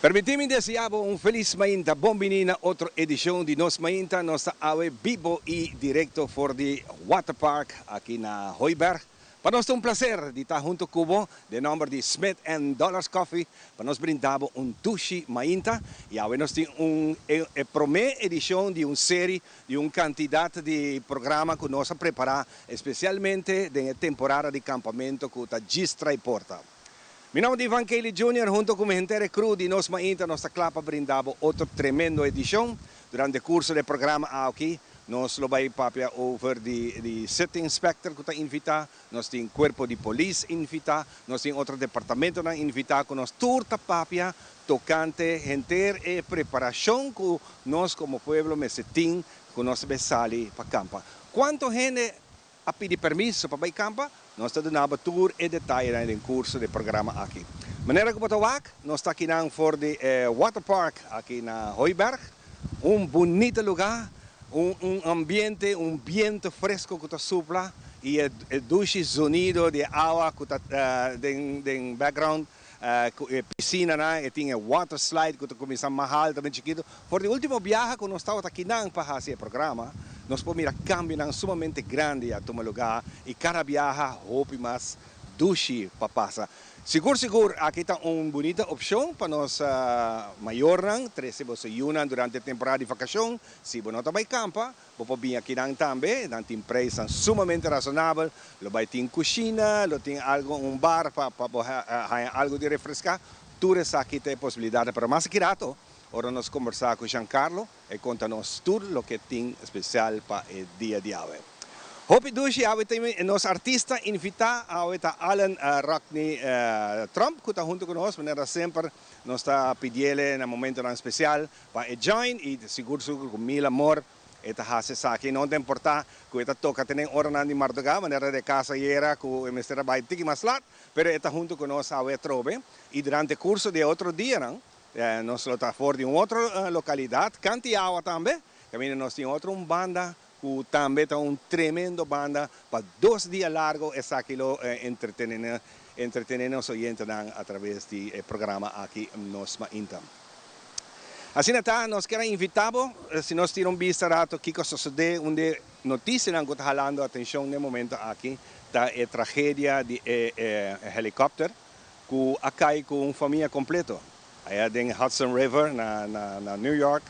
Permití mi deseá bo un felis mainta. Bon biní na otro edishon di Nos Mainta. Nos ta awe bibo i direkto for di Waterpark aki na Hooiberg. Pa nos ta un plaser di ta hunto ku bo den nòmber di Smith and Dollars Coffee pa nos brinda bo un dushi mainta. I awe nos tin un e promé edishon di un seri di un kantidat di programa ku nos a prepará espesialmente den e temporada di kampamentu ku ta djis trai porta. Mi nòmber ta Ivan Kelly Junior hunto ku mi henter e crew di Nos Mainta nos ta kla pa brinda bo otro tremendo edishon. Durante kurso di e programa aki Nos lo bai papia over di di City Inspector cu ta invita, nos tin Cuerpo di Polis invita, nos tin otro departamentonan invita cu nos tur ta papia tocante henter e preparacion cu nos como pueblo mester tin cu nos ta bay sali pa campa. Cuanto hende a pidi permiso pa bay campa? Nos ta duna bo tur e detayenan den curso di e programa aki. Manera cu bo ta wak, nos ta akinan for di e Waterpark aki na Hooiberg. Un bunita lugar, un un ambiente, un biento fresco cu ta supla y e e dushi zonido di e awa cu ta den den background cu e piscinanan, e tin e water slide cu ta cuminsa mas alto men chikito. For di ultimo biaha cu nos tabata akinan pa haci e programa, nos por mira cambionan sumamente grandi a tuma lugar y cada biaha hopi mas dushi pa pasa. Sigur sigur aki ta un bunita opshon pa nos mayornan trese boso yunan durante temporada di vakashon. Si bo no ta bai kampa, bo por bin akinan tambe. Nan tin preisnan sumamente rasonabel. Lo bai tin kushina, lo tin algu un bar pa pa bo haña algu di refreská. Tur esaki ta e posibilidatnan. Pero mas aki rato, ora nos kombersá ku Giancarlo, E konta nos tur loke tin spesial pa e dia di awe. Hopi dushi awe tin nos artista invitá awe ta Allen Rockney Tromp ku ta huntu ku nos. Manera semper nos ta pidiele na momentonan spesial pa e join i sigur sigur ku mil amor e ta hasi esaki. No ta importá ku e ta toka tene oranan di mardugá manera de kas ayera ku e mester a bai tiki mas lat pero e ta huntu ku nos awe atrobe i durante kurso di e otro dianan Nos lo ta for di un otro localidad, Canti Awa tambe, caminda nos tin otro un banda cu tambe ta un tremendo banda pa dos dia largo esaki lo entretene entretene nos oyentenan a traves di e programa aki Nos Mainta. Asina ta, nos kier a invita bo, si nos tira un bista rato kico a sosode, un di e noticianan cu ta halando atencion den momento aki ta e tragedia di e helicopter. ku a kai ku un famia kompleto aya den Hudson River na na New York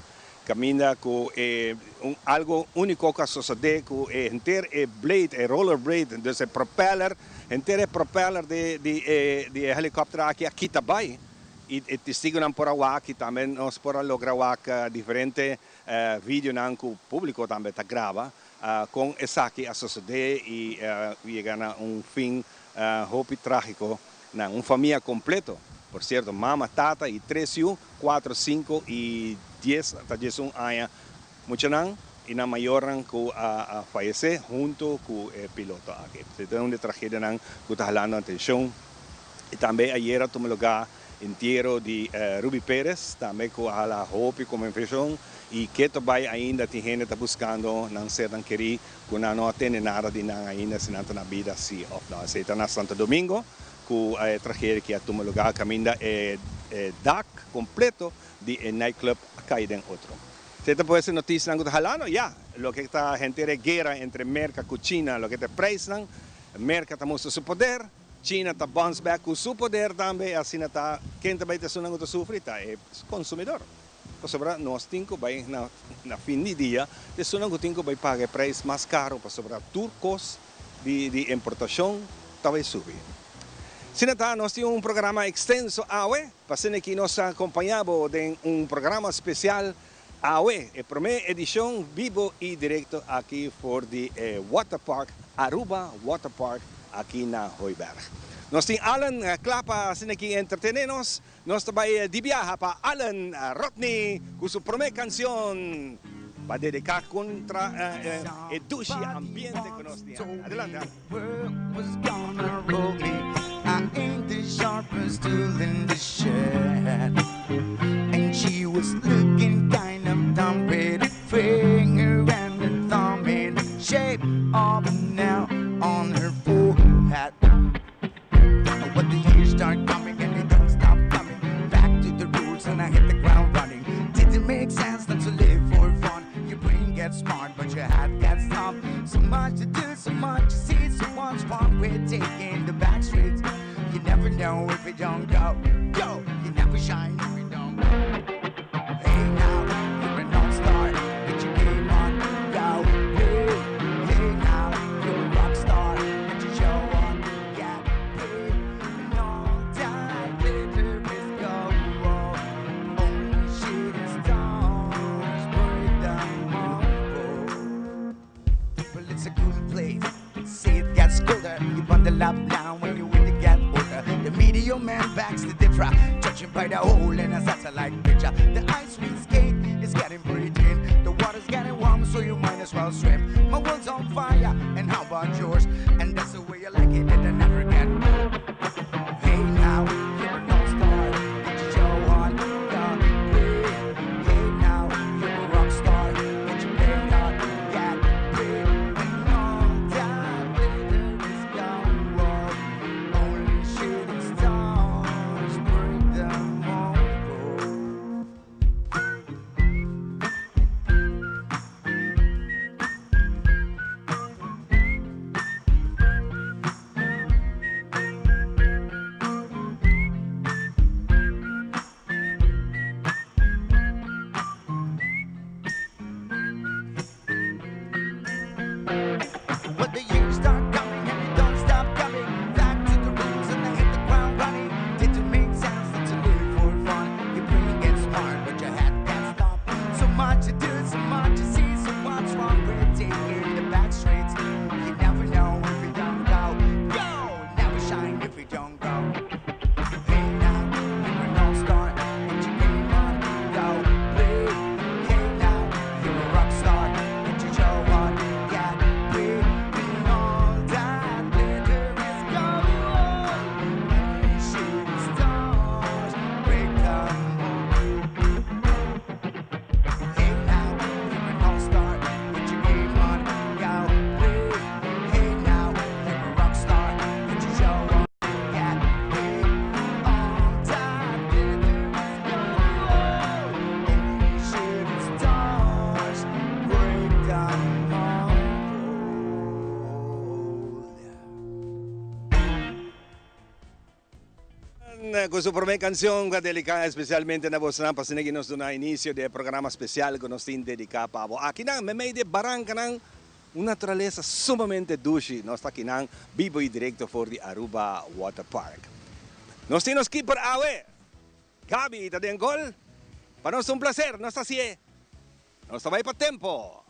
kaminda ku e un algo uniko ku a sosode ku e henter e blade e roller blade dus e propeller henter e propeller di di e di e helikopter aki a kita bai i e testigunan por a wak i tambe nos por a logra wak diferente videonan ku publiko tambe ta graba kon esaki a sosode i yega na un fin Hopi trágiko na un famia kompleto. Por sierto, mama, tata i tres yu, kuatro, sinku i dies ta diesun aña. Muchanan i nan mayornan ku a fayesé huntu ku e piloto aki. Esei ta un di e tragedianan ku ta halando atenshon. I tambe ayera a tuma lugá Entiero di Ruby Perez tambe cu a hala hopi convención y keto bay ainda tin hende ta buscando nan sernan keri cu nan no a tende nada di nan ainda si nan ta na bida si of no. Esey ta na Santo Domingo cu e tragedia ki a tuma lugar caminda e dak completo di e nightclub a cay den otro. Esey ta por ese noticianan cu ta halando? Ya, loke ta henter e guera entre Merca cu China, loke ta e prijsnan, Merca ta mustra su poder. China ta bounce back cu su poder tambe y asina ta ken ta bay ta esunnan cu ta sufri ta e consumidor. Pasobra nos tin cu bay na na fin di dia ta esunnan cu tin cu bay paga e prijs mas caro pasobra tur cos di di importacion ta bay subi. Asina ta nos tin un programa extenso awe pa asina ki nos ta acompaña bo den un programa special awe e prome edicion bibo y directo aki for di e Waterpark Aruba Water Park aki na Hooiberg. Nos tin Allen kla pa asina ki entretene nos. Nos ta bai di biaha pa Allen Rodney ku su prome kansion. Pa dedica contra e dushi ambiente cu nos tin aki. Adelante Harry. But the years start coming and they don't stop coming. Back to the roots and I hit the ground running. Didn't make sense not to live for fun. Your brain gets smart, but your head gets numb. So much to do, so much to see. So much fun we're taking the back streets. You never know if you don't go. Go! You never shine if you don't go. Hey now, you're an all-star. Get your game on, go. Hey, hey now, you're a rock star. Get your show on, get paid. And all that glitter is gold. Only shooting stars break the mold. Well, it's a cool place. Say it gets colder. You bundle up now when you win to get older. The media man backs the differ, judging by the hole in a satellite picture. The ice we skate is getting pretty thin. The water's getting warm, so you might as well swim. My world's on fire, and how about yours? And that's the way you like it, it'll never get old. Hey now, you're an all-star. Get your show on, go play. Hey now, you're a rock star. Get your paid up, get paid. And all that glitter is gold. Only shooting stars break the mold. When the years start coming and they don't stop coming, back to the roots and I hit the ground running. Didn't make sense not to live for fun. Your brain gets smart, but your head gets dumb. So much to do, so much to see. So what's wrong with taking the back streets? You never know if you don't go. Go! Never shine if you don't go. Hey now, you're an all-star. Get your game on, go play. Hey now, you're a rock star. Get your show on, get paid. And all that glitter is gold. Only shooting stars break the mold. Hey now, you're an all-star. Get your game on, go play. Hey now, you're a rock star. Get your show on, get paid. All that glitter is gold. Only shooting stars break the mold. Cu su prome cancion cu a dedica especialmente na bosnan pa asina ki nos duna inicio di e programa special cu nos tin dedica pa bo. Akinan memey di e barancanan un naturalesa sumamente dushi. Nos ta akinan bibo y directo for di Aruba Water Park. Nos tin nos keeper awe, Gaby ta den gol. Pa nos ta un placer, nos ta haci'e. Nos ta bay pa tempo.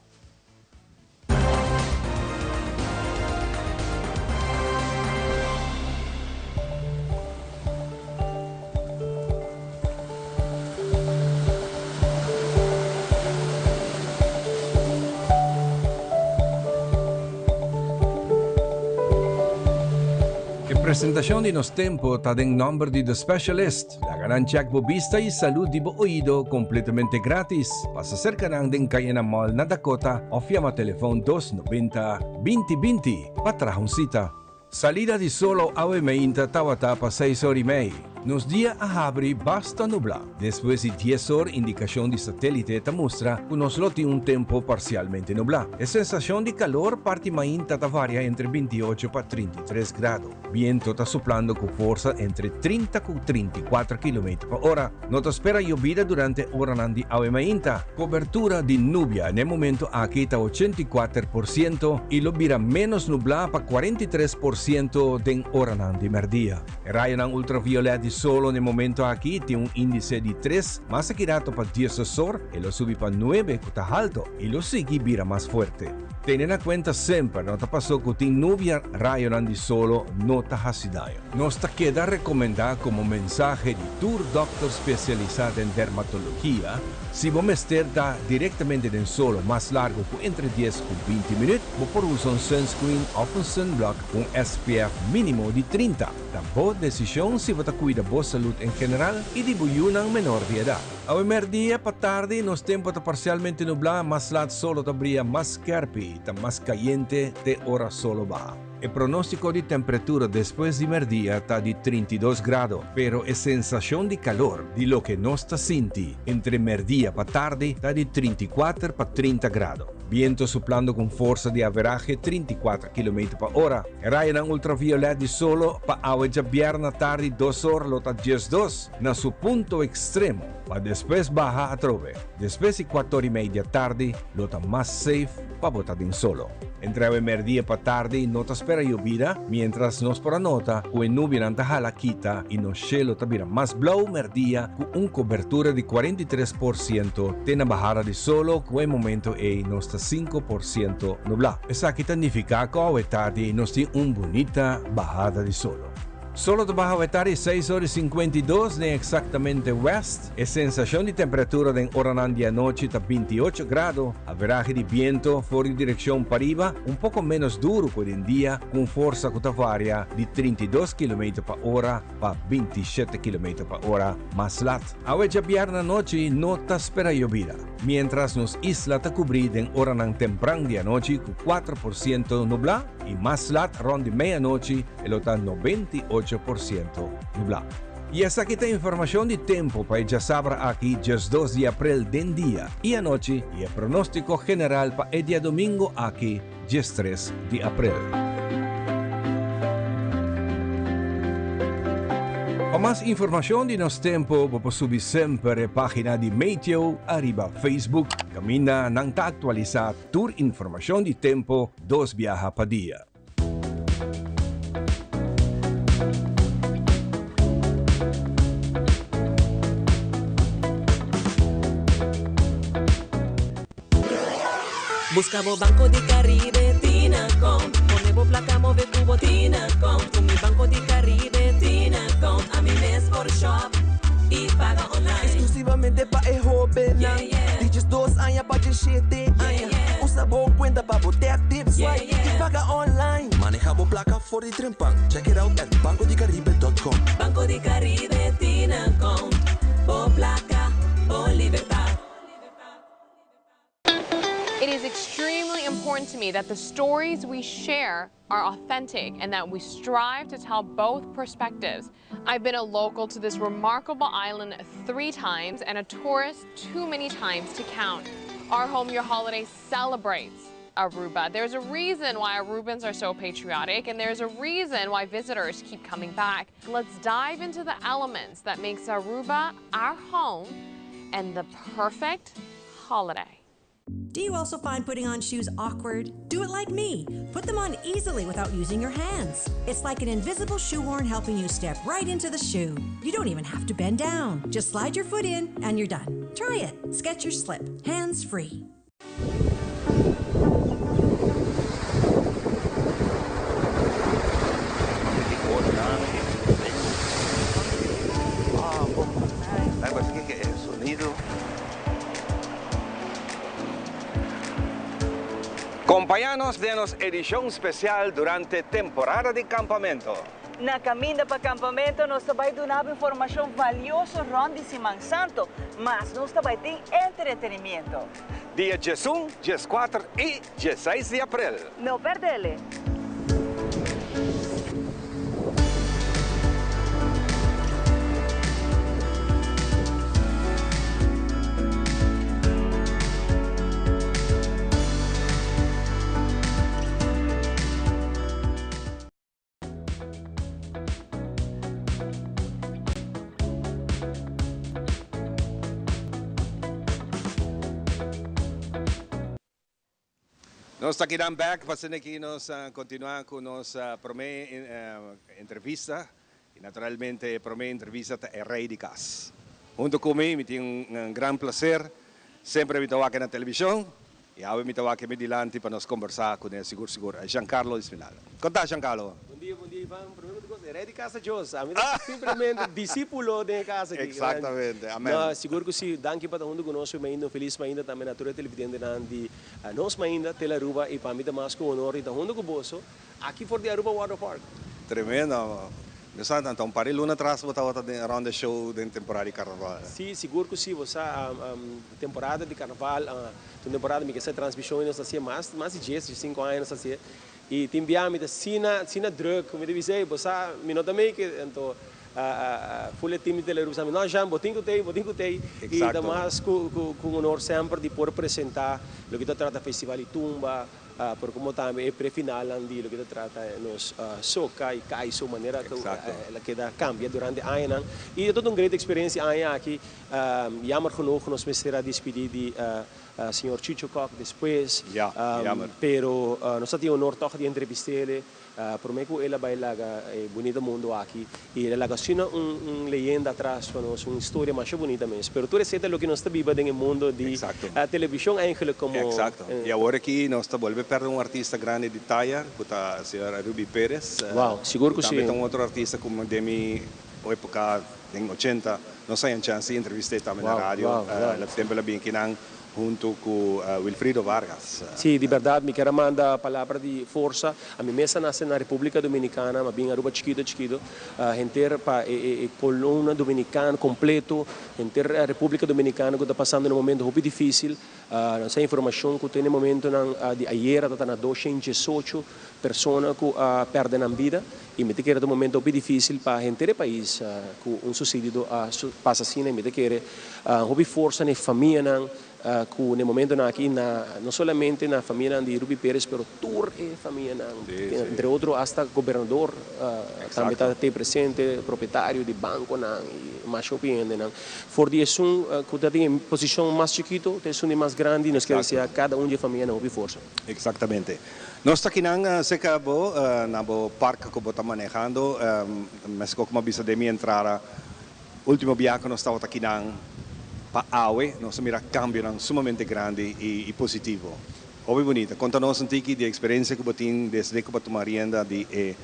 E presentacion di nos tempo ta den nomber di The Specialist. Laga nan check bo bista y salud di bo oido completamente gratis. Pasa cerca nan den Cayena Mall na Dakota of yama telefon dos nobenta binti binti pa traha un cita. Salida di solo awe meinta tawata pa seis or y mei. Nos dia a habri basta nubla. Despues di dies or indicacion di satelite ta mustra cu nos lo tin un tempo parcialmente nubla. E sensacion di calor parti mainta ta varia entre 28 pa 33 grado. Biento ta suplando ku forsa entre 30 ku 34 kilometer pa ora. No ta spera yobida durante oranan di awe mainta. Kobertura di nubia n'e momento aki ta 84% i lo bira ménos nublá pa 43% den oranan di mèrdia. E rayonan ultraviolet di. solo na e momento aki tin un índice di tres, mas aki rato pa diesdos or e lo subi pa nuebe ku ta halto i lo sigui bira mas fuerte. Tene na kuenta semper no ta paso ku tin nubia rayonan di solo no ta hasi daño. Nos ta keda rekomendá komo mensahe di tur dòkter spesialisá den dermatologia, si bo mester ta direktamente den solo mas largu ku entre dies ku binti minüt, bo por usa un sunscreen òf un sunblock ku un SPF mínimo di 30. Ta bo desishon si bo ta kuida bo salud en general i di bo yunan menor di edat. Awe mèrdia pa tardi nos tempu ta parsialmente nublá, mas lat solo ta bria mas skèrpi i ta mas kayente te ora solo baha. E pronóstiko di temperatura despues di mèrdia ta di 32 grado, pero e sensashon di kalor di loke nos ta sinti entre mèrdia pa tardi ta di 34 pa 30 grado. Biento suplando ku un forsa di averahe 34 kilometer pa ora. E rayonan ultraviolèt di solo pa awe djabièrna tardi dos or lo ta 12 na su punto ekstremo, pa despues baha atrobe. Despues di kuator i mei di atardi lo ta mas safe pa bo ta den solo. Entre awe merdia pa tardi no ta spera yobida, mientras nos por a nota ku e nubianan ta hala kita i nos shelo ta bira mas blou merdia ku un kobertura di 43% te na bahada di solo ku e momento ei nos ta 5% nublá. Esaki ta nifiká ku awe tardi nos tin un bunita bahada di solo. Solo ta baha awe tardi seis ora i 52 den eksaktamente west. E sensashon di temperatura den oranan di anochi ta 28 grado. Averahe di biento for di direkshon pariba un poko ménos duru ku den dia ku un forsa ku ta varia di 32 kilometer pa ora pa 27 kilometer pa ora mas lat. Awe djabièrnè anochi no ta spera yobida, miéntras nos isla ta kubrí den oranan tempran di anochi ku 4% nublá i mas lat rònt di meianochi e lo ta 98% nublá. I esaki ta informashon di tempu pa e djasabra aki 12 di aprel den dia i anochi i e pronóstiko general pa e diadomingo aki 13 di aprel. Pa mas informashon di nos tempu bo por subi semper e página di Meteo ariba Facebook kaminda nan ta aktualisá tur informashon di tempu dos biaha pa dia. Busca bo Banco di Caribe Tinacom. Pone bo placa move cu bo Tinacom. Cu mi Banco di Caribe Tinacom. Ami mes por shop y paga online. Exclusivamente pa e hobennan di 12 aña pa 17 aña. Usa bo cuenta pa bo tap, tip, swipe y paga online. Maneha bo placa for di trempan. Check it out at bancodicaribe.com. Banco di Caribe Tinacom. Bo placa, bo libertad. It is extremely important to me that the stories we share are authentic and that we strive to tell both perspectives. I've been a local to this remarkable island three times and a tourist too many times to count. Our Home Your Holiday celebrates Aruba. There's a reason why Arubans are so patriotic, and there's a reason why visitors keep coming back. Let's dive into the elements that makes Aruba our home and the perfect holiday. Do you also find putting on shoes awkward? Do it like me. Put them on easily without using your hands. It's like an invisible shoehorn helping you step right into the shoe. You don't even have to bend down. Just slide your foot in and you're done. Try it. Skechers Slip. Hands free. Compaña nos den nos edicion special durante temporada di campamento. Na Caminda pa Campamento nos ta bay duna informacion valioso rond di Siman Santo, mas nos tambe tin entretenimento. Dia 11, 14 y 16 di april. No perde! Nos ta aki back pa aki nos continua cu nos prome entrevista. Y naturalmente e prome entrevista ta e rey di cas. Hunto cu mi, mi tin un gran placer, semper mi ta wak na television y awe mi ta wak mi dilanti pa nos conversa cu ne sigur sigur, Giancarlo Ismenaga. Con ta, Giancarlo? Bon dia, bon dia, Ivan. Prome cu e rey di cas Dios. Ami ta simplemente discipulo den cas aki. Exactamente, amen. No, sigur cu si. Danki pa ta hunto cu nos mainta, un feliz mainta tambe na tur e televidente di Nos Mainta, Tele Aruba, y pa mi ta mas cu honor di ta hunto cu boso aki for di Aruba Water Park. Tremendo. Mi sa tanto un par di luna atras bo tabata rond the show den temporada di carnaval. Si, sigur cu si. Bo sa, temporada di carnaval, ta un temporada mi ke sa transmision y nos ta hacié mas di 10, 5 aña nos ta hacié. Y tin bia mi ta asina, asina druk, mi ta bisa, ey, bo sa, mi no ta make it. Anto, full e team di Tele Aruba sa mi, no Jean, bo tin cu tey, bo tin cu tey. Y ta mas cu un honor semper di por presenta loke ta trata Festival di Tumba, pero como tambe e pre-finalnan di loke ta trata nos soca y kaiso, manera cu el a keda cambia durante añanan. Y ta un great experiencia aña aki. Jammer genoeg nos mester a despidi di señor Chicho Kock despues, pero nos a tin honor toch di entrevist'ele prome cu el a bay laga e bunita mundo aki y el a laga asina un leyenda atras pa nos, un historia masha bunita mes. Pero tur esey ta loke nos ta biba den e mundo di television eigenlijk como. Exacto. Y awor aki nos ta bolbe perde un artista grandi di taya cu ta señor Ruby Perez. Wow, sigur cu si. Tambe ta un otro artista cu den mi epoca den 80 nos a haña chance di entrevist'e tambe na radio. El tempo el a bin akinan hunto cu Wilfrido Vargas. Si, di berdad mi kier a manda palabra di forsa. Ami mes a nace na Republica Dominicana, m'a bin Aruba chikito chikito. Henter pa e columna dominicano completo, henter Republica Dominicana cu ta pasando un momento hopi dificil. Nos a informacion cu te na e momentonan di ayera ta ta na 218 persona cu a perde nan bida y mi ta kere ta un momento hopi dificil pa henter e pais cu un sucedido a pasa asina y mi ta kere hopi forsa na e famianan cu na e momentonan aki na no solamente na famianan di Ruby Perez pero tur e famianan, entre otro hasta gobernador tambe ta te presente, propietario di banconan y mas hopi hendenan. For di esun cu ta den e posicion mas chikito te esun di mas grandi nos kier desea cada un di e famianan hopi forsa. Exactamente. Nos ta akinan cerca bo na bo park cu bo ta manehando. Mesco como a bisa den mi entrada, ultimo biaha cu nos tabata akinan pa awe, nos a mira cambionan sumamente grandi y positivo. Hopi bunita. Conta nos un tiki di e experiencia cu bo tin desde cu bo a tuma rienda di e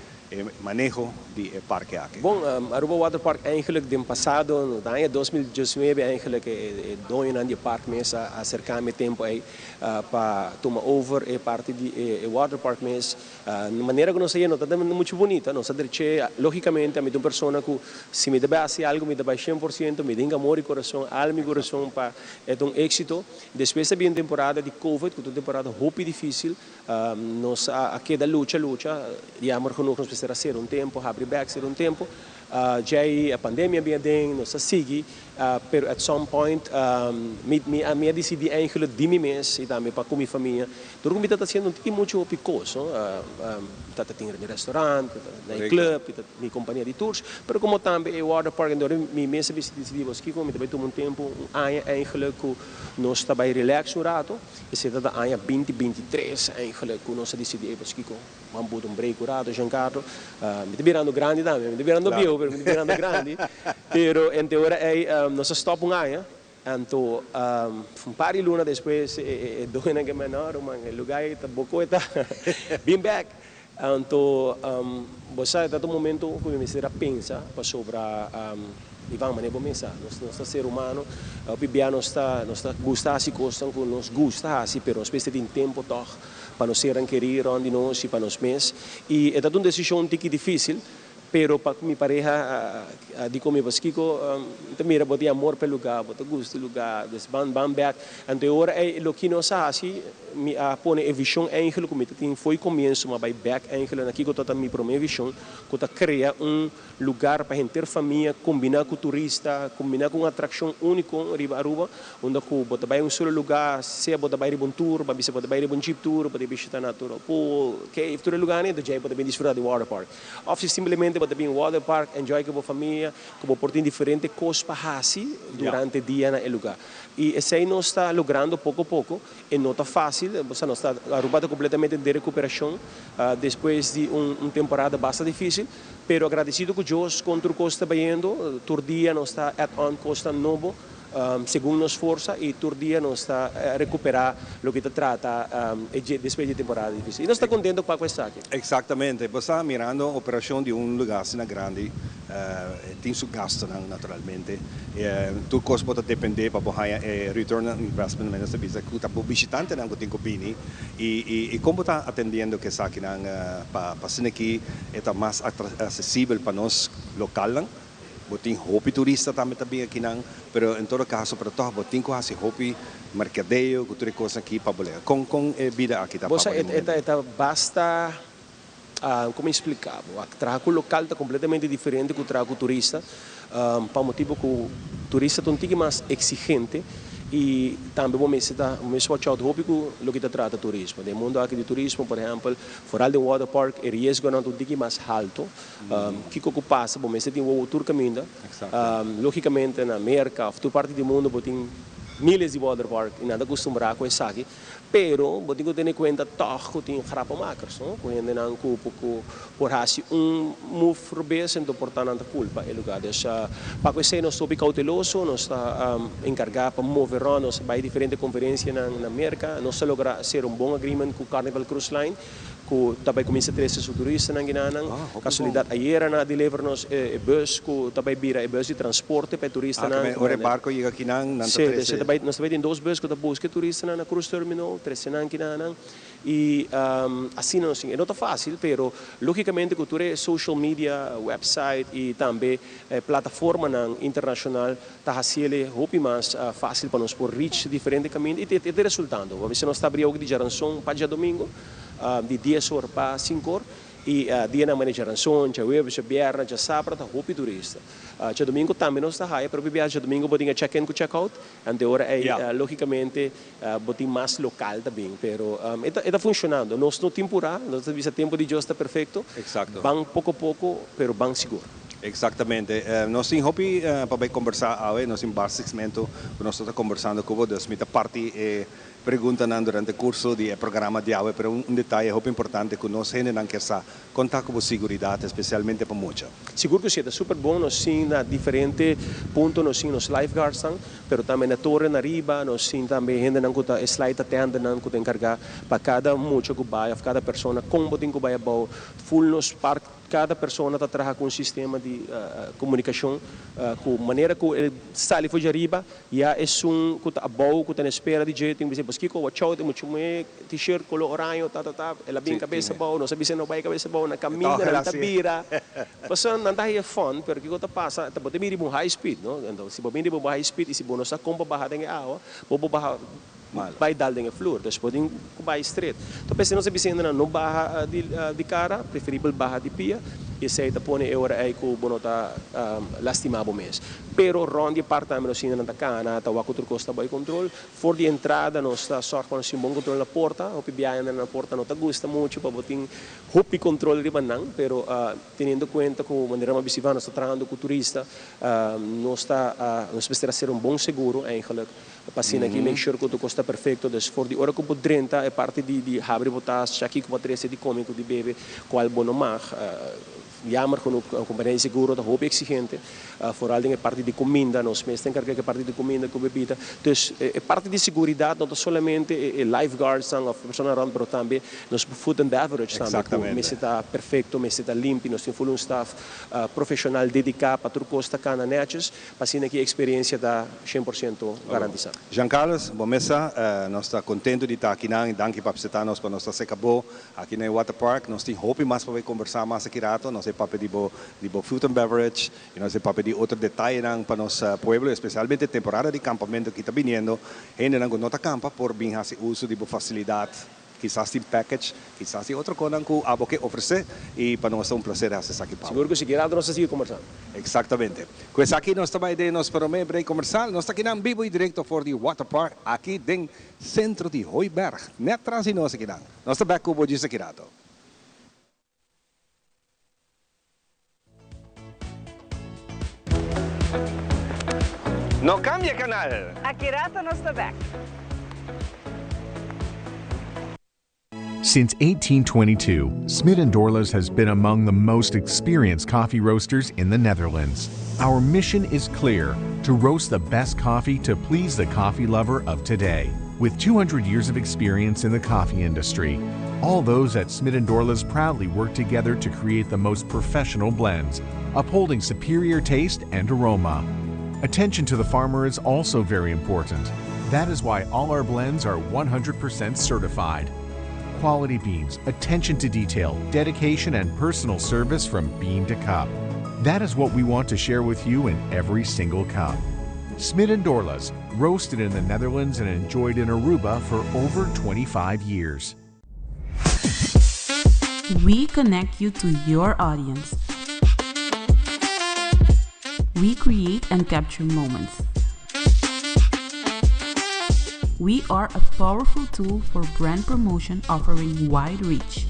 maneho di e parke aki. Bon, Aruba Water Park eigenlijk den pasado, no aña 2019 eigenlijk e doñonan di e park mes a acerca mi e tempo ey pa tuma over e parti di e water park mes. Manera cu nos a yendo no ta mucho bunita, nos a dreche, logicamente ami ta un persona cu si mi ta bay haci algo mi ta bay 100%, mi den amor y corazon, alma y corazon pa e ta un exito. Despues a bin temporada di covid cu ta un temporada hopi dificil, nos a keda lucha lucha, jammer genoeg nos mester a cera un tempo, habri bek cera un tempo. Djey e pandemia bin aden, nos a sigui, pero at some point mi a dicidi eigenlijk di mi mes y tambe pa cu mi famia, door cu mi ta haciendo un tiki mucho hopi cos, no, mi ta tin mi restaurant, mi club, mi compania di tours, pero como tambe e water park, entonces mi mes a dicidi, kico mi ta bay tuma un tempo, un aña eigenlijk cu nos ta bay relax un rato, esey ta aña 2023 eigenlijk cu nos a dicidi, kico, ban put un break un rato, Giancarlo. Mi ta birando grandi tambe, mi ta birando bieu, pero mi ta birando grandi. Pero entre ora ey nos a stop un aña, anto un par di luna despues e doñonan ke no, ruman, e lugar ey ta boco e ta bin bek. Anto bo sa e ta un momento cu mi mester a pensa pasobra, Ivan, manera bo mesa, nos ta ser humano, hopi bia nos ta gusta haci cosnan cu nos gusta haci, pero nos mester tin tempo toch pa nos sernan keri rond di nos y pa nos mes. Y e ta un decision tiki dificil, pero pa mi pareha di cu mi, "Kico, ta mira bo tin amor pa e lugar, bo ta gusta e lugar, dus ban ban bek." Anto ora ey loke nos a haci, mi a pone e vision eigenlijk cu mi tin for comienso, m'a bay bek eigenlijk na kico ta mi prome vision, cu ta crea un lugar pa henter famia combina cu turista, combina cu un atraccion unico riba Aruba, unda cu bo ta bay un solo lugar, sea bo ta bay riba un tour, pa bisa bo ta bay riba un jeep tour, bo ta bishita natural pool, cave, tur e lugar, anto bo ta bin disfruta di water park. Of si simplemente bo ta bin waterpark, enjoy ku bo famia, ku bo por tin diferente kos pa hasi durante dia na e lugá. I esei nos ta logrando poko poko. E no ta fásil, bo sa nos ta Aruba ta kompletamente den rekuperashon despues di un temporada basta difísil, pero agradesido ku Dios kon tur kos ta bayendo, tur dia nos ta add on kosnan nobo segun nos forsa i tur dia nos ta rekuperá loke ta trata e despues di e temporada difísil. I nos ta kontento pa ku esaki. Eksaktamente. Bo sa mirando operashon di un lugá asina grandi tin su gastunan naturalmente. Tur kos bo ta dependé pa bo haña e return on investment manera nos ta bisa ku ta bo bishitantenan ku tin ku bini i kon bo ta atendiendo ku esakinan pa asina aki e ta mas aksesibel pa nos lokalnan. Bo tin hopi turista tambe ta bin akinan, pero en todo caso pero toch bo tin cu haci hopi mercadeo cu tur e cosnan aki pa bo lega. Con con e bida aki ta pa Bo sa bo den e ta momento? e ta basta como explica bo, traha cu local ta completamente diferente cu traha cu turista, pa motibo cu turista ta un tiki mas exigente y tambe bo mester ta bo mester watch out hopi cu loke ta trata turismo. Den mundo aki di turismo por ehempel foral den waterpark e riesgonan ta un tiki mas halto. Kiko ku pasa bo mester tin wowo tur kaminda. Logikamente na Merka òf tur parti di mundu bo tin miles di waterpark i nan ta kustumbrá ku esaki. Pero bo tin ku tene kuenta tòg ku tin grappenmakers, no? Ku hendenan ku ku por hasi un move robes enton por ta nan ta kulpa e lugá. Dus pa ku esei nos ta hopi kouteloso, nos ta enkargá pa move rònt, nos ta bai diferente konferensianan na Merka. Nos ta logra sera un bon agreement ku Carnival Cruise Line. Ku ta bai kuminsá trese su turistanan ginanan. Kasualidat ayera nan a deliver nos e bus ku ta bai bira e bus di transporte pa e turistanan. Ah, ora e barko yega kinan nan ta trese. Sí, nos ta bai tin dos bus ku ta buska e turistanan na cruise terminal, trese nan kinanan. I asina nos tin. E no ta fásil, pero lógikamente ku tur e social media, website i tambe e plataformanan internashonal ta hasiel hopi mas fácil pa nos por reach diferente caminda y e ta resultando. Pasobra nos ta abri awo di djaranson pa djadomingo di dies or pa sinku or y dianan manera djaranson, djahueves, djabièrnè, djasabra ta hopi turista. Djadomingo tambe nos ta haya pero hopi biaha djadomingo bo tin e check in cu check out anto e ora ey logicamente bo tin mas local ta bin pero e ta funcionando. Nos no tin pura, nos ta bisa tempo di Dios ta perfecto, ban poco poco pero ban sigur. Exactamente. Nos tin hopi pa bay combersa awe. Nos tin bar segmento cu nos ta combersando cu bo. Dus mi ta parti e preguntanan durante curso di e programa di awe. Pero un detaye hopi importante cu nos hendenan kier sa, con ta cu bo siguridad, especialmente pa mucha? Sigur cu si, ta super bon. Nos tin na diferente punto, nos tin nos lifeguardsnan, pero tambe na toren ariba, nos tin tambe hendenan cu ta e slide attendernan cu ta encarga pa cada mucha cu bay of cada persona con bo tin cu bay abao. Full nos park. Kada persona ta traha ku un sistema di komunikashon ku manera ku e sali for djariba ya esun ku ta abou ku ta na espera di dje tin ku bisa paskiko watch out e mucha muhé t-shirt kolor oraño ta ta ta el a bin kabes abou nos a bisa no bai kabes abou na kaminda nan ta bira pasobra nan ta haya fun pero kiko ta pasa ta bo ta bin riba un high speed no enton si bo bin riba un high speed i si bo no sa kon pa baha den e awa bo por baha Bai dal den e flur, dus bo tin ku bai stret. Ta p'esei nos a bisa hendenan no baha di kara, preferibel baha di pia, i esei ta pone e ora ei ku bo no ta lastimá bo mes. Pero rònt di e park tambe nos hendenan ta kana, ta wak ku tur kos ta bai kontrol. For di entrada nos ta sòrg pa nos tin bon kontrol na porta. Hopi biaha hendenan na porta no ta gusta muchu pa bo tin hopi kontrol riba nan, pero teniendo kuenta ku manera mi a bisa Ivan nos ta trahando ku turista, nos ta nos mester a ser un bon seguro eigenlijk. Pa asina aki make sure ku tur kos ta perfekto. Dus for di ora ku bo drenta e parti di di habri bo tas, chèk kiko bo a trese di kome ku di bebe, kual bo no mag. Jammer genoeg kompania di seguro ta hopi eksigente, foral den e parti di kuminda. Nos mes ta enkargá ku e parti di kuminda ku bebida. Dus e parti di seguridat no ta solamente e lifeguardsnan òf e personanan rònt, pero tambe nos food and beverage tambe ku mester ta perfekto, mester ta limpi. Nos tin ful un staf profeshonal dediká pa tur kos ta kana nètjes. Pa asina ki experiencia ta 100% garantisa. Jean Carlos, bo mes sa, nos ta contento di ta akinan y danki pa visita nos pa nos ta seca bo aki na e water park. Nos tin hopi mas pa bay conversa mas aki rato. Nos e papia di bo di bo food and beverage y nos e papia di otro detayenan pa nos pueblo, especialmente temporada di campamento ki ta biniendo. Hendenan cu no ta campa por bin haci uso di bo facilidad. Kisas tin package, kisas tin otro konan ku abo ke ofresé i pa nos ta un plaser hasi esaki pa bo. Sigur ku si Geraldo nos ta sigui kombersando. Eksaktamente. Ku esaki nos ta bai den nos promé break komersal. Nos ta kinan bibo i direkto for di Water Park aki den sentro di Hooiberg, nèt tras di nos akinan. Nos ta bèk ku bo djis aki rato. No cambia canal! Aki rato nos ta back. Since 1822, Smit & Dorlas has been among the most experienced coffee roasters in the Netherlands. Our mission is clear: to roast the best coffee to please the coffee lover of today. With 200 years of experience in the coffee industry, all those at Smit & Dorlas proudly work together to create the most professional blends, upholding superior taste and aroma. Attention to the farmer is also very important. That is why all our blends are 100% certified. Quality beans, attention to detail, dedication, and personal service from bean to cup. That is what we want to share with you in every single cup. Smit & Dorlas, roasted in the Netherlands and enjoyed in Aruba for over 25 years. We connect you to your audience. We create and capture moments. We are a powerful tool for brand promotion offering wide reach.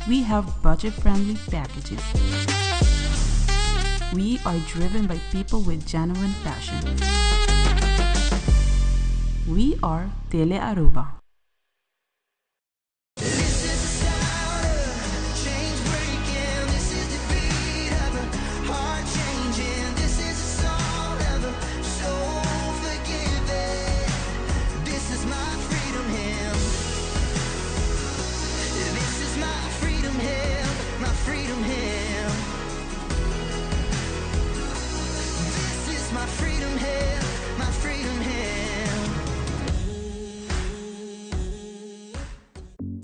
We have budget-friendly packages. We are driven by people with genuine passion. We are Tele Aruba.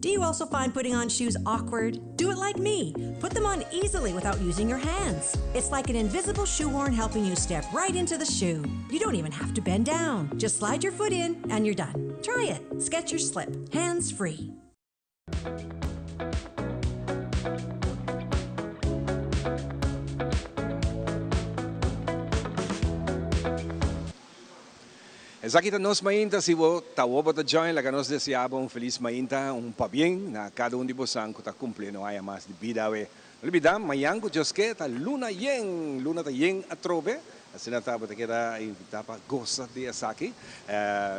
Do you also find putting on shoes awkward? Do it like me. Put them on easily without using your hands. It's like an invisible shoehorn helping you step right into the shoe. You don't even have to bend down. Just slide your foot in and you're done. Try it. Skechers Slip. Hands free. Esaki ta Nos Mainta, si bo ta awor bo ta join laga nos desea bo un feliz mainta, un pabien na cada un di bosan cu ta cumpliendo aña mas di bida awe. No olbida mañan cu Dios ke ta luna yen, luna ta yen atrobe, asina ta bo ta keda invita pa gosa di esaki.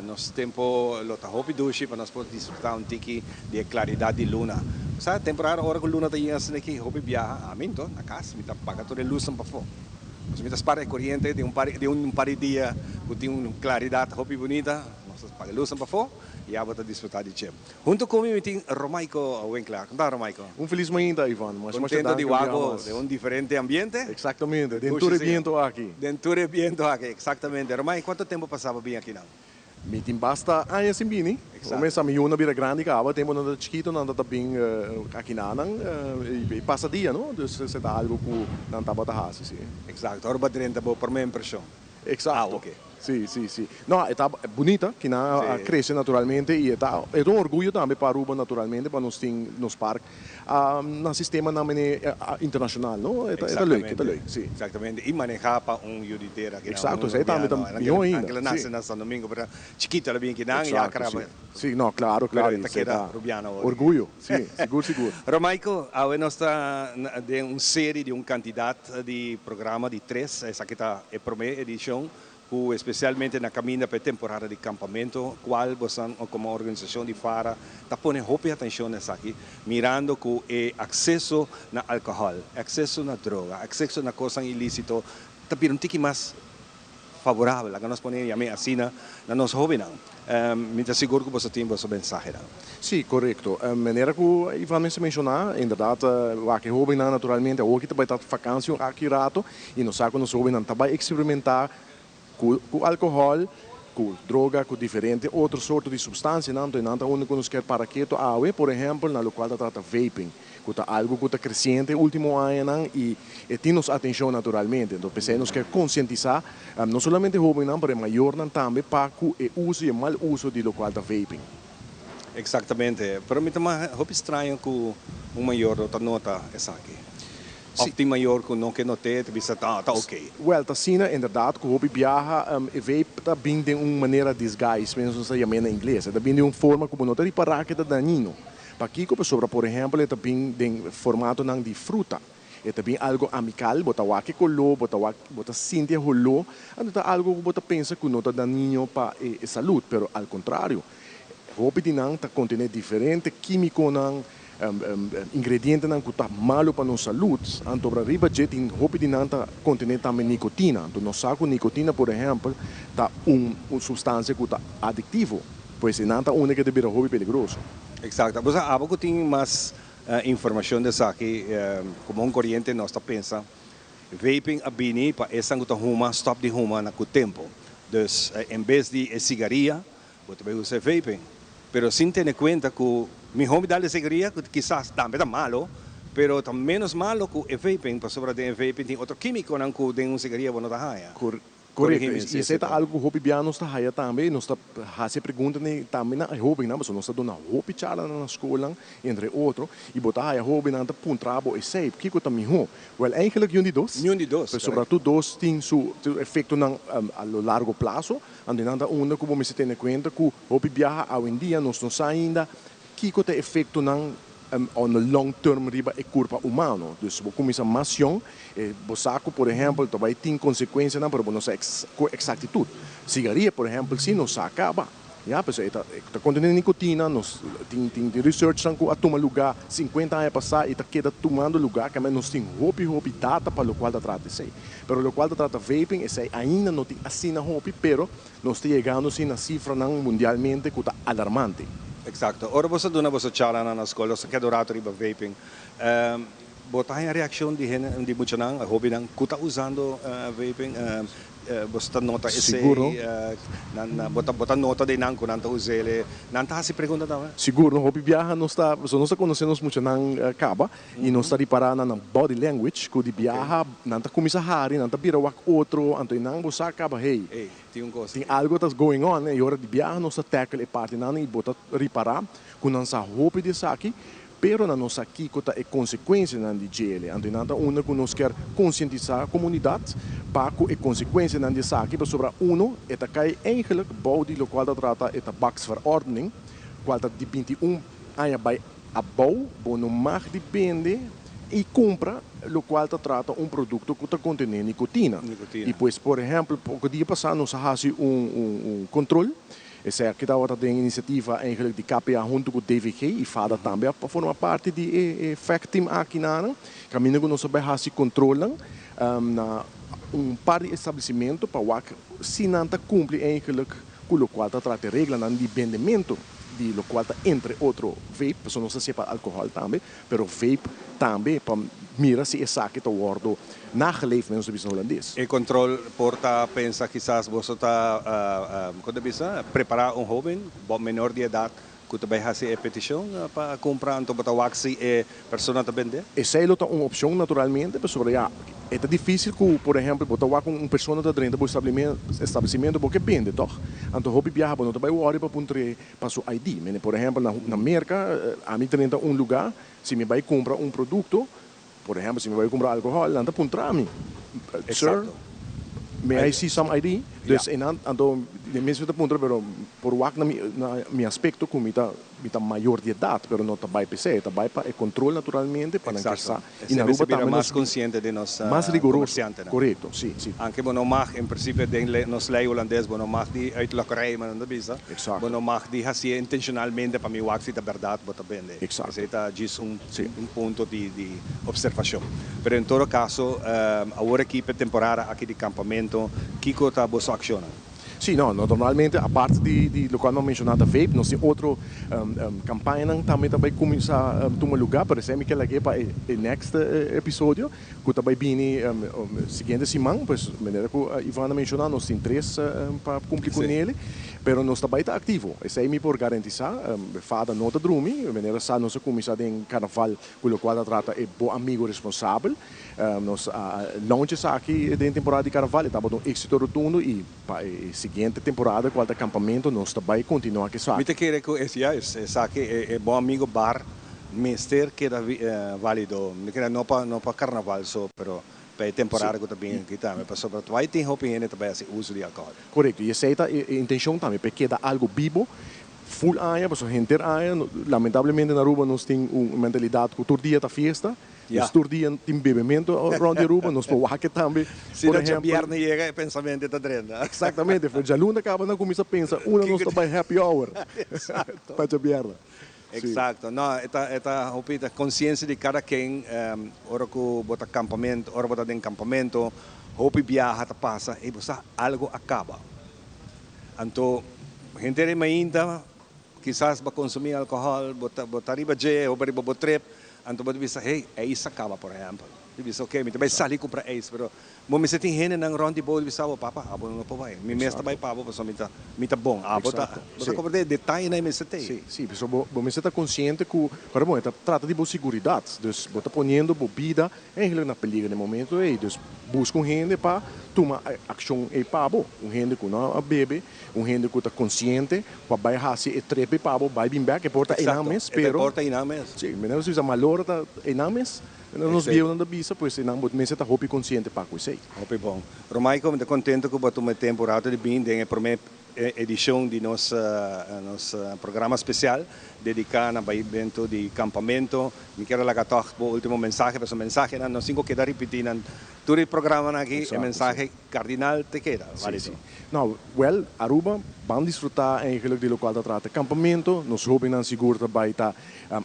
Nos tempo lo ta hopi dushi pa nos por disfruta un tiki di e claridad di luna. Bo sa temporada ora cu luna ta yen asina aki hopi biaha, ami nto na cas mi ta paga tur e luznan pafo. Nos mi ta spara e coriente di un par di un par di dia cu tin un claridad hopi bunita, nos ta paga luznan pafo y abo ta disfruta di dje. Hunto cu mi mi tin Romaico Winklaar. Con ta Romaico? Un feliz mainta Ivan. Masha masha Contento di danki un wak bia bo mas. den un diferente ambiente. Exactamente, den tur e biento aki. Den tur e biento aki, exactamente. Romaico, cuanto tempo pasa bo bin akinan? Mi tin basta aña sin bini. Comenzá mi yunan bira grandi caba, tempo nan ta chikito nan ta ta bin akinanan y pasa dia no, dus esei ta algo cu nan tabata haci si. Exacto, ora bo a drenta bo prome impresion. Exacto, si si si. No, e ta bunita, kinan a crece naturalmente y e ta e ta un orguyo tambe pa Aruba naturalmente pa nos tin nos park na sistemanan mene internacional no, e ta leuk, e ta leuk, si. Exactamente, y maneha pa un yu di tera kinan, Exacto, un esey tambe ta rubiano, mihó ainda, anke la si. nace na San Domingo, pero chikito la bin kinan y a Exacto, craba. si. Si, no, claro, claro, Pero e ta esey keda ta rubiano awor. orguyo, si, sigur, sigur. Romaico, awe nos ta den un serie di un cantidad di programa di tres, esaki ta e prome edicion ku espesialmente na kaminda pa e temporada di kampamentu, kual bosan komo organisashon di fara ta pone hopi atenshon na esaki, mirando ku e akseso na alkohòl, e akseso na droga, akseso na kosnan ilisito ta bira un tiki mas favorabel, laga nos pone yam'é asina, na nos hóbennan. Mi ta sigur ku boso tin boso mensahenan. Sí, korekto. Manera ku Ivan mester menshoná, inderdat wak e hóbennan naturalmente awor ki ta bai ta fakansi un aki rato, I nos sa ku nos hóbennan ta bai eksperimentá ku ku alkohòl, ku droga, ku diferente otro sorto di supstansianan. Anto nan ta unda ku nos kier para ketu awe, por ehèmpel na lokual ta trata vaping, ku ta algu ku ta kresiente e último añanan i e tin nos atenshon naturalmente. Anto p'esei nos kier konsientisá no solamente hóbennan pero e mayornan tambe pa ku e uso i e mal uso di lokual ta vaping. Eksaktamente. Pero mi ta mas hopi straño ku un mayor no ta nota esaki. Of tin mayor ku no ke not'é ta bisa ta ta oke. Wèl, ta asina inderdat ku hopi biaha e vape ta bin den un manera disguise, mester nos ta yam'é na ingles. E ta bin den un forma ku bo no ta ripará ku e ta dañino. Pakiko? Pasobra, por ehèmpel, e ta bin den formatonan di fruta. E ta bin algo amical, bo ta wak e color, bo ta wak, bo ta sinti e holor, anto ta algo cu bo ta pensa cu no ta dañino pa e salud, pero al contrario, hopi di nan ta contene diferente quimiconan, ingredientenan cu ta malo pa nos salud, anto riba dje tin hopi di nan ta contene tambe nicotina, anto nos sa cu nicotina, por ehempel, ta un sustancia cu ta adictivo, pues e nan ta unda cu ta bira hopi peligroso. Exacto. Bo sa abo cu tin mas informacion di esaki, como un coriente nos ta pensa vaping a bini pa esnan cu ta huma stop di huma na cu tempo. Dus en bes di e sigaria bo ta bay usa e vaping. Pero sin tene cuenta cu miho mi dal e sigaria cu kisas tambe ta malo, pero ta menos malo cu e vaping pasobra den e vaping tin otro quimiconan cu den un sigaria bo no ta haya. Korekto, i esei ta algu ku hopi bia nos ta haya tambe, nos ta hasi e preguntanan tambe na e hóbennan, pasobra nos ta duna hopi charlanan na skolnan, entre otro, i bo ta haya hóbennan ta puntra bo esei, kiko ta mihó? Wèl, eigenlik yun di dos. Yun di dos, Pasobra tur dos tin su efektonan a lo largo plaso, anto nan ta unda ku bo mester tene kuenta ku hopi biaha awendia nos no sa ainda kiko ta e efektonan on the long term riba e kurpa humano. Dus bo kuminsá mas yòn, bo sa ku por ehèmpel ta bai tin konsekuensianan pero bo no sa ku eksaktitut. Sigaria por ehèmpel si nos sa kaba, ya, pasobra e ta e ta kontené nikotina, nos tin tin researchnan ku a tuma lugá sinkuenta aña pasá i ta keda tumando lugá, kamba nos tin hopi hopi data pa lokual ta trata esei. Pero lokual ta trata vaping esei ainda no tin asina hopi pero Nos ta yegando si na sifranan mundialmente ku ta alarmante. Eksakto. Ora boso duna boso charlanan na skol, nos ta keda un rato riba vaping. Bo ta haña reakshon di hende, di muchanan, hóbennan ku ta usando vaping? Boso ta nota esei? Sigur no. Nan, bo ta, bo ta nota di nan ku nan ta us'el? Nan ta hasi pregunta tambe? Sigur no. Hopi biaha nos ta, pasobra nos ta konosé nos muchanan kaba i nos ta ripará na nan body language ku di biaha nan ta kuminsá hari, nan ta bira wak otro, anto e nan bo sa kaba, hey, Tin un kos. Tin algo ta going on e ora di biaha nos ta tackle e partinan y bo ta ripara cu nan sa hopi di esaki, pero nan no sa kico ta e consecuencianan di djele. Anto nan ta unda cu nos kier concientisa comunidad pa cu e consecuencianan di esaki, pasobra uno e ta cay eigenlijk bou di locual ta trata e tabaksverordening, cual ta di 21 aña bay abou, bo no mag di bende y cumpra locual ta trata un producto cu ta contene nicotina. Y pues, por ehempel, poco dia pasa nos a haci un control, esaki tabata den iniciativa eigenlijk di KPA hunto cu DVG y fada tambe a forma parti di e fact team aki nanan, caminda cu nos a bay haci controlnan na un par di establecimento pa wak si nan ta cumpli eigenlijk cu locual ta trata e reglanan di bendemento di locual ta entre otro vape, pasobra nos ta sepa alcohol tambe, pero vape tambe pa mira si esaki ta wordo nageleefd, men nos ta bisa na Holandes. E control por ta pensa kisas boso ta, con ta bisa, prepara un hoben bo menor di edad cu ta bay haci e peticion pa cumpra anto bo ta wak si e persona ta bende? Esey lo ta un opcion naturalmente, pasobra ya e ta dificil cu por ehempel bo ta wak un persona ta drenta bo establecimento bo ke bende toch? Anto hopi biaha bo no ta bay worry pa puntr'e pa su ID. Mene por ehempel na Merca ami drenta un lugar si mi bay cumpra un producto, por ehempel si mi bay cumpra alcohol nan ta puntra mi, Sir, may I see some ID? Dus einan anto den mes mi ta puntra pero por wak na mi na mi aspecto cu mi ta mi ta mayor di edad pero no ta bay p'esey, ta bay pa e control naturalmente pa nan ke sa. Y na Aruba tambe nos consciente di nos mas rigoroso. Corecto, si, si. Aunke bo no mag, en principio den nos ley Holandes bo no mag di uitlokkerij, men nan ta bisa. Bo no mag di hacié intencionalmente pa mi wak si ta berdad bo ta bende. Esey ta djis un punto di observacion. Pero en todo caso, awor aki p'e temporada aki di campamento, kico ta boso accionnan? Sí, no, normalmente aparte di locual mi a menciona ta vape, nos tin otro campañanan tambe ta bay cuminsa tuma lugar, pero esey mi ke lag'e pa e next episodio cu ta bay bini siguiente siman, pues manera cu Ivan a menciona nos tin tres pa cumpli cu nele, pero nos ta bay ta activo, esey mi por garantisa, fada no ta drumi, manera sa nos a cuminsa den carnaval cu locual ta trata e bo amigo responsabel. Nos a launch esaki den temporada di carnaval, e tabata un exito rotundo y pa e siguiente temporada cual ta campamento nos ta bay continua cu esaki. Mi ta kere cu es juist esaki, e Bon Amigo Bar mester keda valido, mi kere no pa no pa carnaval so, pero pa e temporada cu ta bin aki tambe, pasobra tawai tin hopi hende ta bay haci uso di alcohol. Corecto, y esey ta e intencion tambe, pa e keda algo bibo full aña, pasobra henter aña, lamentablemente na Aruba nos tin un mentalidad cu tur dia ta fiesta. Dus tur dia tin bebemento rond di Aruba, nos por wak tambe. Si Por no ehempel, djabièrnè yega e pensamento ta drenta. Exactamente, for djaluna caba nan cuminsa pensa unda nos ta bay happy hour pa djabièrnè. Si. Exacto. No, e ta, e ta hopi ta conciencia di cada ken, ora cu bo ta campamento, ora bo ta den campamento, hopi biaha ta pasa, ey bo sa algo a caba. Anto henter e mainta kisas bo a consumi alcohol, bo ta, bo ta riba dje, hopi riba bo trip, Anto bo ta bisa, hey, ijs a kaba, por ehèmpel. Bo ta bisa, oke, mi ta bai sali kumpra ijs, pero bo mester tin hendenan rònt di bo di bisa bo, papa, abo no por bai. Mi mes ta bai pa bo pasobra mi ta, mi ta bon. Abo ta, bo ta komprendé? Detayenan e mester tei. Sí, sí, pasobra bo, bo mester ta konsiente ku, ora bon, e ta trata di bo siguridat. Dus bo ta poniendo bo bida Eigenlijk na peliger den momento ei. Dus buska un hende pa tuma akshon ei pa bo. Un hende ku no a bebe, un hende ku ta konsiente pa bai hasi e trip ei pa bo, bai bin bèk. E por ta einan mes, pero. E por ta einan mes. Si, mi ta bisa malora ta einan mes. Nos bieunan ta bisa, pues einan bo mester ta hopi konsiente pa ku esei. Hopi bon. Romaico, mi ta kontento ku bo a tuma e tempu rato di bin den e promé edicion di nos nos programa special dedica na baimento di campamento. Mi kier a laga toch bo ultimo mensahe pasobra mensahenan no sin cu keda ripiti nan tur e programanan aki e mensahe cardinal te keda valido. Si, si. No, wel, Aruba ban disfruta eigenlijk di locual ta trata campamento. Nos hobennan sigur ta bay ta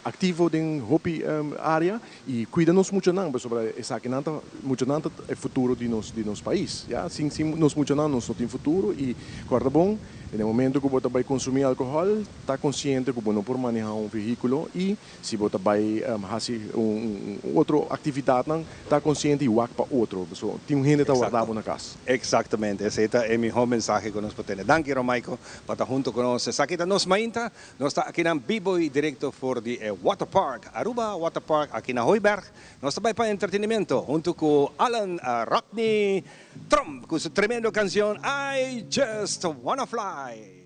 activo den hopi area y cuida nos muchanan pasobra esakinan ta muchanan ta e futuro di nos di nos pais ya sin sin nos muchanan nos no tin futuro y corda bon den e momento cu bo ta bay consumi alcohol ta consciente cu bo no por maneha un vehiculo y si bo ta bay haci un otro actividadnan ta consciente y wak pa otro pasobra tin un hende ta warda bo na cas. Exactamente esey ta e miho mensahe cu nos por tene. Danki Romaico pa ta hunto cu nos. Esaki ta nos mainta. Nos ta akinan bibo y directo for di e Water Park, Aruba Water Park aki na Hooiberg. Nos ta bay pa entretenimiento hunto cu Alan Rodney Tromp cu su tremendo cancion I Just Wanna Fly.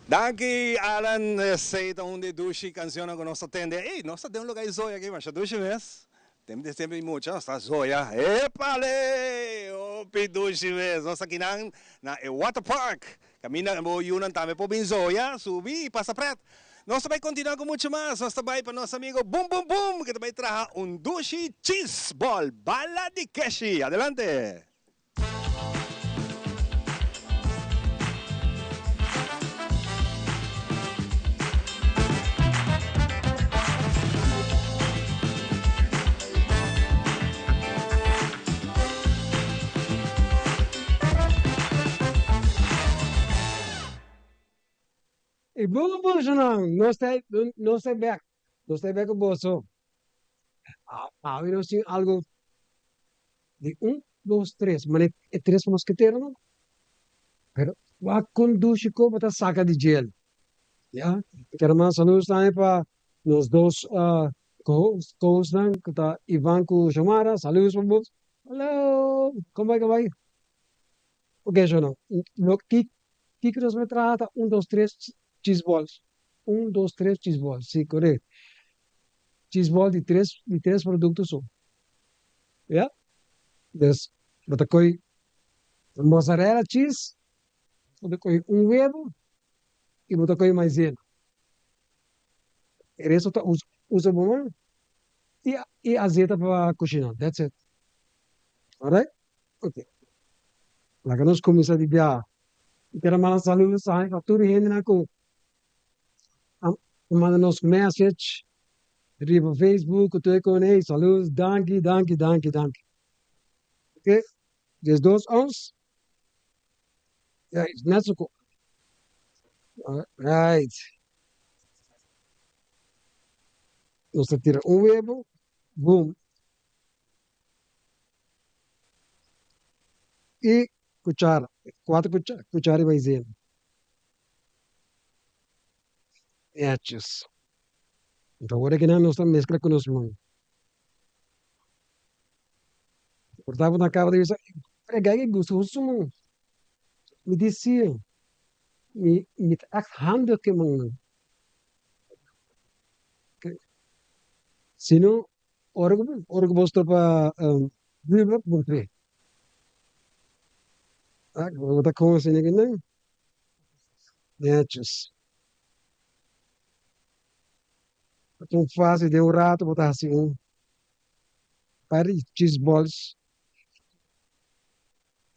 Danki Alan, esey ta un di dushi cancionnan cu nos ta tende. Ey, nos ta den un lugar di zoya aki, masha dushi mes. Temp di semper di mucha nos ta zoya. Epale! Hopi dushi mes. Nos ta kinan na e water park. Caminda bo yunan tambe por bin zoya, subi y pasa pret. Nos ta bay continua cu mucho mas. Nos ta bay pa nos amigo Boom Boom Boom cu ta bay traha un dushi cheese ball, bala di keshi. Adelante! E bon bosonan, nos ta nos ta bek, nos ta bek ku boso. Awe nos tin algu di un, dos, tres, mane e tres mosketeronan, pero wak kon dushi ku bo ta saka di djel. Ya, mi kere manda saludos tambe pa nos dos co-hostnan ku ta Ivan ku Xiomara, saludos pa boso. Hallo, kon bai kon bai? Ok, Xiona, lo ki kiko nos bai traha ta un, dos, tres cheese balls, un, dos, tres cheese balls, si korekto. Cheese ball di tres di tres produkto so. Ya? Dus bo ta koy mozzarella cheese, bo ta koy un webo y bo ta koy maizena. E resto ta usa bo man y y azeta pa kushina. That's it. Alright? Ok. Laga nos kuminsá di biaha. Mi kere manda saludos pa tur e hendenan ku a manda nos message riba Facebook ku tur e kos hey saludos danki danki danki danki ok 12 ons ya is net so right nos ta tira un webo boom y cuchara cuatro cuchara di maizena. Netjes. Anto ora ki nan nos ta meskla ku nos man. Por ta bo na kaba di bisa, Frega ki gustoso man. Mi di si, mi mi ta ègt handig ku e mannan. Si no, ora ku ora ku bo stopa Biblia, bo kre. Bo ta konosé nan. Netjes. Ta un fácil den un rato bo ta haci un par di cheese balls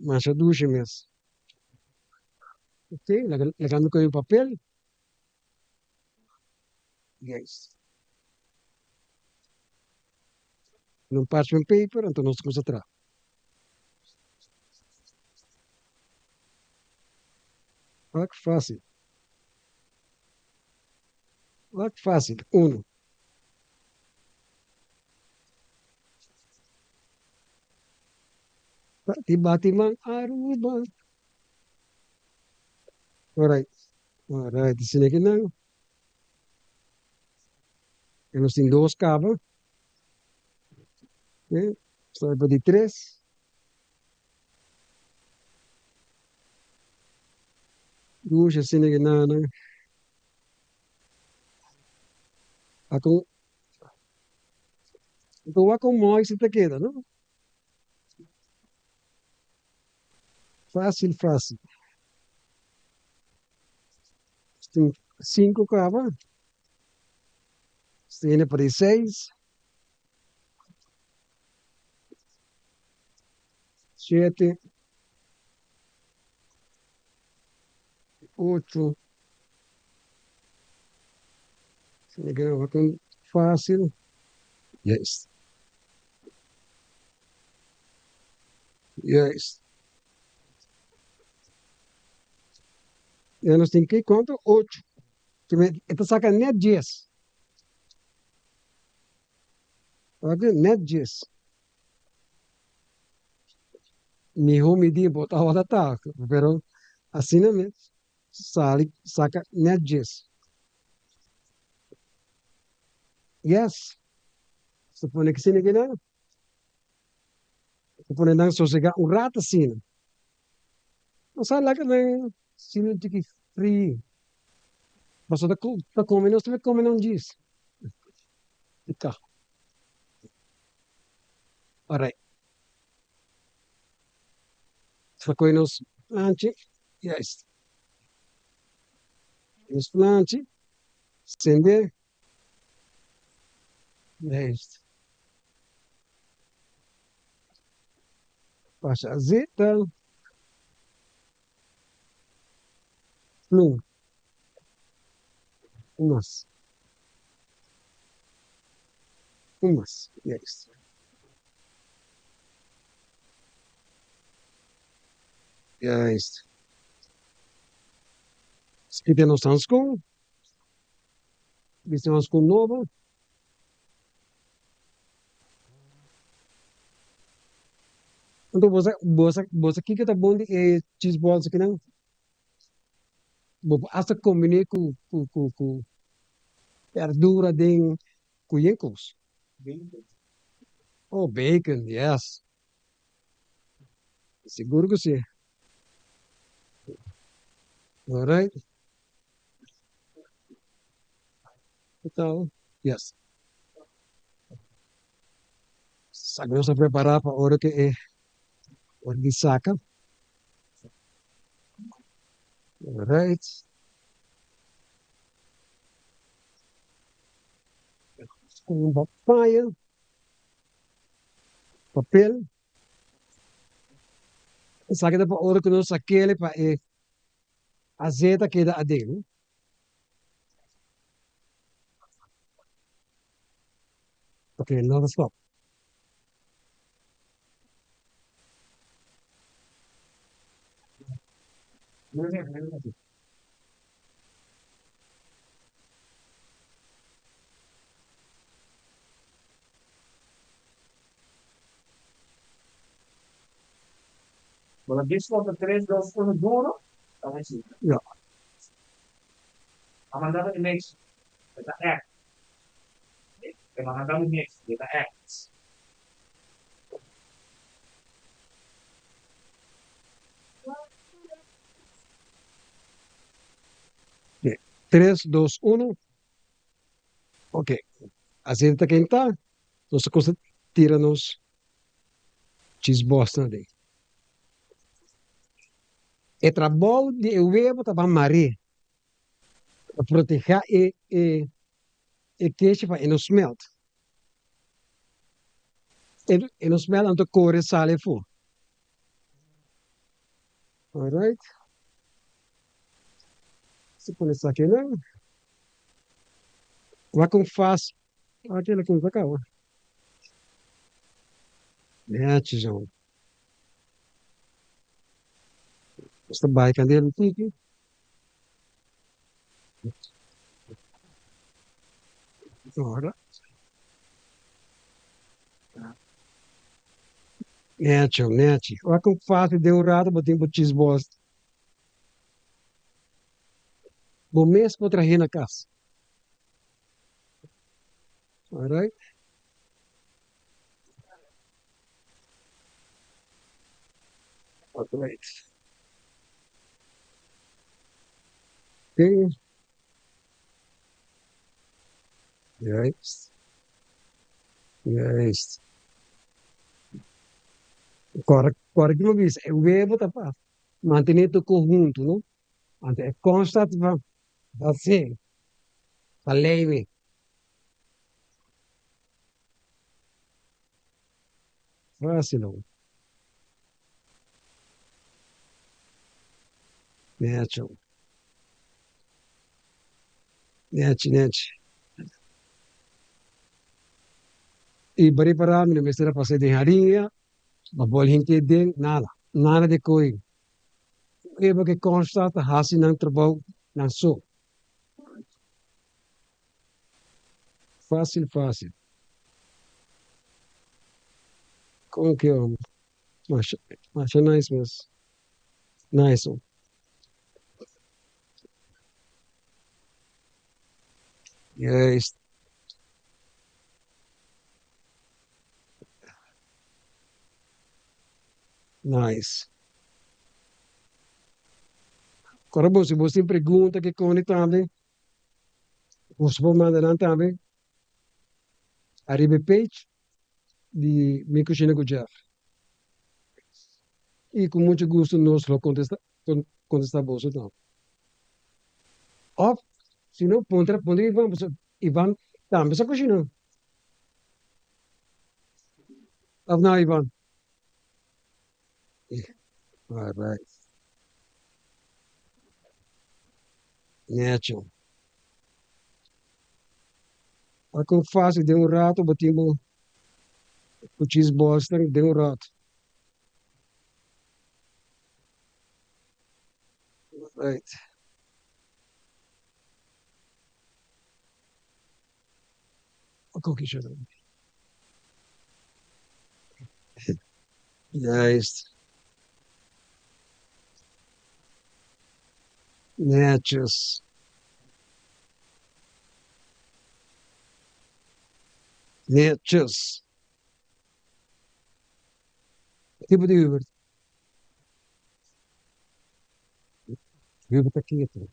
masha dushi mes. Ok, laga mi coge un papel. Yes. Un parchment paper anto nos cuminsa traha. Wak fácil. Wak fácil. Uno. Bati bati man Aruba. Alright. Alright. Asina ki nan. E nos tin dos kaba. Ok. Nos ta di tres. Dushi asina ki nan. Akon. Anto wak kon mooi si ta keda, no? Fácil, fácil. Tin cinco caba. Tiene por ahí seis. Siete. Ocho. Tiene que con fácil. Yes. Juist. Ya nos tin ki cuanto? Ocho. E ta saca net dies. Ok, net dies. Miho midi bo tabata ta, pero asina mes sali saca net dies. Yes. Supone ki sini kinan. Ta pone nan sosegá un rat asina. Nos a laga nan sinti un tiki fri. Pasobra ta ta come nos tambe come nan djis. Ita. Alright. Ta coge nos planchi. Juist. Nos planchi. Sende. Juist. Pasa azeta. Plum. Un mas. Un mas. Juist. Juist. Skita nos hanskon. Bisti hanskon nobo. Anto bo sa bo sa bo sa kiko ta bon di e cheese balls akinan? Bo por hasta kombiné ku ku ku ku berdura den ku yen kos. Oh bacon, yes. Sigur ku si. Alright. Yes. Sa nos a prepara pa ora ku e ora di saka. Alright. Un paña, papel. Esaki ta pa ora ku nos sak'el pa e azeta keda aden. Ok, no ta stop. Bo ta bis konta tres, dos, uno duro, ta bai si. Ja. A manda bo e mix, e ta ègt. E manda bo e mix, e ta ègt. Ok, tres, dos, uno. Ok, asina ta kentá, nos ta kusa tira nos cheese balls nan aden. E trabou di e webo ta pa mar'é, pa protehá e e e keshi pa e no smelt. E no smelt anto kore sali afó. Alright. Si pone esaki nan. Wak un fas. Aki el a kumsa kaba. Nechi zon. Nos ta bai kandel un tiki. Ora. Nechi, nechi. Wak un fácil den un rato bo tin bo cheese balls. Bo mes por trahe na cas. Alright. Alright. Okay. Juist. Juist. Kòrda, kòrda ki mi a bisa, e webo ta pa mantené tur kos huntu, no? Anto e kònsta ta pa bas'é, pa leibe. Fácil hoor. Necho. Nechi, nechi. I bari para mi no mester a pasa den harinha, pa bol henter den, nada. Nada di koe. Eba ke consta ta hasi nan trabou nan so. Fácil fácil. Kon ke homber. Masha masha nice mes. Nice one. Juist. Nice. Ora bo si bo tin pregunta ke koni tambe. Boso por manda nan tambe ariba e page di Mi Cushina cu Jeff. Y cu mucho gusto nos lo contesta contesta boso tambe. Of si no puntra puntra Ivan pasobra Ivan tambe sa cushina. Of no Ivan? Alright. Necho. A kon fácil den un rato bo tin bo cheese balls nan den un rato. Right. Koki Juist. Netjes. Netjes. Tipo di Hubert. Hubert ta ketu.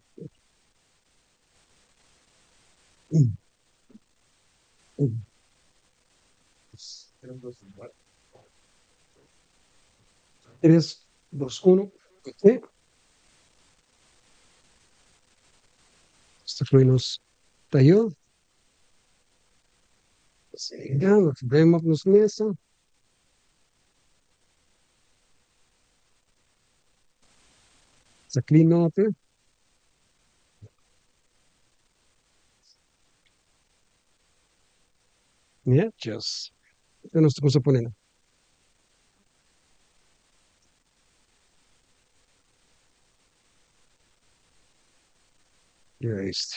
Tres, dos, uno. Ok. Esta foi nos tayo. Nos brem op nos mesa. Sa clean up, eh? Netjes. Anto nos ta cuminsa pone nan. Juist.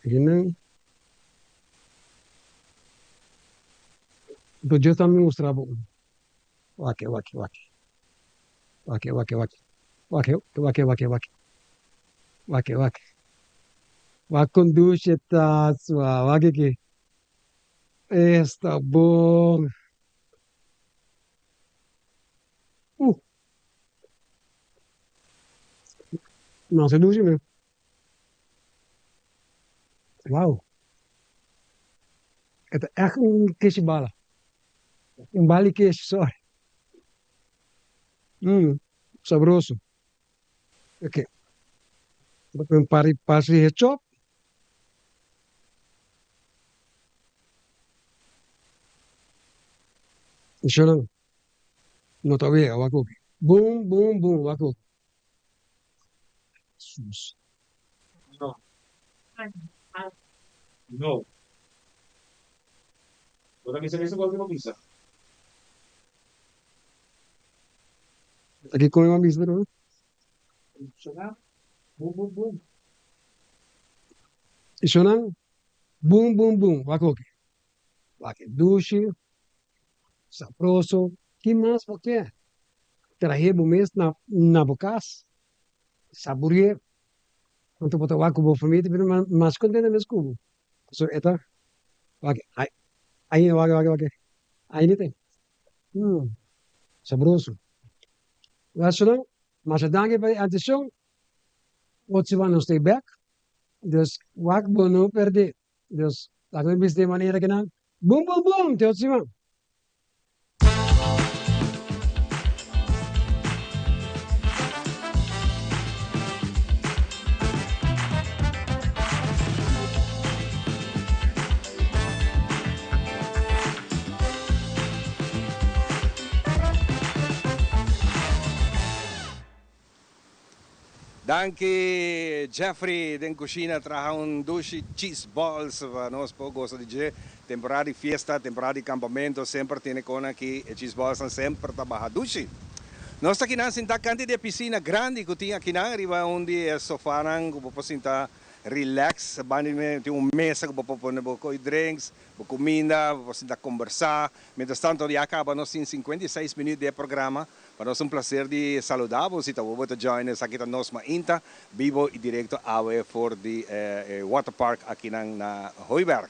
Nan. Anto Dios ta mustra bo un. Wak, wak, wak. Wak, wak, wak. Wak, wak, wak, wak. Wak, wak. Wak con dushi ta sua. Wak aki. Esta bon. Masha dushi men. Wow. E ta echt un keshi bala. Un bali keshi, sorry. Sabroso. Ok. Bo ta un par di parsley hechop. Shona, no ta wega, wak oki. Boom, boom, boom, wak oki. Sus. No. No. Bo ta bisa mester kos di bo bisa. Ta ki come bo bisa pero. Shona, boom, boom, boom. I shona, boom, boom, boom, wak oki. Wak e dushi, sabroso, ki mas bo ke? Trahe bo mes na na bo kas, saburi'e, anto bo ta wak ku bo famia ta bira mas kontento mes ku bo. Pasobra e ta wak ai wak wak wak ainda ten sabroso. Luisternan, masha danki pa e atenshon, otro siman nos ta e bek, dus wak bo no perde. Dus laga mi bisa di e manera kinan, Bum bum bum! Te otro siman. Danki Jeffrey den cushina traha un dushi cheese balls pa nos por goza di dje. Temporada di fiesta, temporada di campamento semper tene con aki e cheese balls nan semper ta baha dushi. Nos ta kinan sinta canti di e piscina grandi cu tin akinan riba un di e sofanan cu bo por sinta relax. Banda di tin un mesa cu bo por pone bo coy drinks, bo cuminda, bo por sinta combersa. Mientras tanto ya caba nos tin 56 minuut di e programa. Pa nos un placer di saluda bo si ta bo ta join esaki ta nos mainta bibo y directo awe for di e water park akinan na Hooiberg.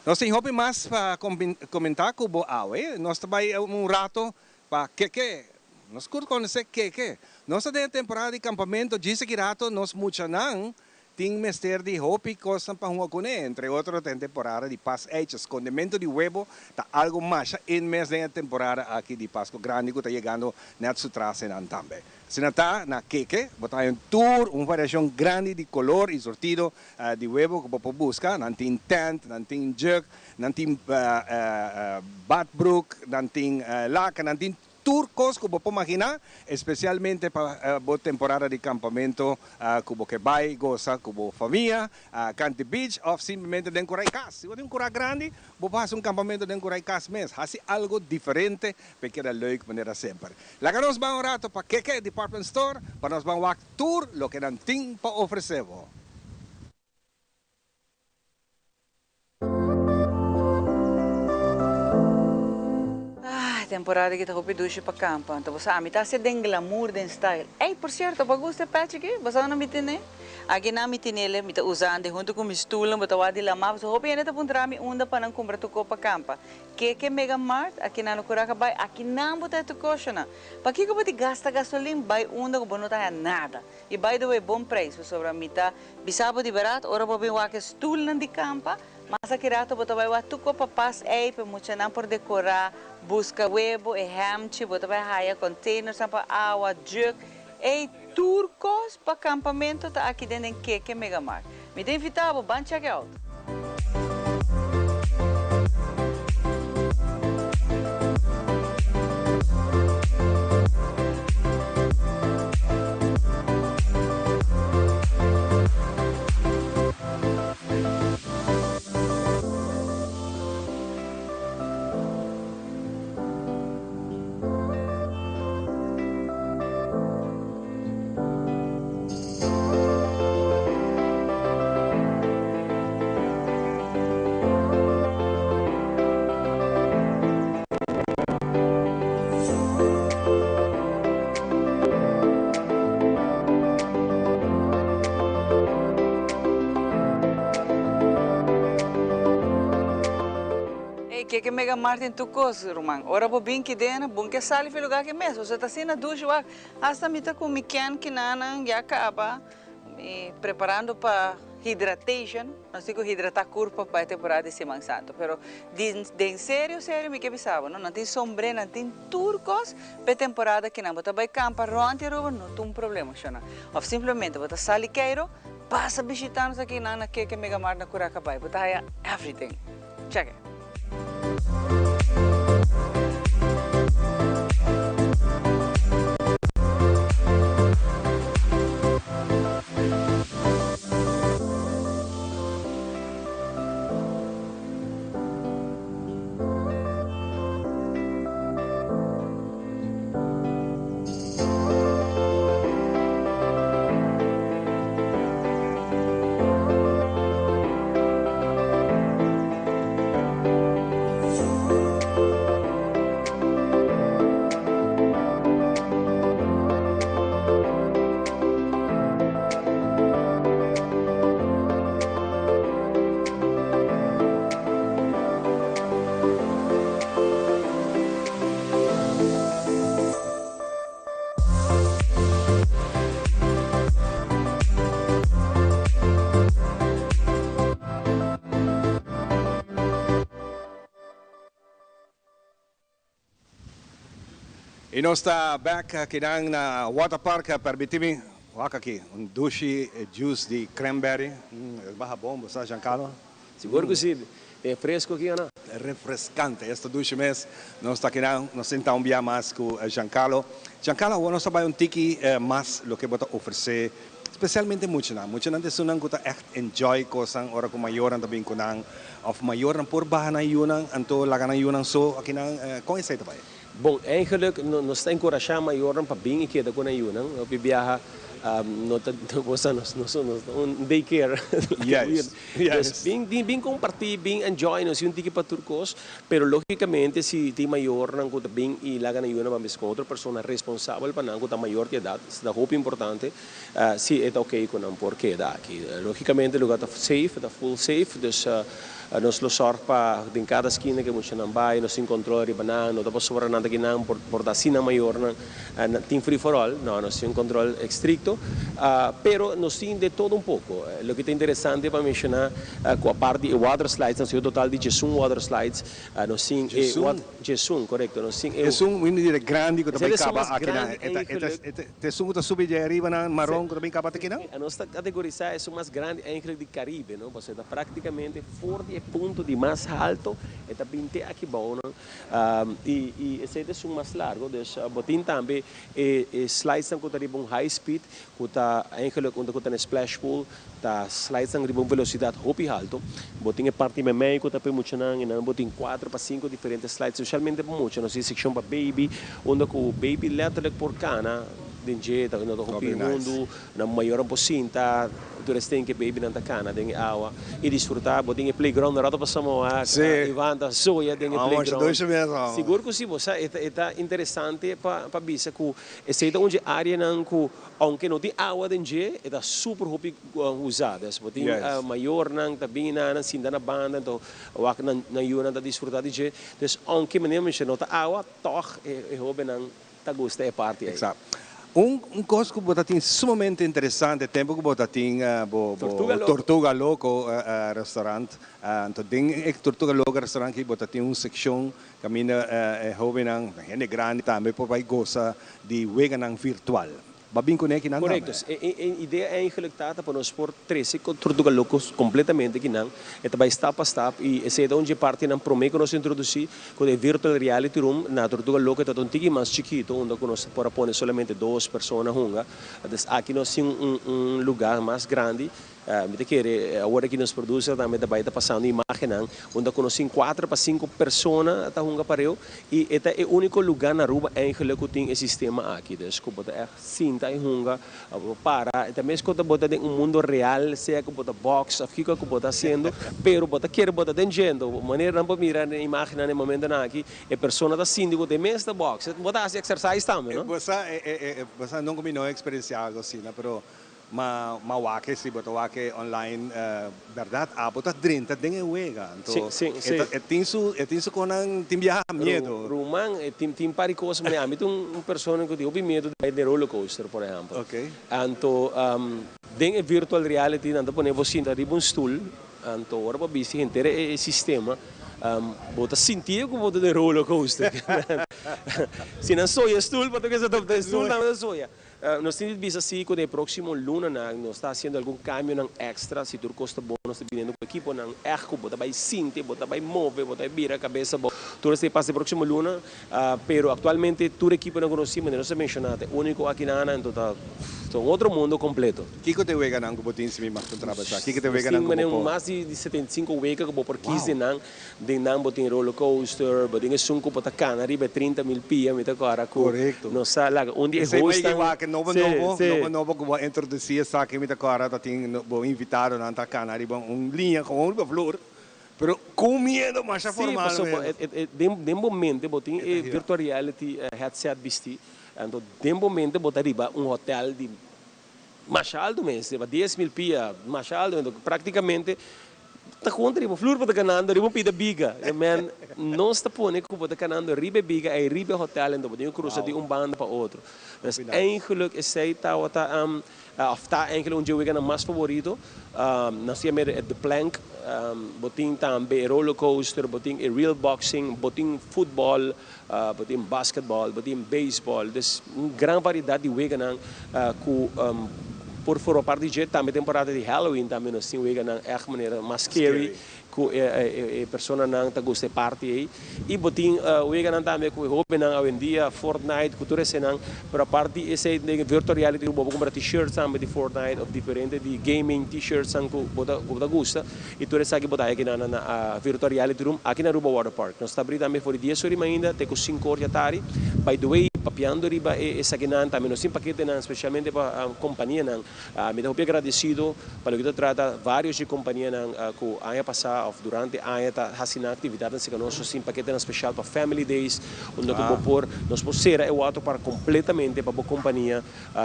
Nos tin hopi mas pa comenta cu bo awe. Nos ta bay un rato. Pa keke? Nos kur konosé keke. Nos ta den e temporada di kampamentu, djis aki rato nos muchanan tin mester di hopi kosnan pa hunga kuné, entre otro den temporada di pas eitjes. Skondementu di webo ta algu masha in mes den e temporada aki di Pasko Grandi ku ta yegando nèt su tras einan tambe. Asina ta na keke, bo ta haña un tur un variashon grandi di kolor i sortido di webo ku bo por buska. Nan tin tent, nan tin jug, Nan tin badbroek, nan tin laken, nan tin tur kos ku bo por maginá, espesialmente pa bo temporada di kampamentu ku bo ke bai gosa ku bo famia, kanti beach òf simplemente den kurai kas. Si bo tin un kurá grandi, bo por hasi un kampamentu den kurai kas mes. Hasi algu diferente pa e keda leuk manera semper. Laga nos ban un rato pa Keke Department Store pa nos ban wak tur loke nan tin pa ofresé bo. Ah, temporada aki ta hopi dushi pa kampa. Anto bo sa, ami ta hasi den glamour, den style. Ey, por cierto, bo a gusta e pech aki? Bo sa unda mi tene? Aki nan mi tinele, mi ta usando hunto cu mi stoelnan, bo ta wak di lama. Pasobra hopi hende ta puntra mi unda pa nan cumpra tuko pa kampa. Keke Mega Mart, aki nan no curaca bay, aki nan bo ta e tukoshonan. Pakico bo di gasta gasolin bay unda cu bo no ta haya nada? Y by the way, bon prijs, pasobra mi ta bisa bo di berat, ora bo bin wak e stoelnan di kampa, mas aki rato bo ta bai wak tuko pa pas ei pa e muchanan por decorá, busca webo, e hemchi, bo ta bai haya containersnan pa awa, jug, ei tur kos pa kampamento ta aki den den Keke Mega Mart. Mi ta invita bo, ban check out! Ey, keke Mega Mart tin tur kos, ruman. Ora bo bin kidena, bon ke sali fi lugar ki mes. Boso ta asina dushi wak. Hasta mi ta ku mi ken kinanan ya kaba. Mi preparando pa hidratation, nos tin ku hidrata kurpa pa e temporada di Siman Santu. Pero di den serio serio mi ke bisa bo, no, nan tin sombré, nan tin tur kos pa e temporada kinan. Bo ta bai kampa rònt di Aruba, no ta un problema shona. Òf simplemente bo ta sali Keiro, pasa bishita nos aki nan na Keke Mega Mart na Curacabai. Bo ta haya everything. Check it. Y nos ta bek akinan na Water Park. Permiti mi wak aki un dushi juice di cranberry. Es baha bon, bo sa Giancarlo? Sigur cu si. Tin fresco aki o no? Refrescante. Esta dushi mes. Nos ta akinan, nos sinta un bia mas cu Giancarlo. Giancarlo, awor nos ta bay un tiki mas loke bo ta ofrece, specialmente muchanan. Muchanan ta esunnan cu ta echt enjoy cosnan ora cu mayornan ta bin cu nan of mayornan por baha nan yunan, anto laga nan yunan so akinan. Con esey ta bay? Bon, eigenlijk nos ta enkurashá mayornan pa bin i keda ku nan yunan. Hopi biaha No ta bo sa nos nos nos ta un daycare. Juist, Dus bin bin bin comparti, bin enjoy nos tin un tiki pa tur cos, pero logicamente si tin mayornan cu ta bin y laga nan yunan pa con otro persona responsabel pa nan cu ta mayor di edad, ta hopi importante si e ta ok cu nan por keda aki. Logicamente e lugar ta safe, ta full safe, dus nos lo zorg pa den cada skina cu e muchanan bay nos tin control riba nan, no ta pasobra nan ta kinan por ta asina mayornan Tin free for all? No, nos tin un control estricto, pero nos tin de todo un poco. Loke ta interesante pa menciona cu apart di e water slides, nos tin un total di djesun water slides, nos tin e Djesun? Djesun, corecto. Nos tin e. Esun un di e grandi cu ta Esei bay ta esun caba mas aki nan. grandi E ta, e ta, eigenlijk. e ta, ta esun cu ta subi dje ariba nan, maron cu ta bin caba ta kinan? Nos ta categorisa esun mas grandi eigenlijk di Caribe, no? Pasobra e ta practicamente for di e punto di mas halto, e ta bin te aki bou nan. Y esey ta esun mas largo, dus bo tin tambe e slidesnan cu ta riba un high speed, cu ta eigenlijk unda cu ta na e splash pool, ta slidesnan riba un velocidad hopi halto. Bo tin e parti memey cu ta pa e muchanan y nan bo tin cuatro pa cinco diferente slides specialmente pa mucha. Nos tin seccion pa baby, unda cu baby letterlijk por cana den dje, ta no ta hopi hundu. Nan mayornan por sinta tur es ten ke babynan ta kana den e awa i disfrutá. Bo tin e playground un rato pa Samoa, Ivan ta soya den e playground. Sigur ku si, bo sa e ta interesante pa bisa ku esei ta un dje areanan ku ounke no tin awa den dje e ta super hopi usa. Des bo tin mayornan ta bini nan sinta na banda anto wak nan yunan ta disfrutá di dje. Des ounke manera mi bisa no ta awa tòg e hobennan ta gusta e parti ei. Exacto. Un un cos cu bo ta tin sumamente interesante tempo cu bo ta tin bo bo Tortuga Loco. Tortuga Loco restaurant anto den e Tortuga Loco restaurant aki bo ta tin un seccion caminda e hobennan hende grandi tambe por bay goza di weganan virtual. Bo a bin cune akinan tambe? Correcto. E e idea eigenlijk ta ta pa nos por trece Tortuga Loco completamente akinan. E ta bay stap pa stap y esey ta un dje partinan prome cu nos introduci. Ku e virtual reality room na Tortuga Loco e ta un tiki mas chikito unda ku nos por a pone solamente dos persona hunga. Dus aki nos tin un lugar mas grandi. Mi ta kere awor aki nos producer tambe ta bai ta pasando imagennan unda ku nos tin kuater pa sinku persona ta hunga pareu i e ta e uniko lugar na Aruba eigenlijk ku tin e sistema aki. Dus ku bo ta ègt sinta i hunga. Bo para, e ta mes ku ta bo ta den un mundo real, sea ku bo ta box of kiko ku bo ta hasiendo, pero bo ta kere bo ta den djendo. Manera nan por mira den imagennan den momentonan aki, e persona ta sinti ku ta e mes ta box. Bo ta hasi exercise tambe, no? Bo sa, bo sa nunka mi no a experiencia algo asina, pero ma ma wak si bo ta wak online, berdad abo ta drenta den e wega. Anto e ta e tin su e tin su konan tin biaha miedo. Ruman e tin tin par di kos manera ami ta un persona ku tin hopi miedo di bai den roller coaster por ehèmpel. Anto den e virtual reality nan ta pone bo sinta riba un stul anto ora bo bisti henter e sistema bo ta sinti ku bo ta den roller coaster. Si nan soya e stul bo ta keda ta e stul tambe ta soya. Nos tin di bisa si cu den e proximo lunanan nos ta haciendo algun cambionan extra, si tur cos ta bon nos ta biniendo cu equiponan echt cu bo ta bay sinti, bo ta bay move, bo ta bay bira cabeza bo, tur esey pasa e proximo luna, pero actualmente tur equiponan cu nos tin, manera nos a menciona, ta e unico aki na Ana, enton ta un otro mundo completo. Kico ta e weganan cu bo tin si mi mag puntra bo sa? Kico ta e Nos weganan tin cu bo por? mas di 75 wega cu bo por kies den nan. Den nan bo tin roller coaster, bo tin esun cu bo ta cana riba e 30 mil pia, mi ta cora cu nos sa laga un di e Esey hostnan. bay wak nobo nobo, nobo nobo cu bo a introduci esaki mi ta cora ta tin bo invitadonan ta cana riba un liña gewoon riba vloer, pero cu miedo masha formal Sí, pasobra den bo mente bo tin e virtual reality headset bisti, anto den bo mente bo ta riba un hotel di masha alto mes, riba dies mil pia, masha alto, anto practicamente ta conta riba flur bo ta ganando riba un pida biga. E men, nos ta pone cu bo ta ganando riba e biga ey riba e hotel, anto bo tin cu cruza di un banda pa otro. Dus eigenlijk esey tawata of ta eigenlijk un dje weganan mas favorito. Nos tin e The Plank, bo tin tambe e roller coaster, bo tin e real boxing, bo tin futbol, Bo tin basketball, bo tin baseball, dus un gran variedad di weganan cu por forma parti di dje. Tambe temporada di Halloween tambe nos tin weganan echt manera mas scary cu e personanan ta gusta e parti ey. Y bo tin weganan tambe cu e hobennan awendia, Fortnite cu tur esenan. Pero apart di esey den virtual reality bo por cumpra t-shirts tambe di Fortnite of diferente di gaming t-shirtsnan cu bo ta gusta. Y tur esaki bo ta haya kinan na Virtual Reality Room aki na Aruba Water Park. Nos ta abri tambe for di dies ora y mainda te cu cinco or di atari. By the way, papiando riba e esakinan tambe nos tin paketenan specialmente pa companianan. Mi ta hopi agradecido pa loke ta trata varios di companianan cu aña pasa of durante aña ta haci nan actividadnan cerca nos. Nos tin paketenan special pa family days unda cu bo por nos por cera e waterpark completamente pa bo compania.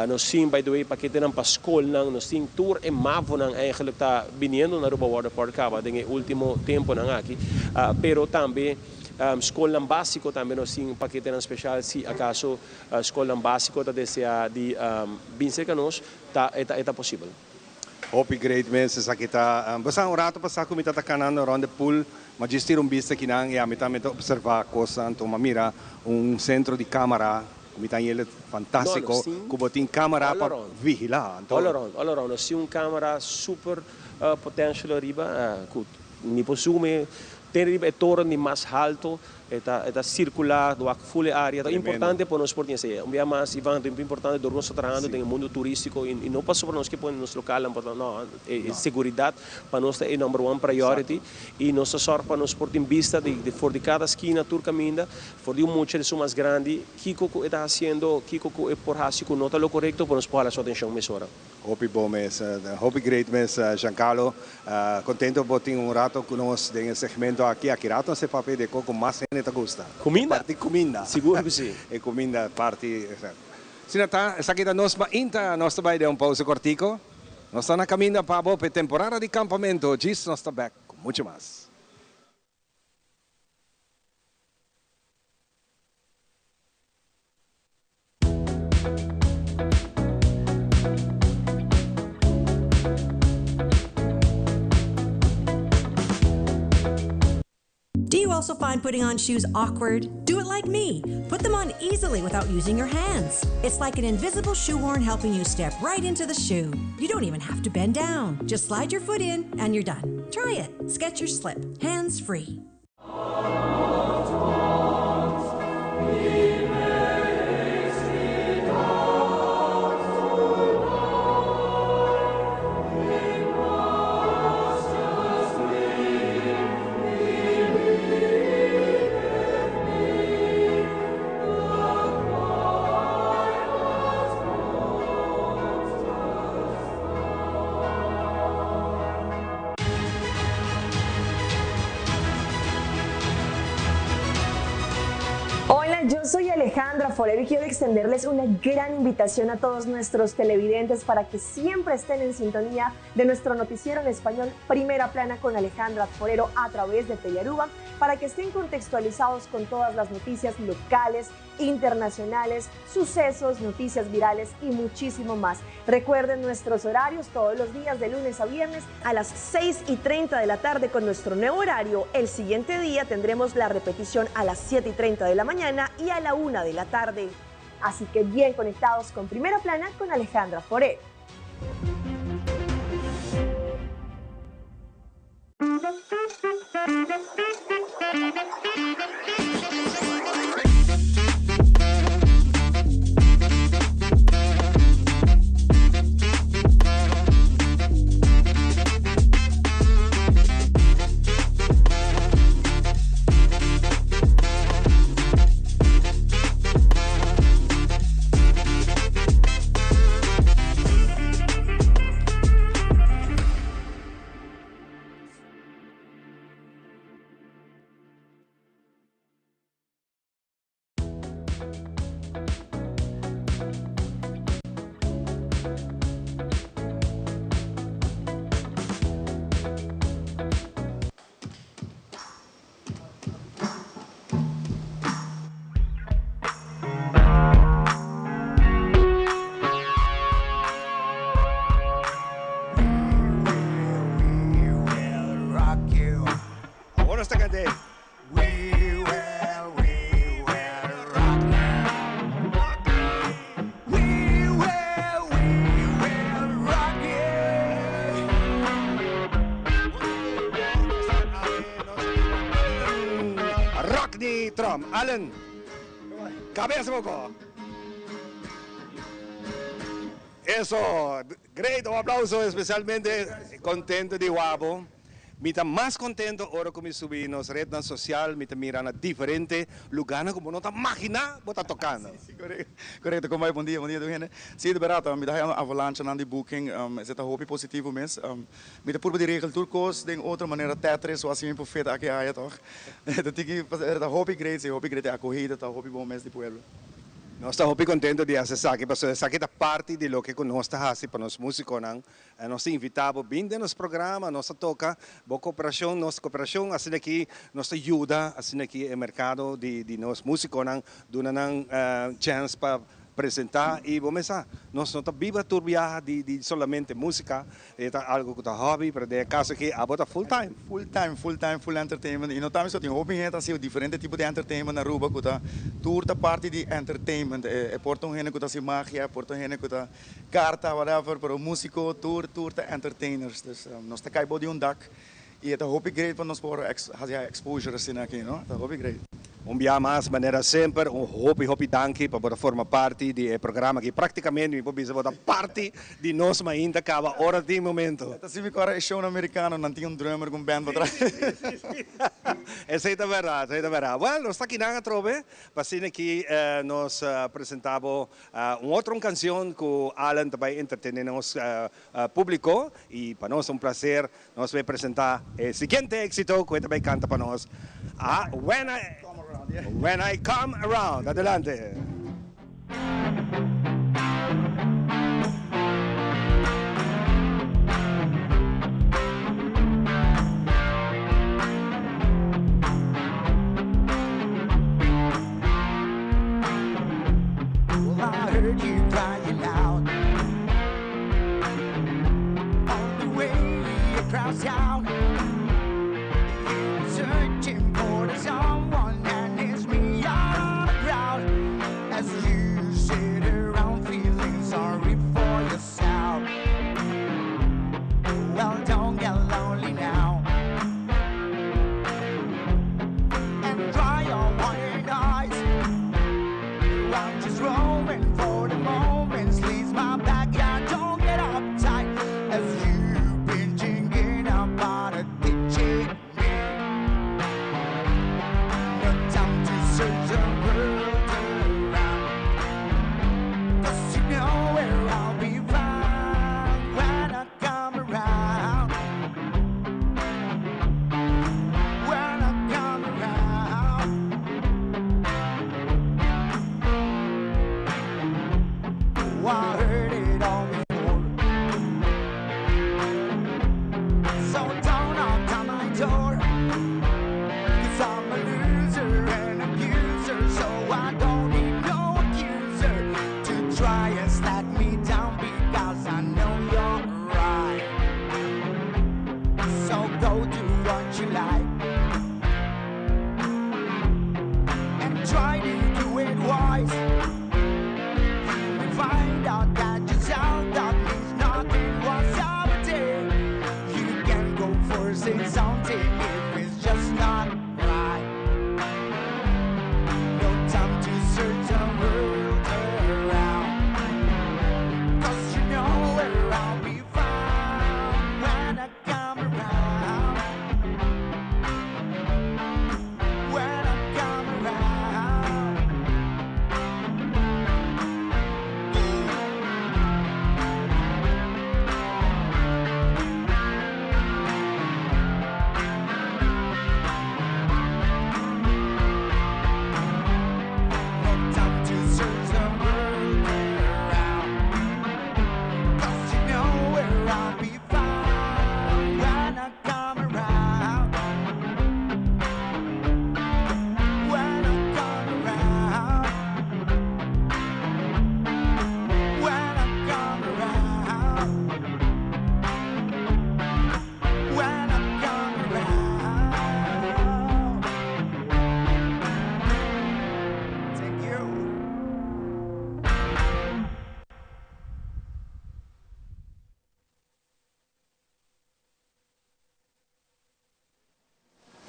Nos tin by the way paketenan pa scolnan. Nos tin tur e mavonan eigenlijk ta biniendo na Aruba Waterpark caba den e ultimo temponan aki. Pero tambe scolnan basico tambe nos tin paketenan special si acaso Skolnan básiko ta deseá di bin serka nos, ta e ta e ta posibel. Hopi great mes esaki ta. Bo sa un rato pasá ku mi ta ta kanando rònt e pool, ma djis tira un bista kinan i ami tambe ta opservá kosnan. Anto m'a mira un sentro di kámara ku mi ta haña fantástiko ku bo tin kámara pa vigilá. Anto. All around, all around. Nos tin un kámara super potential ariba ku mi por sume ten riba e toren di mas halto. E ta e ta circula wak full e area. Ta importante pa nos por tin esey. Un bia mas Ivan, ta importante dor nos ta trahando den e mundo turistico y no pasobra nos ke pone nos localnan por no, e seguridad pa nos ta e number one priority y nos ta zorg pa nos por tin bista di di for di cada skina tur caminda for di un mucha di su mas grandi kico cu e ta haciendo, kico cu e por haci cu no ta lo corecto pa nos por hala su atencion mesora. Hopi bo mes, hopi great mes Giancarlo. Contento bo tin un rato cu nos den e segmento aki. Aki rato nos e papia di e co cu mas hende ta gusta. Cuminda. E parti cuminda. Sigur cu si. E cuminda parti. Asina ta, esaki ta nos mainta. Nos ta bay den un pausa cortico. Nos ta na caminda pa bo p'e temporada di campamento. Djis nos ta bek cu mucho mas. Do you also find putting on shoes awkward? Do it like me. Put them on easily without using your hands. It's like an invisible shoehorn helping you step right into the shoe. You don't even have to bend down. Just slide your foot in and you're done. Try it. Skechers Slip. Hands free. Hola, yo soy Alejandra Forero y quiero extenderles una gran invitación a todos nuestros televidentes para que siempre estén en sintonía de nuestro noticiero en español Primera Plana con Alejandra Forero a través de Telearuba para que estén contextualizados con todas las noticias locales, internacionales, sucesos, noticias virales y muchísimo más. Recuerden nuestros horarios todos los días de lunes a viernes a las 6 y 30 de la tarde con nuestro nuevo horario. El siguiente día tendremos la repetición a las 7 y 30 de la mañana y a la 1 de la tarde. Así que bien conectados con Primera Plana con Alejandra Foré. Awor nos ta cant'é. Rockney Trump. Allen, cabeza poco. Eso, great, un aplauso especialmente contento di wabo. Mi ta mas contento ora cu mi subi nos rednan social, mi ta mira na diferente lugarnan cu bo no ta magina bo ta tocando. Si, corecto. Con bai? Bon dia, bon dia tur hende. Si, di berdad, mi ta haya un avalanchanan di booking. Esey ta hopi positivo mes. Mi ta purba di regel tur cos den otro manera Tetris o asina mi por fit aki aya toch. Ta tiki, ta hopi great, si, hopi great. E acogida ta hopi bon mes di pueblo. Nos ta hopi contento di haci esaki pasobra esaki ta parti di loke cu nos ta haci pa nos musiconan. Nos ta invita bo bin den nos programa, nos ta toca bo cooperacion, nos cooperacion asina aki nos ta yuda asina aki e mercado di di nos musiconan, duna nan chance pa presenta y bo mes sa nos no ta biba tur biaha di di solamente musica, e ta algo cu ta hobby pero den e caso aki abo ta full time. Full time, full time, full entertainment y no ta miso tin hopi hende ta haci diferente tipo di entertainment na Aruba cu ta tur ta parti di entertainment, e por ta un hende cu ta haci magia, e por ta un hende cu ta Carta, whatever, pero musico tur tur ta entertainers, dus nos ta cay bou di un dak y e ta hopi great pa nos por haci exposure asina aki, no? Ta hopi great. Un bia mas, manera semper, un hopi hopi danki pa bo ta forma parti di e programa aki. Practicamente mi por bisa bo ta parti di nos mainta caba ora tin momento. Ta si mi cora e shownan americano, nan tin un drummer cu un band patras. Si, si, si. Esey ta berdad, esey ta berdad. Well, nos ta akinan atrobe pa asina aki nos presenta bo Un otro un cancion cu Alan ta bay entretene nos publico y pa nos ta un placer nos bay presenta e siguiente exito cu e ta bay canta pa nos, When I When I Come Around. Adelante.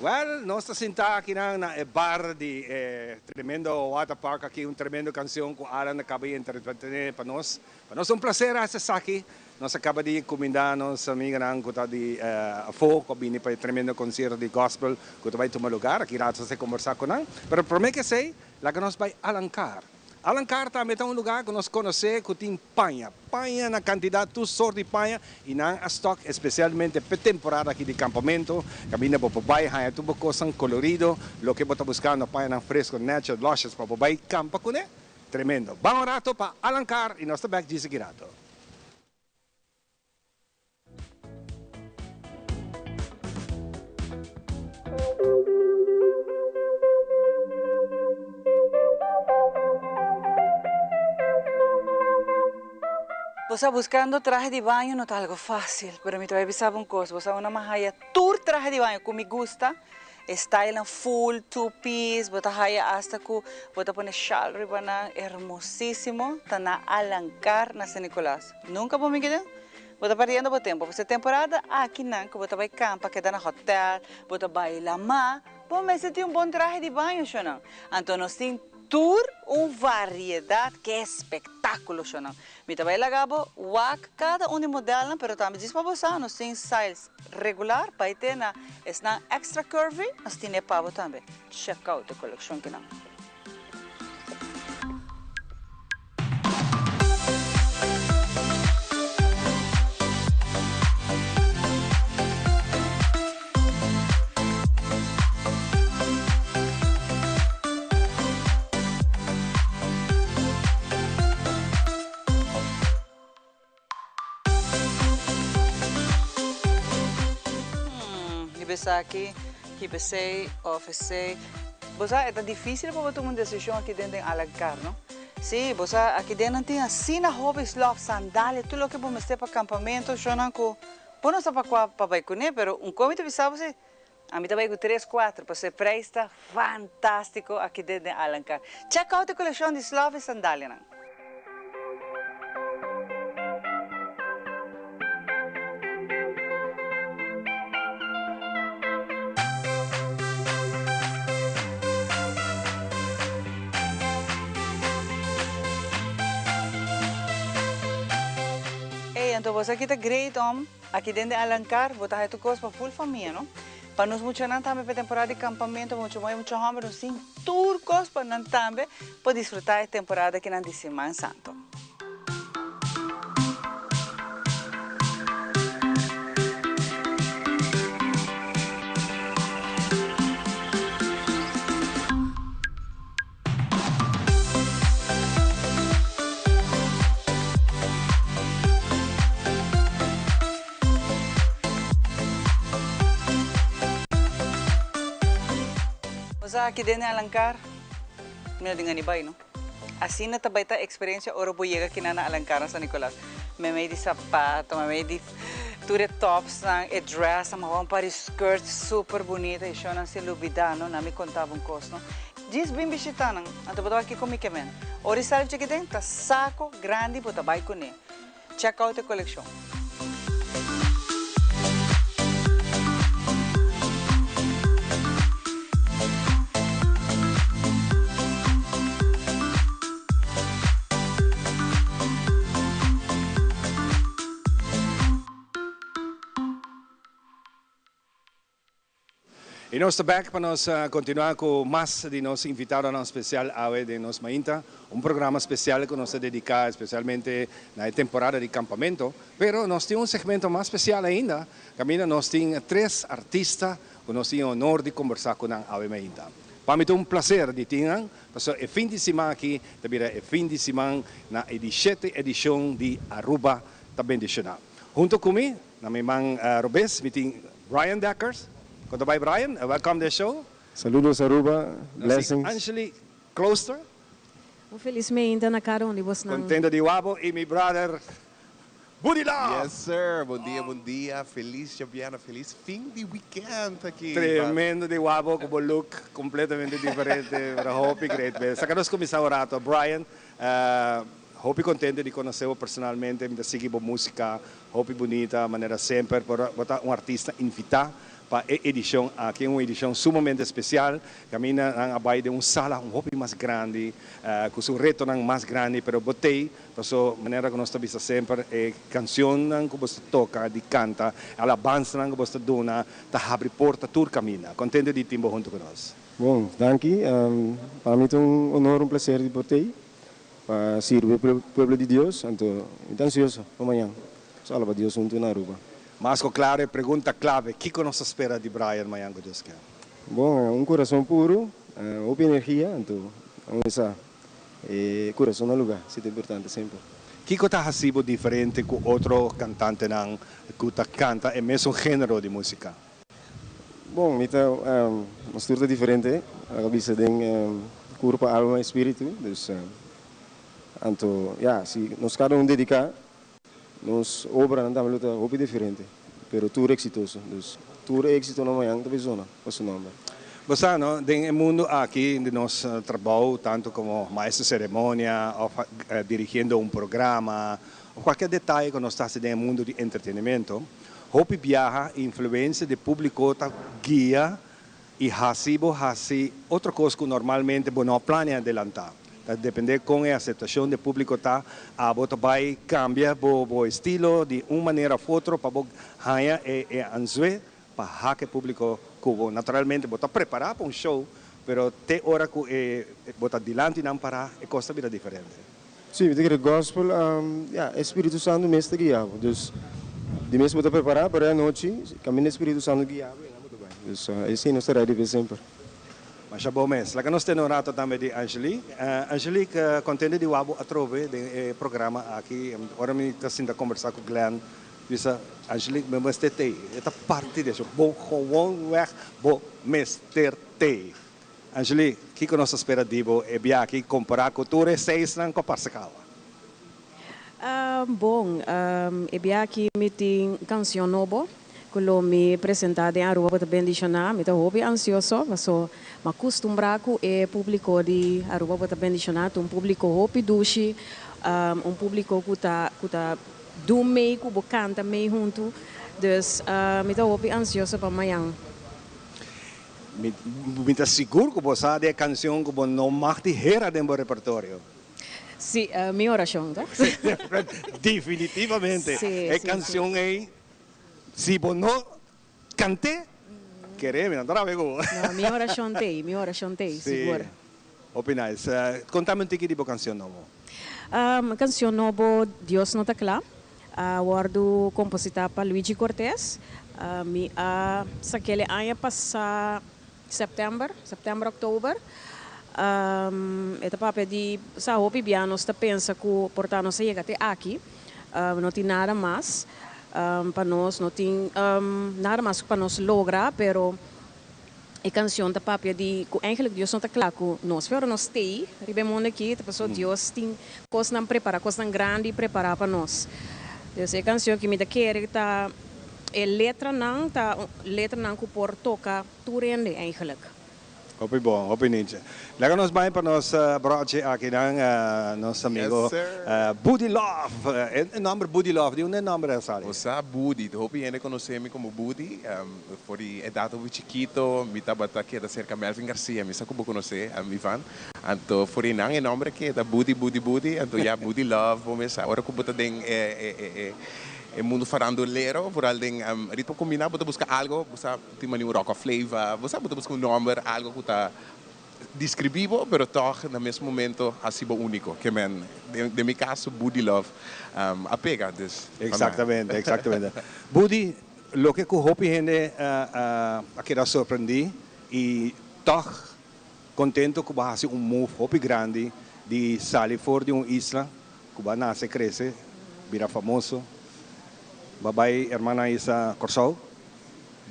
Well, nos ta sinta akinan na e bar di e tremendo water park aki, un tremendo cancion cu Alan a caba di interprete pa nos. Pa nos ta un placer haci esaki. Nos a caba di cuminda nos amiganan cu ta di afo cu a bini pa e tremendo concierto di gospel cu ta bay tuma lugar. Aki rato nos ta combersa cu nan. Pero prome cu esey, laga nos bay Alancar. Alancar tambe ta un lugar cu nos conoce cu tin paña. Paña na cantidad, tur sort di paña y nan a stock especialmente p'e temporada aki di campamento. Caminda bo por bay haya tur bo cosnan colorido, loke bo ta buscando, pañanan fresco, natural, luscious pa bo bay campa cune. Tremendo. Ban un rato pa Alancar y nos ta bek djis aki rato. Bo sa buscando trahe di baño no ta algo facil, pero mi ta bay bisa bo un cos, bo sa una mahaya tur trahe di baño cu mi gusta, E stylenan full two piece, bo ta haya hasta cu bo ta pone shaal riba nan, hermosisimo, ta na Alancar na San Nicolas. Nunca bo migi den? Bo ta perdiendo bo tempo, pasobra e temporada akinan cu bo ta bay campa, keda na hotel, bo ta bay lama, bo mester tin un bon trahe di baño, shonan. Anto nos tin tur un variedad, ke espectaculo, shonan. Mi ta bay laga bo wak cada un di modelnan, pero tambe djis pa bo sa, nos tin styles regular bay te na esnan extra curvy, nos tin e pa bo tambe. Check out e coleccion kinan. Hiba esaki, hiba esei of esei. Bo sa e ta dificil pa bo tuma un decision aki den den Alancar, no? Si, bo sa aki den nan tin asina hopi slof, sandalia, tur loke bo mester pa campamento, shownan cu bo no sa pa cua pa bay cune, pero un co mi ta bisa bo si, ami ta bay cu tres, cuatro, pasobra e prijs ta fantastico aki den den Alancar. Check out e coleccion di slof y sandalianan. Ey, anto boso aki ta great om. Aki den den Alancar bo ta haya tur cos pa full famia, no? Pa nos muchanan tambe pa e temporada di campamento, mucha muhe, mucha homber, nos tin tur cos pa nan tambe por disfruta e temporada akinan di Siman Santo. Nos a aki den Alancar, mi no tin gana di bai no. Asina ta bai ta experiencia ora bo yega kinan na Alancar na San Nicolas. Memey di sapato, memey di tur e topsnan, e dressnan, mi hawa un par di skirt super bunita y shownan sin lubida no, nan mi contaba un cos no. Djis bin bishita nan, anto bo ta wak kiko mi ke men. Ora i sali chiki den, ta sako grandi bo ta bai kuné. Check out e kolekshon. Y nos ta bek pa nos continua cu mas di nos invitadonan special awe den nos mainta. Un programa special cu nos ta dedica especialmente na e temporada di campamento. Pero nos tin un segmento mas special ainda, caminda nos tin tres artista cu nos tin e honor di combersa cu nan awe mainta. Pa mi ta un placer di tin nan, pasobra e fin di siman aki ta bira e fin di siman na e di shete edicion di Aruba ta Bendiciona. Hunto cu mi, na mi man robes, mi tin Brian Dekkers. Con ta bay Brian? Welcome to the show. Saludos Aruba, blessings. Nos tin Angely Klooster. Un felis meinta na cada un di bosnan. Contento di wabo y mi brother Buddy Love. Yes sir, bon dia bon dia, felis djabièrnè, felis fin di weekend aki. Tremendo di wabo cu bo look completamente diferente, pero hopi great mes. Saca nos cuminsa un rato Brian, Hopi contento di conoce bo personalmente, mi ta sigui bo musica hopi bunita manera semper, por bo ta un artista invita. Pa e edicion aki, un edicion sumamente special, caminda nan a bay den un sala un hopi mas grandi, cu su retonan mas grandi, pero bo tey, paso manera cu nos ta bisa semper, e cancionnan cu bo ta toca, di canta, e alabansanan cu bo ta duna, ta habri porta tur caminda. Contento di tin bo hunto cu nos. Bon, danki. Pa mi ta un honor, un placer di por tey pa sirbi e pueblo di Dios. Anto mi ta ansioso pa mañan nos alaba Dios hunto na Aruba. Mas cu claro e pregunta clave, kico nos ta spera di Brian mañan cu Dios kier? Bon, un curason puro, hopi energia, anto a mesa e curason na lugar, si ta importante semper. Kico ta haci bo diferente cu otro cantantenan cu ta canta e mesun genero di musica? Bon, mi ta, nos tur ta diferente, a bisa den curpa, alma y spiritu, dus anto ya, si nos cada un dedica Nos obranan tambe lo ta hopi diferente, pero tur exitoso. Dus tur e exitonan mañan ta bay zona pa su nomber. Bo sa no, den e mundo aki di nos trabou, tanto como maestro ceremonia of dirigiendo un programa of cualkier detaye cu nos ta haci den e mundo di entretenimento, hopi biaha influencia di publico ta guia I hasi bo hasi otro kos ku normalmente bo no a plania adelantá. Ta dependé kon e aseptashon di e públiko ta, abo ta bai kambia bo bo estilo di un manera òf otro pa bo haña e e anzué pa hak e públiko ku bo. Naturalmente bo ta prepará pa un show, pero te ora ku e bo ta dilanti nan pará e kos ta bira diferente. Sí, mi ta kere gospel, ya, e Spiritu Santu mes ta guia bo. Dus, di mes bo ta prepará, pero e anochi, kaminda e Spiritu Santu guia bo, einan bo ta bai. Dus, esei nos ta ready p'e semper. Masha bon mes. Laga nos tene un rato tambe di Angelique. Angelique, contento di wak bo atrobe den e programa aki. Ora mi ta sinta combersa cu Glenn, bisa, Angelique, mi mester t'ei. E ta parti di esho. Bo gewoonweg bo mester t'ei. Angelique, kiko nos ta spera di bo e bia aki kompará ku tur e seisnan ku a parse kawa? Bon, e bia aki mi tin kanshon nobo ku lo mi presentá den Aruba Bo Ta Bendishoná. Mi ta hopi ansioso paso mi a kustumbrá ku e públiko di Aruba Bo Ta Bendishoná. Ta un públiko hopi dushi, un públiko ku ta ku ta dun mei ku bo kanta mei huntu. Dus mi ta hopi ansioso pa mañan. Mi ta sigur ku bo sa di e kanshon ku bo no mag di hera den bo repertorio. Sí, mi orashon ta. Definitivamente. E kanshon ei, si bo no kant'é, kere mi no ta rabia ku bo. No, mi orashon t'ei, mi orashon t'ei, sigur. Hopi nice. Kontami un tiki di bo kanshon nobo. Kanshon nobo Dios no ta kla a wòrdu kompositá pa Luigi Cortez. Mi a sak'el e aña pasá sèptèmber, sèptèmber, òktober. E ta papia di sa hopi bia nos ta pensa ku por ta nos a yega te aki, no tin nada mas pa nos, no tin nada mas pa nos logra, pero E cancion ta papia di cu eigenlijk Dios no ta cla cu nos. Pero nos t'ey riba e mundo aki ta pasobra Dios tin cosnan prepara, cosnan grandi prepara pa nos. Dus e cancion aki mi ta kere ta e letranan ta letranan cu por toca tur hende eigenlijk. Hopi bon, hopi niche. Laga nos bai pa nos brochi akinan, nos amigo Budi Love. E nomber Budi Love, di unda e nomber a sali? Bo sa Budi, hopi hende conoce mi como Budi. For di edat hopi chikito mi tabata keda serka Melvin Garcia, mi sa ku bo konosé, Ivan. Anto for di nan e nòmber a keda Budi Budi Budi, anto ya Budi Love bo mes sa. Ora ku bo ta den e e mundu farandulero, vooral den ritmo kombiná, bo ta buska algo, bo sa tin manera un Rocka Flava, bo sa bo ta buska un nòmber, algo ku ta deskribí bo, pero tòg na mes momento hasi bo úniko. Ke men, den mi kaso Budi Love a pega, dus. Eksaktamente, eksaktamente. Budi, Loke ku hopi hende a keda sorprendí i tòg kontentu ku bo a hasi un move hopi grandi di sali for di un isla ku bo a nase, krese, bira famoso, bo a bai Hermana Isa Kòrsou,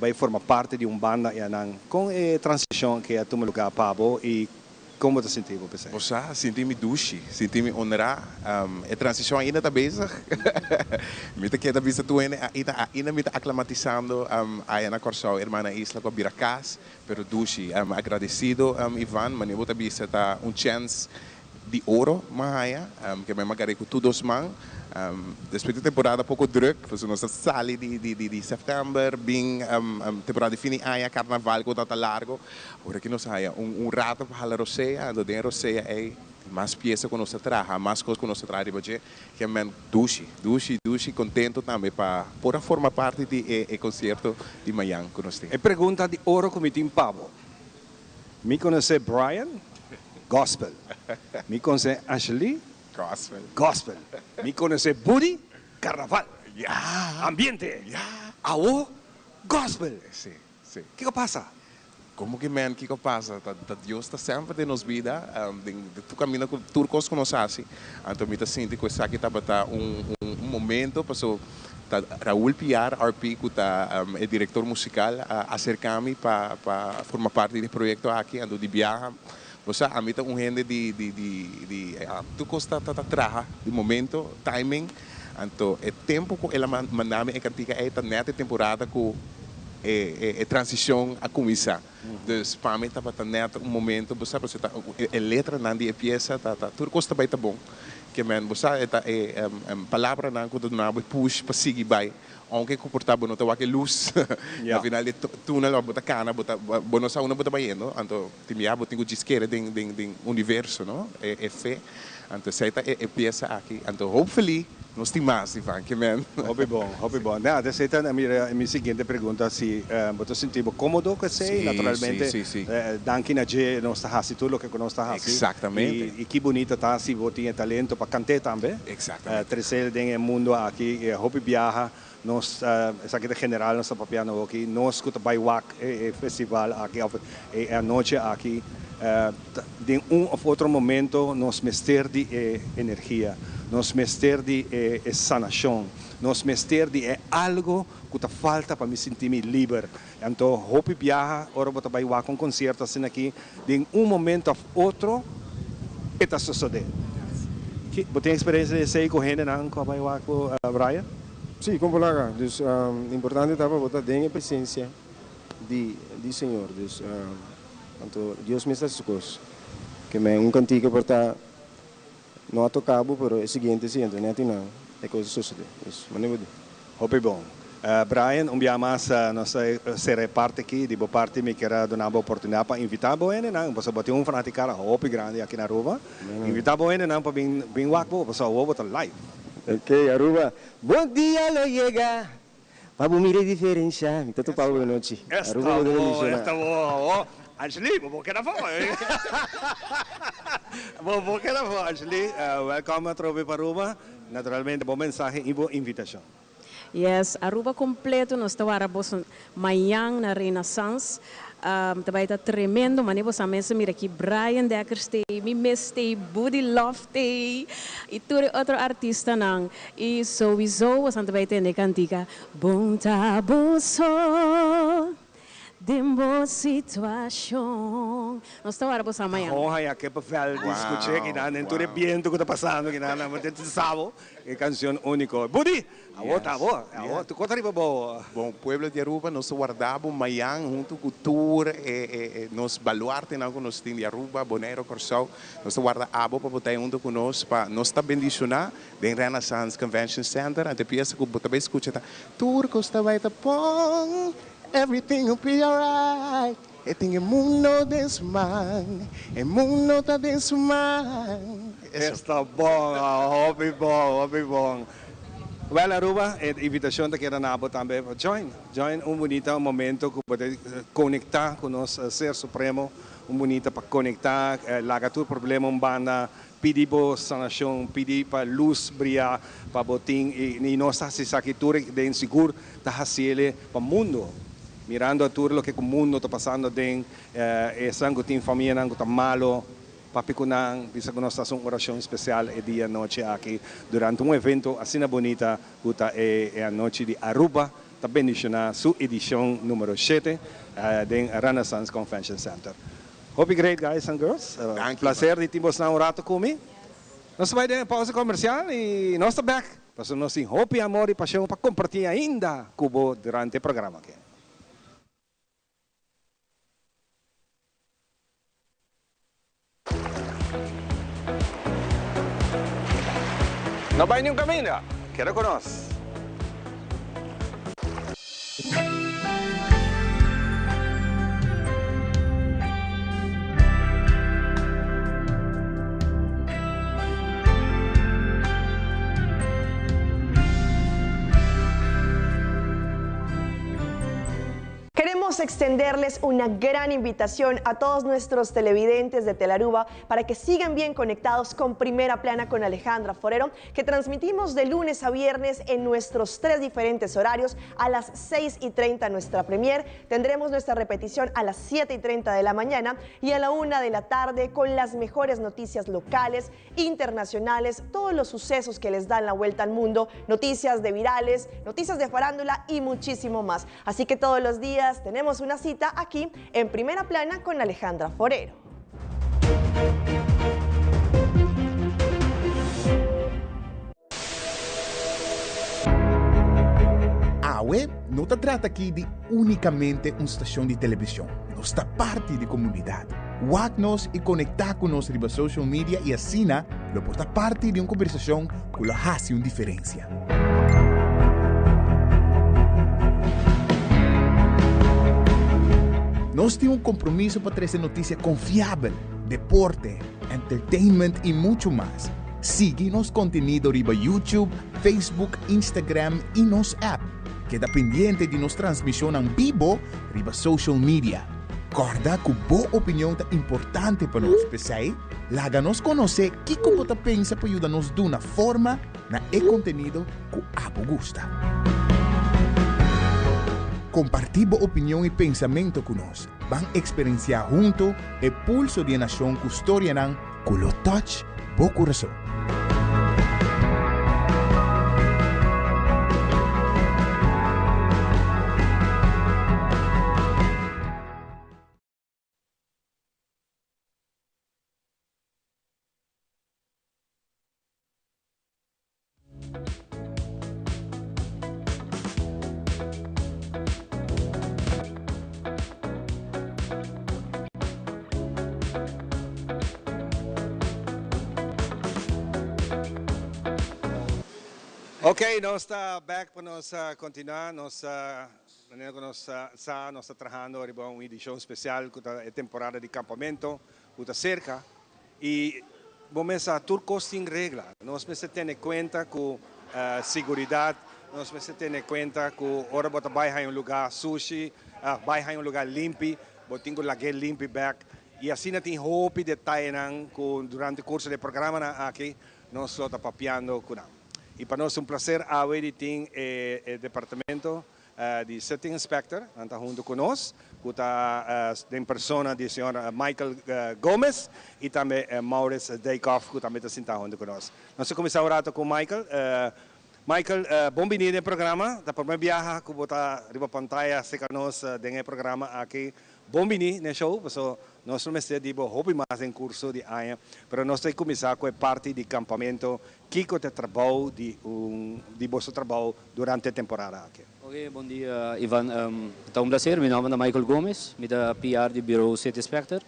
bai forma parti di un banda i anan. Kon e transishon ke a tuma lugá pa bo i Kon bo ta sinti bo p'esei? Bo sa, sinti mi dushi, sinti mi honrá. E transishon ainda ta bezig. Mi ta keda bisa tur hende ainda, ainda mi ta aklamatisando aya na Kòrsou, hermana Isla ku a bira kas, pero dushi. Agradesido, Ivan, manera bo ta bisa ta un chèns di oro m'a haya, ke men m'a gar'é ku tur dos man. Despues di temporada poko druk, pasobra nos ta sali di di di sèptèmber bin temporada di fin di aña, karnaval ku ta largo. Ora ki nos haya un un rato pa hala rosea, anto den e rosea ei mas piesa ku nos ta traha, mas kos ku nos ta traha riba dje, ke men dushi, dushi, dushi kontento tambe pa por a forma parti di e e konsierto di mañan ku nos tin. E pregunta di oro ku mi tin pa bo. Mi konosé Brian, gospel. Mi konosé Ashley, gospel. Gospel. Mi konosé Budi, karnaval. Ambiente. Awo, gospel. Sí, sí. Kiko pasa? Komo ki men kiko pasa? Ta ta Dios ta semper den nos bida, den tur kaminda ku tur kos ku nos hasi. Anto mi ta sinti ku esaki tabata un un momento paso Ta Raul Piar, RP, ku ta e direktor musikal a aserká mi pa pa forma parti di e proyekto aki. Anto di biaha, bo sa, ami ta un hende di di di di tur kos ta ta traha di momento, timing. Anto e tempu ku el a manda mi e kantika ei ta nèt e temporada ku e e e transishon a kuminsá. Dus pa mi tabata nèt un momento, bo sa, pasobra ta e letranan di e piesa ta ta tur kos ta bai ta bon. Ke men, bo sa, e ta e palabranan ku ta duna bo e push pa sigui bai. Ounke ku por ta bo no ta wak e lus na final di e túnel òf bo ta kana, bo ta bo no sa unda bo ta bayendo. Anto tin bia bo tin ku djis kere den den den universo, no? E e fe. Anto esei ta e e piesa aki. Anto hopefully nos tin mas, Ivan. Ke men. Hopi bon, hopi bon. Nada, esei ta mira mi siguiente pregunta, si bo ta sinti bo kómodo ku esei? Sí, Naturalmente, sí, sí, sí. danki na dje nos ta hasi tur loke ku nos ta hasi. Exactamente. I ki bunita ta si bo tin e talento pa kant'é tambe. Exactamente. Tres'é den e mundo aki, hopi biaha nos, esaki ta general nos ta papiando awoki, nos ku ta bai wak e festival aki òf e anochi aki, den un òf otro momento nos mester di e energia, nos mester di e sanashon, nos mester di e algo ku ta falta pa mi sinti mi liber. Anto hopi biaha ora bo ta bai wak un konsierto asina aki, den un momento òf otro e ta sosodé. Bo tin eksperensia di esei ku hendenan ku a bai wak bo, Brian? Sí, kon por laga. Dus importante ta pa bo ta den e presensia di di Señor. Dus anto Dios mes ta hasi su kos. Ke men un kantika por ta no a toka bo pero e siguiente si anto nèt i nan e kos a sosodé. Dus mane bo di. Hopi bon. Brian, un bia mas nos ta sera e parti aki. Di bo parti mi kier a duna bo oportunidat pa invitá bo hendenan, pasobra bo tin un fanatikada hopi grandi aki na Aruba. Invitá bo hendenan pa bin bin wak bo, pasobra awor bo ta live. Ok, Aruba, bon dia lo yega pa bo mira e diferensha. Mi ta topa bo anochi. Aruba Esta bo ta bo, bendiciona. esta bo. Oh, Angelie, bo por keda afó. Bo por keda afó, Angelie. Welkom atrobe pa Aruba. Naturalmente bo mensahe y bo invitacion. Yes, Aruba completo nos ta wara boso mañan na Renaissance. Ta bay ta tremendo, mane boso a mester mira aki Brian Dekkers t'ey, mi mes t'ey, Buddy Love t'ey y tur e otro artistanan. Y souiso boso ta bay tende e cantica Bon ta boso. Den bo situashon. Nos ta wara bo sa mañan. Hoja ya ke bevel di skuché kinan den tur e bientu ku ta pasando kinan nan bo tin sa bo e kanshon úniko. Budi! Awor ta abo, awor tur kos ta riba bo. Bon pueblo di Aruba nos ta warda bo mañan huntu ku tur e nos baluartenan ku nos tin di Aruba, Boneiru, Kòrsou. Nos ta warda abo pa bo ta huntu ku nos pa nos ta bendishoná den Renaissance Convention Center. Anto e piesa ku bo ta bai skucha ta Tur kos ta bai ta bon. Everything will be alright E tin e mundo den su man E mundo ta den su man Eso. Esta bon, hopi bon, hopi bon. Well Aruba, e invitacion ta keda na bo tambe pa join. Join un bunita momento cu bo ta conecta cu nos Ser Supremo. Un bunita pa conecta, laga tur problema un banda, Pidi bo sanacion, pidi pa luz bria pa bo tin y nos ta haci esaki tur den sigur ta haciele pa mundo mirando a tur loke cu mundo ta pasando den esnan cu tin famianan cu ta malo papia cu nan bisa cu nos ta haci un oracion special e dia nochi aki durante un evento asina bunita cu ta e anochi di Aruba ta bendiciona su edicion numero shete den Renaissance Convention Center. Hopi great guys and girls. Placer di tin bosnan un rato cu mi. Nos ta bay den e pausa comercial y nos ta back pasobra nos tin hopi amor y pasion pa comparti ainda cu bo durante e programa aki. No bai niun kaminda, keda ku nos. Queremos extenderles una gran invitación a todos nuestros televidentes de Telaruba para que sigan bien conectados con Primera Plana con Alejandra Forero, que transmitimos de lunes a viernes en nuestros tres diferentes horarios a las 6 y 30 nuestra premier. Tendremos nuestra repetición a las 7 y 30 de la mañana y a la 1 de la tarde con las mejores noticias locales, internacionales, todos los sucesos que les dan la vuelta al mundo, noticias de virales, noticias de farándula y muchísimo más. Así que todos los días tenemos una cita aquí en Primera Plana con Alejandra Forero. Awe no ta trata aki di únikamente un stashon di televishon, nos ta parti di komunidat. Wak nos i konektá ku nos riba social media i asina lo por ta parti di un kombersashon ku lo hasi un diferensia. Nos tin un kompromiso pa trese notisia konfiabel, deporte, entertainment i muchu mas. Sigui nos kontenido riba YouTube, Facebook, Instagram i nos app. Keda pendiente di nos transmishonnan bibo riba social media. Kòrda ku bo opinion ta importante pa nos, p'esei laga nos konosé kiko bo ta pensa pa yuda nos duna forma na e kontenido ku abo gusta. Kompartí bo opinion i pensamentu ku nos. Ban eksperensiá huntu e pulso di e nashon ku storianan ku lo touch bo kurason. Ok, nos ta back pa nos continua. Nos manera cu nos sa, nos ta trahando riba un edicion special cu ta e temporada di campamento cu ta cerca. Y bo mes sa tur cos tin regla. Nos mester tene cuenta cu siguridad, nos mester tene cuenta cu ora bo ta bay haña un lugar sushi, bay haña un lugar limpi, bo tin cu lag'é limpi bek. Y asina tin hopi detayenan cu durante curso di e programanan aki nos lo ta papiando cu nan. Y pa nos ta un placer awe di tin e departamento di City Inspector, nan ta hunto cu nos, cu ta den persona di señor Michael Gomez y tambe Maurits Dijkhoff cu tambe ta sinta hunto cu nos. Nos ta cuminsa un rato cu Michael. Michael, bon bini den e programa. Ta prome biaha cu bo ta riba pantaya cerca nos den e programa aki. Bon bini den show, paso nos lo mester di bo hopi mas den curso di aña, pero nos ta cuminsa cu e parti di campamento, kico ta e trabou di un di boso trabou durante e temporada aki. Ok, bon dia Ivan, ta un placer, mi nomber ta Michael Gomez, mi ta PR di Bureau City Inspector.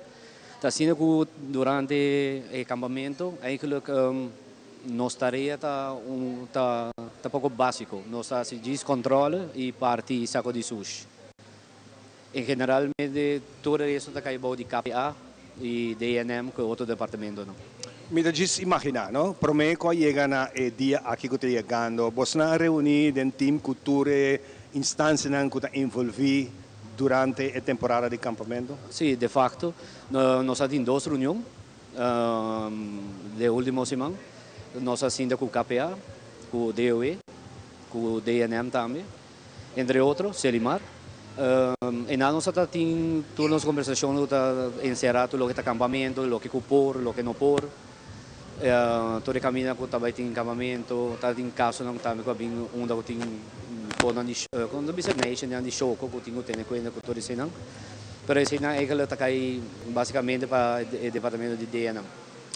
Ta asina cu durante e campamento eigenlijk nos tarea ta un ta ta poco basico, nos ta haci djis controle y parti saco di sushi. En generalmente tur e resto ta kai bou di KPA y DNM ku e otro departamentonan. Mi ta djis imaginá, no? Promé ku a yega na e dia aki ku ta yegando, bosnan a reuní den tim ku tur e instansianan ku ta envolví durante e temporada di kampamentu? Sí, de fakto. Nos a tin dos reunion de último siman. Nos a sinta ku KPA, ku DOE, ku DNM tambe. Entre otro, Celimar. Einan nos a ta tin tur nos kombersashon ku ta enserá tur loke ta kampamentu, loke ku por, loke no por. Tur e kaminda ku ta bai tin kampamentu, ta tin kasonan tambe ku a bin unda ku tin konan di, kon ta bisa meisjenan di shoko ku tin ku tene kuenta ku tur eseinan. Pero eseinan eigentlik ta kai basikamente pa e departamento di DNM.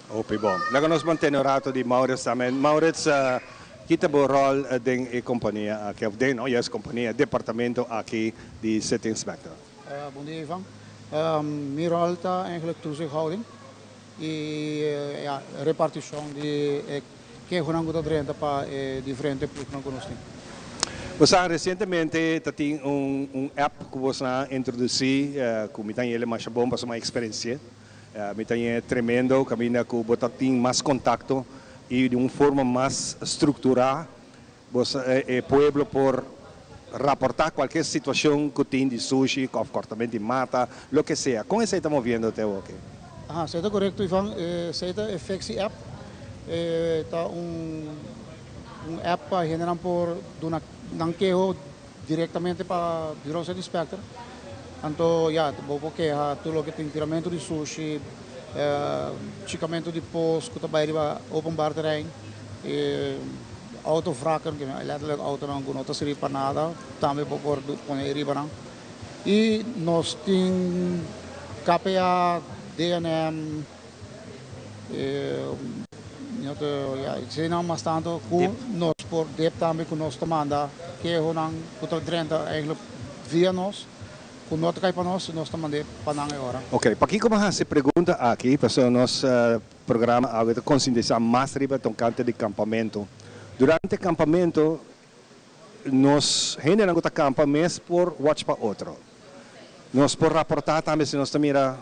Hopi bon. Laga nos mantene un rato di Maurits tambe. Maurits, ki ta bo rol den e kompania aki, of den, no juist kompania, departamento aki di City Inspector? Bon dia Ivan. Mi rol ta eigenlijk toezichthouding y ja, reparticion di e kehonan ku ta drenta pa e diferente ploegnan ku nos tin. Bo sa resientemente ta tin un un app ku boso a introdusí ku mi ta yele masha bon pasobra mi a eksperensi'é. Mi ta yele tremendo kaminda ku bo ta tin mas kontakto i di un forma mas strukturá bo e pueblo por raportá kualke situashon ku tin di sushi òf kòrtament di mata, loke sea. Kon esei ta moviendo te awoki? Aha, esei ta korekto Ivan. Esei ta e Fixi app. E ta un un app pa hendenan por duna nan keho direktamente pa Bureau State Inspector. Anto ya, bo por keha tur loke tin tiramentu di sushi, chikamentu di pos ku ta bai riba openbaar terrein, e autovrakken, letterlijk autonan ku no ta sirbi pa nada, tambe bo por pone e riba nan. I nos tin KPA, DNM, eseinan mas tantu ku nos por dip tambe ku nos ta manda kehonan ku ta drenta eigenlijk via nos ku no ta kai pa nos, nos ta mand'é pa nan e ora. Ok, pakiko bo hasi pregunta aki? Pasobra nos programa awe ta konsientisá mas riba tokante di kampamentu. Durante kampamentu nos hendenan ku ta kampa mes por watch pa otro. Nos por raportá tambe si nos ta mira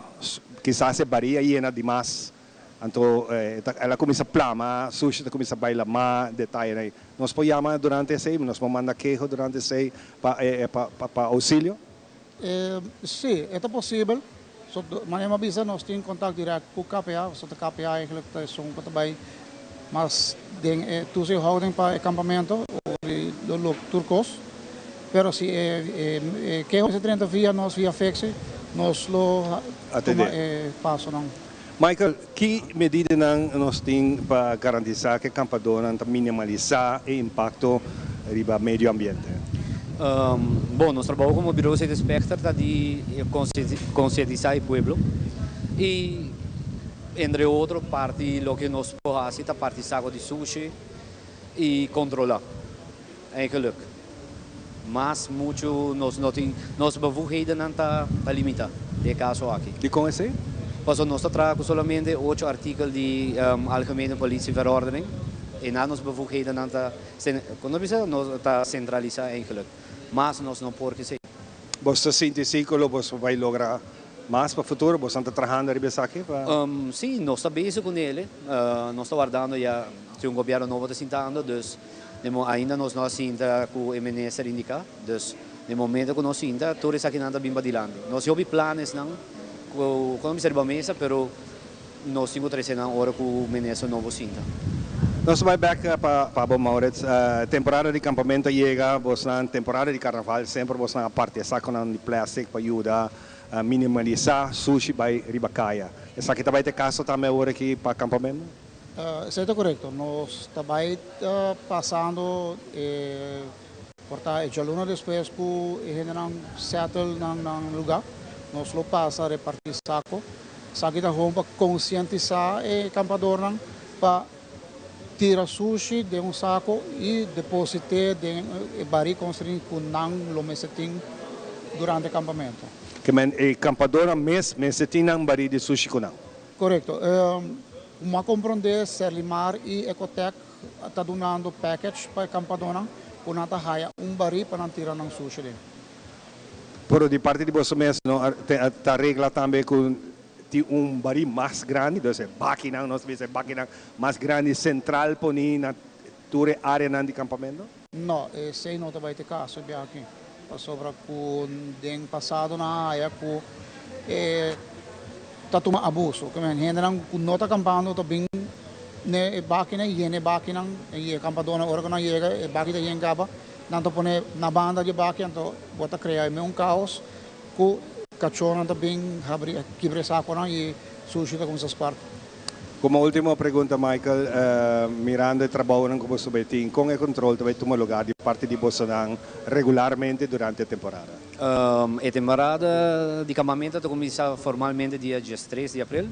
kisas e baria yena di mas, anto el a kuminsá plama, sushi ta kuminsá bai lamá, detayenan ei. Nos por yama durante esei, nos por manda keho durante esei pa pa ousilio? Sí, e ta posibel. Manera mi a bisa nos tin kontak dirèkt ku KPA, pasobra ta KPA eigentlik ta esun ku ta bai mas den e toezichthouding pa e kampamentu o lo tur kos. Pero si e keho mester drenta via nos, via Fexi, nos lo tuma e pasonan. Michael, ki medidanan nos tin pa garantisá ku e kampadónan ta minimalisá e impakto riba medio ambiente? Bon, nos trabou komo Bureau City Inspector ta di konsientisá e pueblo i entre otro parti loke nos por hasi ta parti sako di sushi i kontrolá. Eigenlijk mas muchu nos no tin, nos bevoegdhedennan ta limita den e kaso aki. Dikon esei? Pasobra nos ta traha ku solamente ocho artikel di Algemene Politieverordening i nan nos bevoegdhedennan ta, kon nos bisa, nos ta sentralisá eigenlijk. Mas nos no por esei. Bos ta sinti si ku lo bos por bai logra mas pa futuro? Bosnan ta trahando riba esaki pa. Sí, nos ta bezig ku nele. Nos ta wardando ya si un gobièrnu nobo ta sintando, dus. Den mo ainda nos no a sinta cu e minister indica, dus den momento cu nos sinta tur esakinan ta bin padilanti. Nos hopi planesnan cu cu no mester riba mesa pero nos tin cu trece nan ora cu minister nobo sinta. Nos ta bai bek pa pa bo Maurits. Temporada di campamento a yega, bosnan temporada di carnaval semper bosnan a parti e saconan di plastic pa yuda minimalisa sushi bai riba caya. Esaki ta bai ta e caso tambe awor aki pa campamento? Esei ta korekto. Nos ta bai pasando e por ta e djaluna despues ku e hendenan settle nan nan lugá, nos lo pasa repartí sako. Esaki ta hon pa konsientisá e kampadornan pa tira sushi den un sako i deposit'é den e barí konstruí ku nan lo mester tin durante e kampamentu. Ke men e kampadornan mes mester tin nan barí di sushi ku nan? Korekto. Como a comprende Serlimar y Ecotec ta dunando package pa e campadonan cu nan ta haya un bari pa nan tira nan sushi den. Pero di parti di boso mes no ta regla tambe cu tin un bari mas grandi, dus e bakinan, nos ta bisa e bakinan mas grandi central poni na tur e areanan di campamento? No, esey no ta bay te caso e biaha aki, pasobra cu den pasado nan a haya cu e ta tuma abuso. Ke men hendenan ku no ta kampando ta bin ne e bakinan i yena e bakinan i e kampadónan ora ku nan yega e baki ta yen kaba nan ta pone na banda di e baki anto bo ta krea e meun kaos ku kachónan ta bin habri kibra e sakonan i sushi ta kuminsá spart. Komo ultimo pregunta Michael, mirando e trabounan ku boso bai tin, kon e kontrol ta bai tuma lugá di parti di bosonan regularmente durante e temporada? E temporada di kampamento ta kuminsá formalmente dia diestres di aprel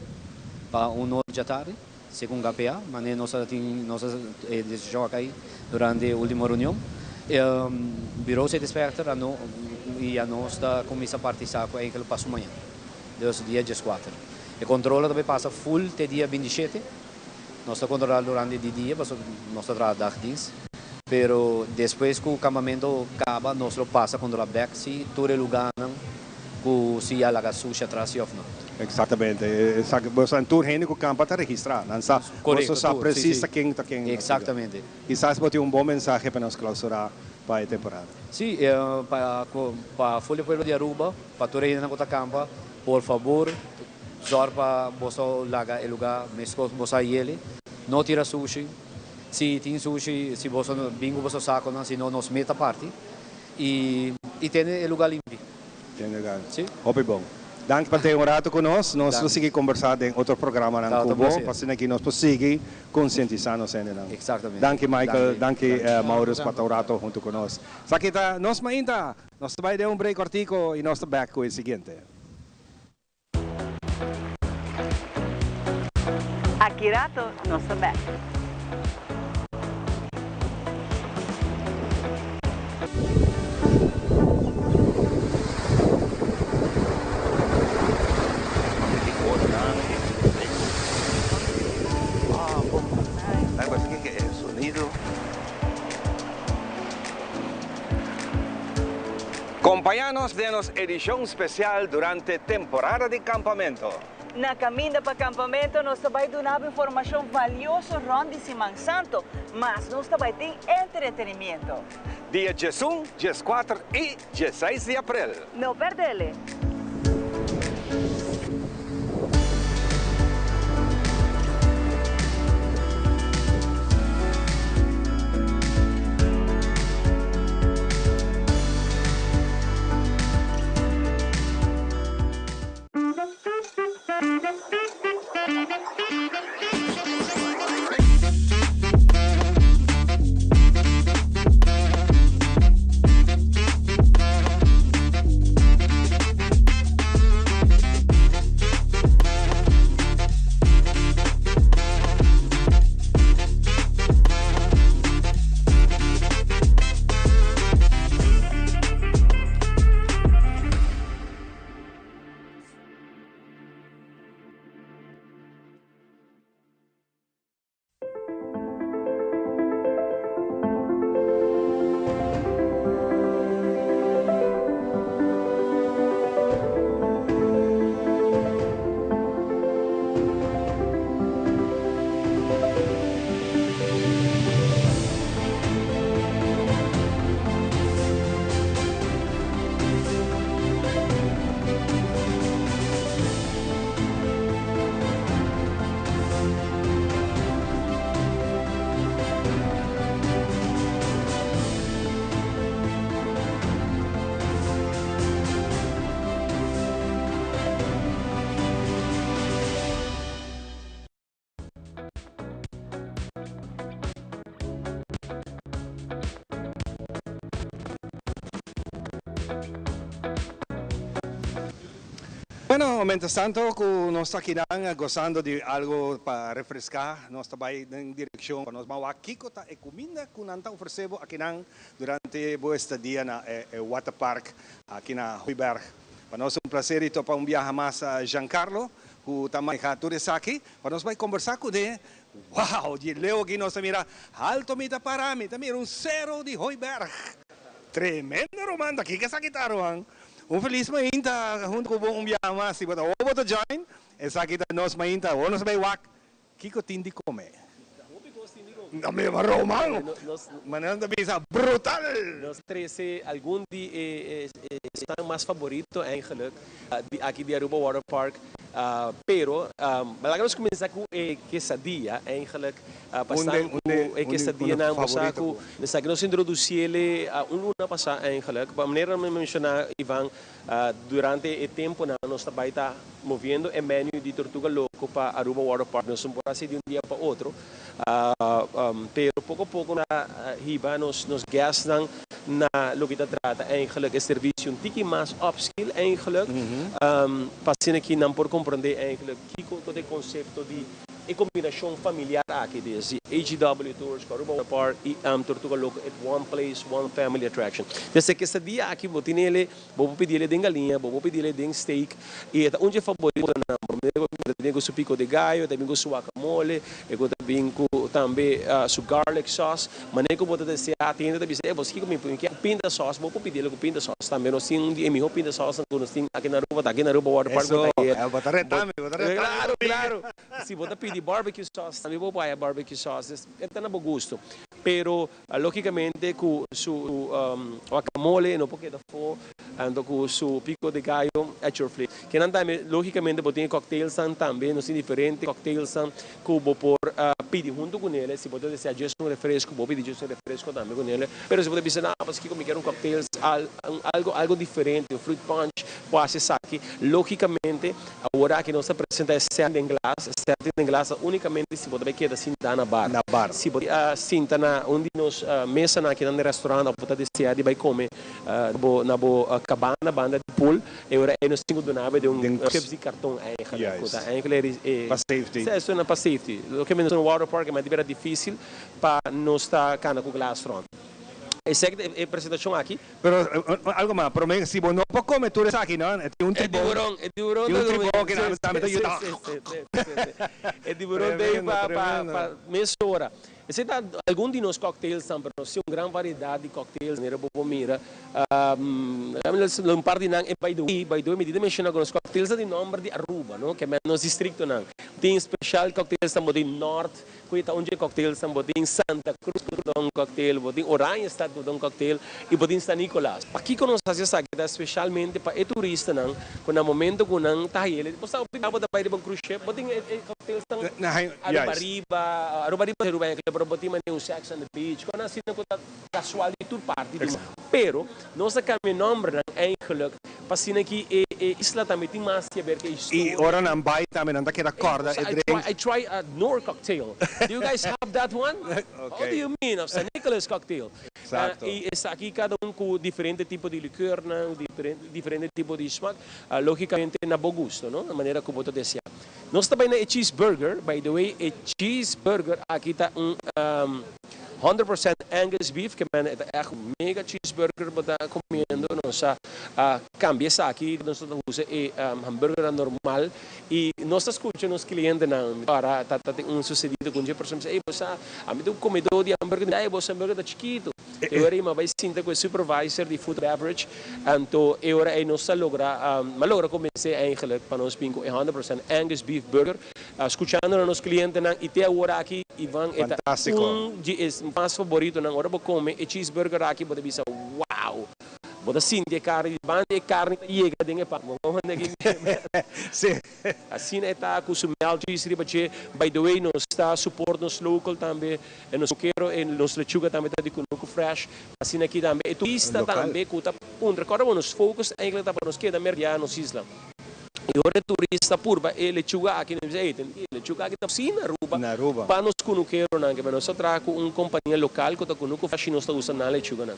pa un or djatardi, segun KPA, manera nos a tin nos a e desishon a kai durante e ultimo reunion. Bureau Zeetinspector a no i a nos ta kuminsá parti saku eigenlijk paso mañan, dus dia dieskuater. E kontrole ta bai pasa full te dia bintishete. Nos ta kontrolá durante di dia pasobra nos ta traha dagdienst, pero despues ku kampamentu kaba nos lo pasa kontrolá bèk si tur e lugánan ku si a laga sushi atras si òf no. Eksaktamente. Esaki boso en tur hende ku kampa ta registrá. Nan sa, boso sa presis ta ken ta ken. Eksaktamente. Kisas bo tin un bon mensahe pa nos klausurá pa e temporada. Sí, pa pa full e pueblo di Aruba, pa tur e hendenan ku ta kampa, por fabor Zòrg pa boso laga e lugá meskos ku boso a yele. No tira sushi. Si tin sushi, si boso bin ku boso sakonan, si no nos meta parti. I i tene e lugá limpi. Tene e lugá. Si. Hopi bon. Danki pa tene un rato ku nos. Nos lo sigui kombersá den otro programanan ku bo, pa asina ki nos por sigui konsientisá nos hendenan. Eksaktamente. Danki Michael, danki Maurus pa ta un rato huntu ku nos. Esaki ta Nos Mainta. Nos ta bai den un break kòrtiku i nos ta bèk ku e siguiente. Aki rato nos ta bek. Compaña nos den nos edicion special durante temporada di campamento. Na caminda pa campamento nos ta bay duna bo informacion valioso rond di Siman Santo, mas nos ta bay tin entretenimiento. Dia diesun, dieskuater y dieseis di april. No perdele! Bueno, mientras tanto cu nos ta akinan gozando di algo pa refresca, nos ta bay den direccion pa nos ban wak kico ta e cuminda cu nan ta ofrece bo akinan durante bo estadia na e waterpark aki na Hooiberg. Pa nos un placer di topa un biaha mas Giancarlo cu ta maneha tur esaki pa nos bay combersa cune. Wow! Di leu aki nos ta mira alto mi ta para, mi ta mira un cero di Hooiberg. Tremendo ruman, ta kiko esaki ta ruman? Un felis mainta hunto cu bo un biaha mas. Si bo ta hopi bo ta join, esaki ta nos mainta. Awor nos ta bay wak kiko tin di come. No mi ruman, manera nan ta bisa brutal! Nos trece algun di e esnan mas favorito eigenlijk di aki di Aruba Water Park. Pero, laga nos cuminsa cu e quesadilla eigenlijk. Pa esnan cu e quesadilla nan bo sa cu esaki nos introduciele un luna pasa eigenlijk. Pa manera mi menciona Ivan, durante e temponan nos ta bay ta moviendo e menu di Tortuga Loco pa Aruba Water Park. Nos no por haci di un dia pa otro, pero poco poco nos ta hiba nos guestnan na loke ta trata eigenlijk e servicio un tiki mas upscale eigenlijk, pa asina ki nan por comprende eigenlijk kico ta e concepto di. E kombinashon familiar aki des di AGW Tours, Aruba Water Park y Tortuga Loco at one place, one family attraction. Des e quesadilla aki bo tin ele, bo por pidi ele den galiña, bo por pidi ele den steak y e ta un dje favoritonan. Prome cu e ta bin cu su pico de gallo, e ta bin cu su guacamole, e cu ta bin cu tambe su garlic sauce. Manera cu bo ta desea, tin hende ta bisa, e bo kico mi kier cu pinda sauce, bo por pidi ele cu pinda sauce tambe. Nos tin un di e miho pinda saucenan cu nos tin aki na Aruba, ta aki na Aruba Water Park bo ta Eso, bo ta reta mi, bo ta reta mi. Claro, claro. Si bo ta pidi barbecue sauce tambe bo por haya barbecue sauce, e ta na bo gusto. Pero logicamente cu su guacamole no por keda afo, anto cu su pico de gallo at your flavor. Kinan tambe logicamente bo tin e cocktailsnan tambe, nos tin diferente cocktailsnan cu bo por pidi hunto cu nele. Si bo ta desea djes un refresco, bo pidi djes un refresco tambe cu nele. Pero si bo ta bisa, no, paskiko mi kier un cocktails, algo algo diferente, un fruit punch, bo haci esaki. Logicamente Awor aki nos ta presenta e set den glas. E set den glas ta unicamente si bo ta bay keda sinta na bar. Na bar. Si bo ta sinta na un di nos mesanan aki nan den restaurant of bo ta desea di bay come na bo cabana banda di pool, e ora ey nos tin cu duna bo den un cups di carton eigenlijk. Cu ta eigenlijk e. Pa safety. Si, esaki pa safety. Loke mi nos na water park e mester bira dificil pa nos ta cana cu glas rond. Esaki ta e presentacion aki. Pero algo mas, prome si bo no por come tur esaki no, tin un tribon. E tiburon, e tiburon ta come. Tin un tribon ki nan tambe ta yuda. Si, si, si, si. E tiburon ta ey pa, pa, pa mesora. Esey ta algun di nos cocktailsnan, pero nos tin un gran variedad di cocktails manera bo por mira. Un par di nan e by the way, by the way mi tin ta menciona cu nos cocktails ta di nomber di Aruba, no, ke men nos districtonan. Tin special cocktailsnan bo tin Noord, Ku e ta un dje cocktailsnan, bo tin Santa Cruz ku ta un cocktail, bo tin Oranjestad ku ta un cocktail i bo tin San Nicolas. Pakiko nos hasi esaki ta specialmente pa e turistanan ku na momento ku nan ta haye, bo sa bo ta bai riba un cruise ship, bo tin e cocktailsnan Aruba riba, Aruba riba Aruba enkele, pero bo tin manera un Sex on the Beach, kon asina ku ta casual di tur parti di mundo. Pero nos a cambia nombernan eigenlijk pa asina ki e isla tambe tin mas di haber cu e historia. Y ora nan bay tambe nan ta keda corda e drink. I try a Noor cocktail. Do you guys have that one? How do you mean? Of San Nicolas cocktail. Exacto. Y esaki cada un cu diferente tipo di liqueurnan, diferente tipo di smaak. Logicamente na bo gusto, no? Na manera cu bo ta desea. Nos ta bay na e cheeseburger. By the way, e cheeseburger aki ta un 100% Angus beef, ke men e ta echt un mega cheeseburger bo ta comiendo. Nos a cambia esaki, nos ta usa e hamburgernan normal y nos ta scucha nos clientenan ora ta tin un sucedido cu un dje persona bisa, ey bo sa, ami ta un comedor di hamburger, ey bo hamburger ta chikito. E ora ey mi a bay sinta cu e supervisor di food beverage, anto e ora ey nos ta logra, mi a logra convence eigenlijk pa nos bin cu e 100% Angus beef burger. Scuchando na nos clientenan y te awor aki Ivan e ta un di e mas favoritonan. Ora bo come e cheeseburger aki bo ta bisa wow! Bo ta sinti e carni di banda y e carni ta yega den e pan. Bo manda aki Asina e ta cu su melt cheese riba dje. By the way nos ta support nos local tambe e nos kero e nos lechuga tambe ta di Cunucu Fresh. Asina aki tambe e turista tambe cu ta puntra. Corda bo nos focus eigenlijk ta pa nos keda merdia nos isla. Y ora e turista purba e lechuga aki, nan bisa, ey, e lechuga aki ta si na Aruba, Na Aruba. pa nos cunukeronan, ke nos ta traha cu un compania local cu ta Cunucu Fresh y nos ta usa nan lechuganan.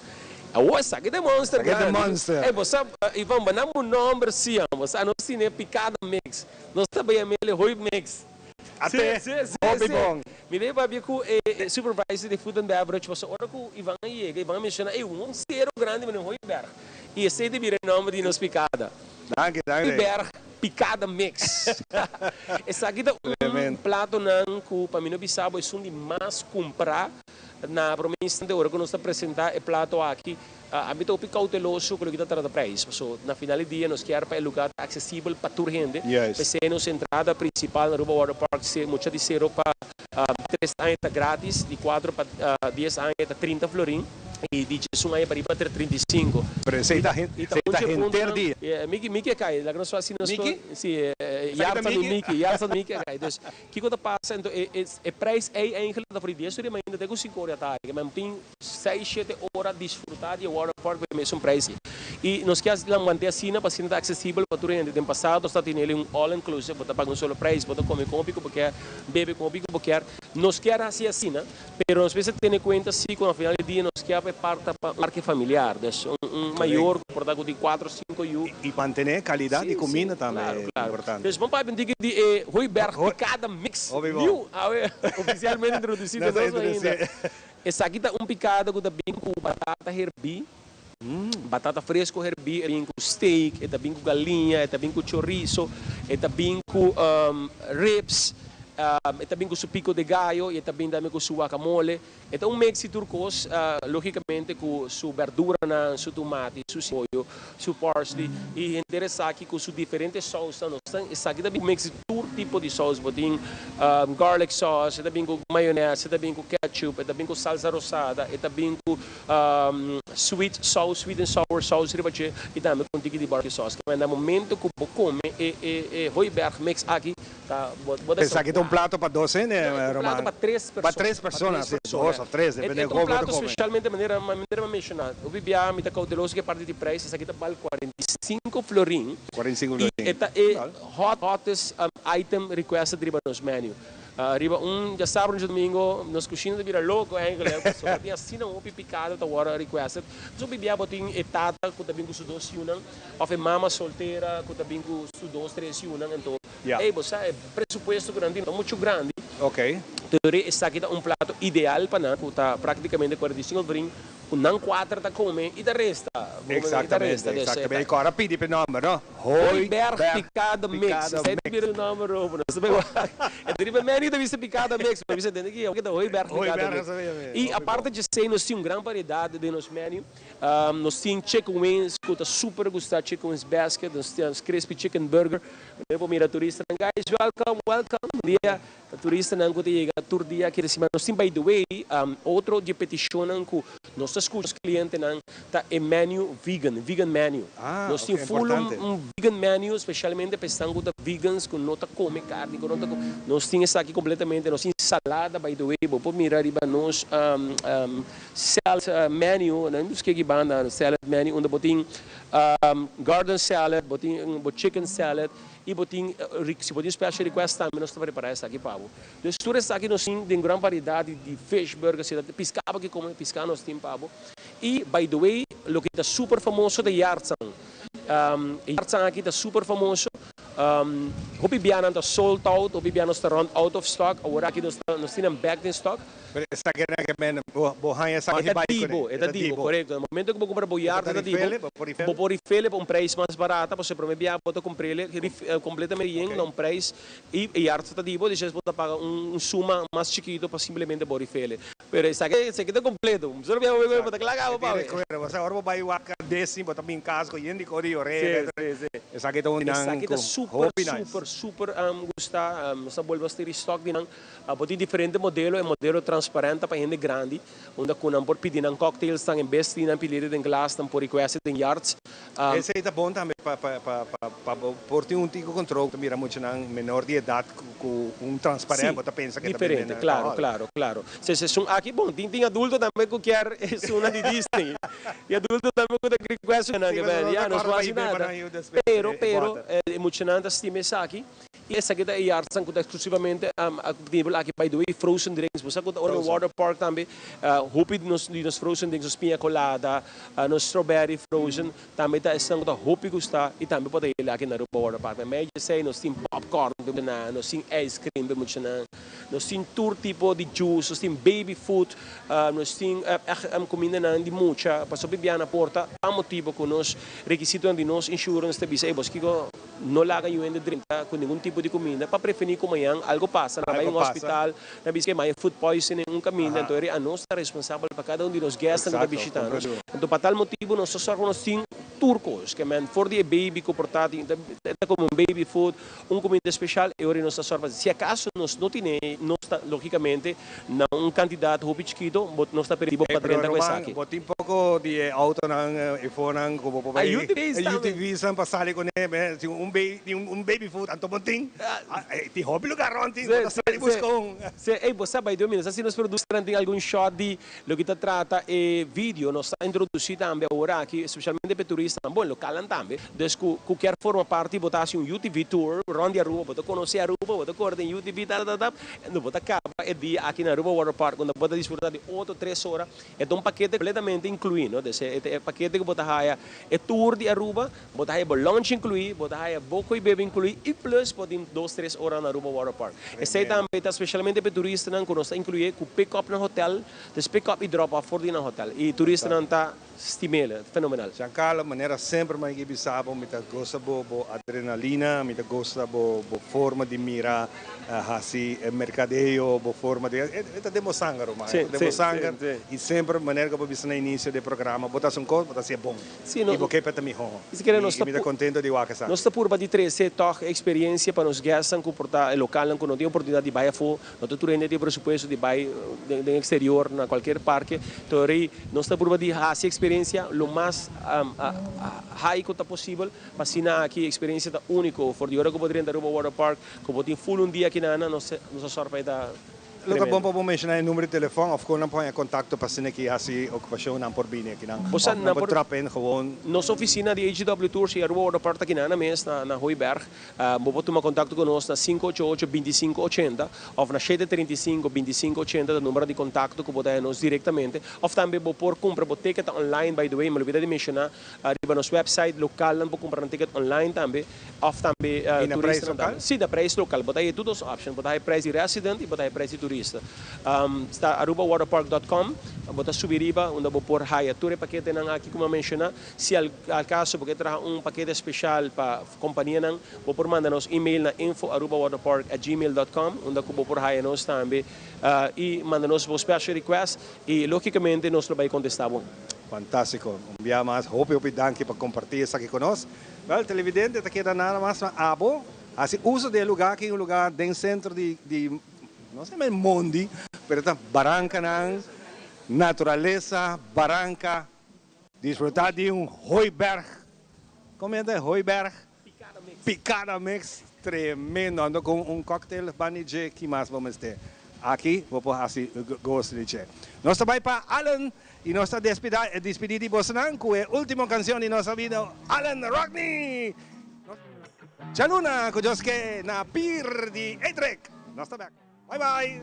Awor esaki ta e monster Esaki ta e grandi. monster. Ey, bo sa, Ivan, bo nan bo nomber si, bo sa, nos tine picada mix, nos ta bay yam'e hooi mix. Ate, Si, si, si, hopi si. bon. Mi bay papia cu e supervisor di food and beverage, pasobra ora cu Ivan a yega, Ivan a menciona, ey, un cero grandi mane Hooiberg. Y esey ta bira e nomber di nos picada. Danki, danki. Hooiberg Picada Mix. Esaki ta un platonan cu pa mi no bisa bo esun di mas cumpra na prome instante ora cu nos ta presenta e plato aki. Ami ta hopi cauteloso cu loke ta trata prijs, paso na final di dia nos kier pa e lugar ta accesibel pa tur hende. P'esey nos entrada principal na Aruba Water Park mucha di cero pa tres aña ta gratis, di cuatro pa dies aña ta trinta florin. Y di djesun aña pariba ter 35. Pero esey ta esey ta henter dia. Miki, Miki a cay, laga nos fasi nos Miki? Si, Yartza di Miki, Yartza di Miki a cay. Dus, kico ta pasa ento e e prijs ey eigenlijk ta for di dies ora di mainta te cu cinco ora di atardi. Ke men tin seis, shete ora disfruta di e water park pa e mesun prijs ey. I nos ke mant'é asina pa asina ta aksesibel pa tur hende. Den pasado nos ta tene un all inclusive, bo ta paga un solo prijs, bo ta kome kon hopi ku bo kier, bebe kon hopi ku bo kier. Nos kier hasi asina, pero nos mester tene kuenta si ku na final di dia nos kier pa e park ta pa un parke familiar. Dus un mayor ku por ta ku tin kuater o sinku yu. I mantené kalidat di kuminda tambe ta importante. Dus bon papia un tiki di e Hooiberg Pikada Mix new awe ofisialmente introdusí den nos ainda. Esaki ta un pikada ku ta bin ku batata herbí. Batata fresco herbí, e ta bin ku steak, e ta bin ku galiña, e ta bin ku chorizo, e ta bin ku ribs, e ta bin ku su pico de gallo y e ta bin tambe ku su guacamole. E ta un mix di tur kos, logicamente ku su berduranan, su tomati, su siboyo, su parsley y henter esaki ku su diferente sausnan. Nos ta esaki ta bin ku mix di tur tipo di saus. Bo tin garlic sauce, e ta bin ku mayones, e ta bin ku ketchup, e ta bin ku salsa rosada, e ta bin ku Sweet sauce, sweet and sour sauce riba dje y tambe con tiki di barbecue sauce. Kimen na momento cu bo come e e e Hooiberg mix aki ta bo bo ta Esaki ta un plato pa dos hende, No, e ta un Roman? plato pa tres Pa persona. tres Pa persona, tres si, persona. dos of tres, E depende e ta un con bo ta plato come. specialmente manera manera mi a menciona, hopi bia mi ta cauteloso cu e parti di prijs, esaki ta bal 45 florin 45 y florin. e ta e hot hottest item requested riba nos menu. Riba un djasabra un djadomingo nos kushina ta bira loko enkele pasobra tin asina hopi pikado ta wòrdu requested. Nos hopi bia bo tin e tata ku ta bin ku su dos yunan òf e mama soltera ku ta bin ku su dos tres yunan anto ey bo sa e presupuesto ku nan tin no ta muchu grandi. Pero esaki ta un plato ideal pa nan ku ta praktikamente 45 florin Ku nan kuater ta kome i ta resta. Exactamente, exactamente. I kòrda pidi p'e nòmber, no? Hooiberg Picada Mix. Esei ta bira e nòmber robo. Nos ta bay wak. E ta riba menu ta bisa Picada Mix, pero bisa tende ki ta Hooiberg Picada Mix. I aparte djesei nos tin un gran variedat den nos menu. Nos tin chicken wings ku ta super gusta, chicken wings basket, nos tin crispy chicken burger. Bo por mira turistanan, guys welcome, welcome. Dia Ta turistanan ku ta yega tur dia aki resiba nos tin by the way otro di e petishonnan ku nos ta skucha nos klientenan ta e menu vegan, vegan menu. Nos tin full un vegan menu spesialmente pa esnan ku ta vegans ku no ta kome karni ku no ta nos tin esaki kompletamente nos tin salada by the way bo por mira riba nos salad menu nan buska aki banda salad menu unda bo tin garden salad bo tin bo chicken salad. I bo tin si bo tin special request tambe nos ta prepara esaki pa bo. Dus tur esaki nos tin den gran variedad di fish burger si ta pisca bo ke come pisca nos tin pa bo. I by the way loke ta super famoso ta yartsan. E yartsan aki ta super famoso. Hopi bianan ta sold out, hopi bia nos ta run out of stock. Awor aki nos ta nos tin nan back den stock. Pero esaki na ke men bo bo haña esaki E ta bai di kuné. bo, e E ta ta di di bo, bo. korekto. Na momento ku bo kumpra bo E yard ta e ta di bo, rifele, bo por rifele. bo por rifele pa un preis mas barata, pasobra promé bia bo ta kumpr'el kompletamente yen na un preis i e yard ta di bo, despues bo ta paga un suma mas chikito pa simplemente bo rifele. Pero esaki esaki ta kompleto. Un solo bia bo bai bo ta kla kaba E tin pawe. rekuerdo, pasobra ora bo bai wak desi bo ta bin kas ku yen di kos di yor'é, Sí, sí, sí. Esaki ta un di nan Esaki ku ta super, hopi nice. super, super gusta. Nos a bolbe a stiri stock di nan. Bo tin diferente modelo, e modelo transparent ta pa hende grandi, unda cu nan por pidi nan cocktails tan en bes di nan pidi den glas, nan por request den yards. Esey ta bon tambe pa pa pa bo por tin un tiko control, ta mira muchanan menor di edad cu un transparent, bo ta pensa cu e ta bende Diferente, claro, alcohol. claro, claro. Si si esun aki, bon, tin tin adulto tambe cu kier esunnan di Disney. Tin adulto tambe cu ta request nan, Si, pasobra no ya, ta nos corda no pa haci hib'e pa nada. nan yu despues Pero, e pero, boter. e muchanan ta stima esaki. I esaki ta e yardsnan ku ta eksklusivamente disponibel aki. By the way, frozen drinks, bo sa ku ta ora na water park tambe hopi di nos di nos frozen drinks, nos piña colada, nos strawberry frozen, tambe ta esnan ku ta hopi gusta i tambe por ta hel aki na Aruba Water Park. Mei dje esei nos tin popcorn pa muchanan, nos tin ice cream pa muchanan, nos tin tur tipo di juice, nos tin baby food, nos tin ègt kumindanan di mucha. Pasobra biaha na porta pa motibu ku nos rekisitonan di nos insurance ta bisa, ey bos kiko. No laga yu hende drenta ku ningun tipo di kuminda pa prevení ku mañan algo pasa, nan bai un hospital, nan bisa ke mañan food poisoning un kaminda, anto eri anos ta responsabel pa kada un di nos guestnan ku ta bishita nos. Anto pa tal motibu nos ta sòrg ku nos tin tur kos, ke men for di e baby ku por ta tin ta komo un baby food, un kuminda speshal, e ora nos ta sòrg pa si akaso nos no tine nos ta logikamente Na un kantidat hopi chikito bo nos ta permiti bo pa drenta ku esaki. Bo tin poko di e autonan e fonan ku bo por bai. E UTV's tambe. E UTV's pa sali kuné tin un tin un baby food anto bo tin tin hopi lugar rond tin bo ta sali buska un. Si ey bo sa bai Domino sa si nos producernan tin algun shot di loke ta trata e video nos ta introduci tambe aworaki specialmente pa e turista. turistanan, bon localnan tambe, dus cu cu kier forma parti bo ta haci un UTV tour rond di Aruba, bo ta conoce Aruba, bo ta core den UTV ta ta ta ta, bo ta caba e dia aki na Aruba Water Park unda bo ta disfruta di otro tres ora. E ta un pakete completamente inclui, no? Dus e e pakete cu bo ta haya e tour di Aruba, bo ta haya bo lunch inclui, bo ta haya bo coy bebe inclui y plus bo tin dos tres ora na Aruba Water Park. Esey tambe ta specialmente pa e turistanan cu nos ta inclui cu pick up na hotel, dus pick up y drop off for di nan hotel y turistanan ta stim'el, fenomenal. Giancarlo, manera semper mi a bisa bo, mi ta gosta bo bo adrenalina, mi ta gosta bo bo forma di mira haci e mercadeo, bo forma di, e ta den bo sanger ruman, e ta den bo sanger y semper manera cu bo bisa na inicio di e programa, bo ta haci un cos, bo ta haci e bon y bo ke pa ta miho y mi ta contento di wak esaki. Nos ta purba di trece tog e experiencia pa nos guestnan cu por ta e localnan cu no tin oportunidad di bay afo. No ta tur hende tin presupuesto di bai den exterior na cualkier parke. Tori nos ta purba di haci experiencia lo mas high cu ta posibel pa asina aki experiencia ta unico. For di ora cu bo drenta Aruba Water Park cu bo tin full un dia akinana nos a sor pa e ta Lo ta bon tremendo. pa bo menciona e numero di telefon of con nan por haña contacto pa asina ki haci ocupacion nan por bini akinan Bo sa of nan nan por por drop in gewoon. Nos oficina di AGW Tours y Aruba Water Park ta akinana mes na na Hooiberg. Bo por tuma kontakto ku nos na sinku ocho ocho, bintisinko ochenta òf na shete trinta i sinku, bintisinko ochenta ta numero di kontakto ku bo ta haña nos direktamente. Òf tambe bo por kumpra bo ticket online, by the way, mi lubida di menshoná, riba nos website lokalnan por kumpra nan ticket online tambe òf tambe I na prijs turistanan lokal? tambe. Sí, na prijs lokal. Bo ta haña tur dos option, bo ta haña prijs di resident i bo ta haña prijs di turista. Ta arubawaterpark dòt kòm, bo ta subi riba unda bo por haya tur e paketenan aki ku mi a menshoná. Si al kaso bo ke traha un pakete speshal pa Kompanianan, bo por manda nos email na info@arubawaterpark@gmail.com unda ku bo por haya nos tambe i manda nos bo special request i logicamente nos lo bai kontestá bo. Fantástiko. Un bia mas hopi hopi danki pa kompartí esaki ku nos. Wèl, televidente, ta keda nada mas pa abo hasi uso di e lugá aki, un lugá den sentro di di no se men mondi, pero ta barankanan, naturalesa, baranka. Disfrutá di un Hooiberg, como e ta Hooiberg? Picada mix, tremendo, ando cu un cocktail bani dje, ki mas bo mester? Aki bo por haci gosto di dje. Nos ta bay pa Allen y nos ta despida dispidi di bosonan cu e ultimo cancion di nos amigo Allen Rockney. Djaluna cu Dios ke na pier di Etrecht. Nos ta bek. Bye bye.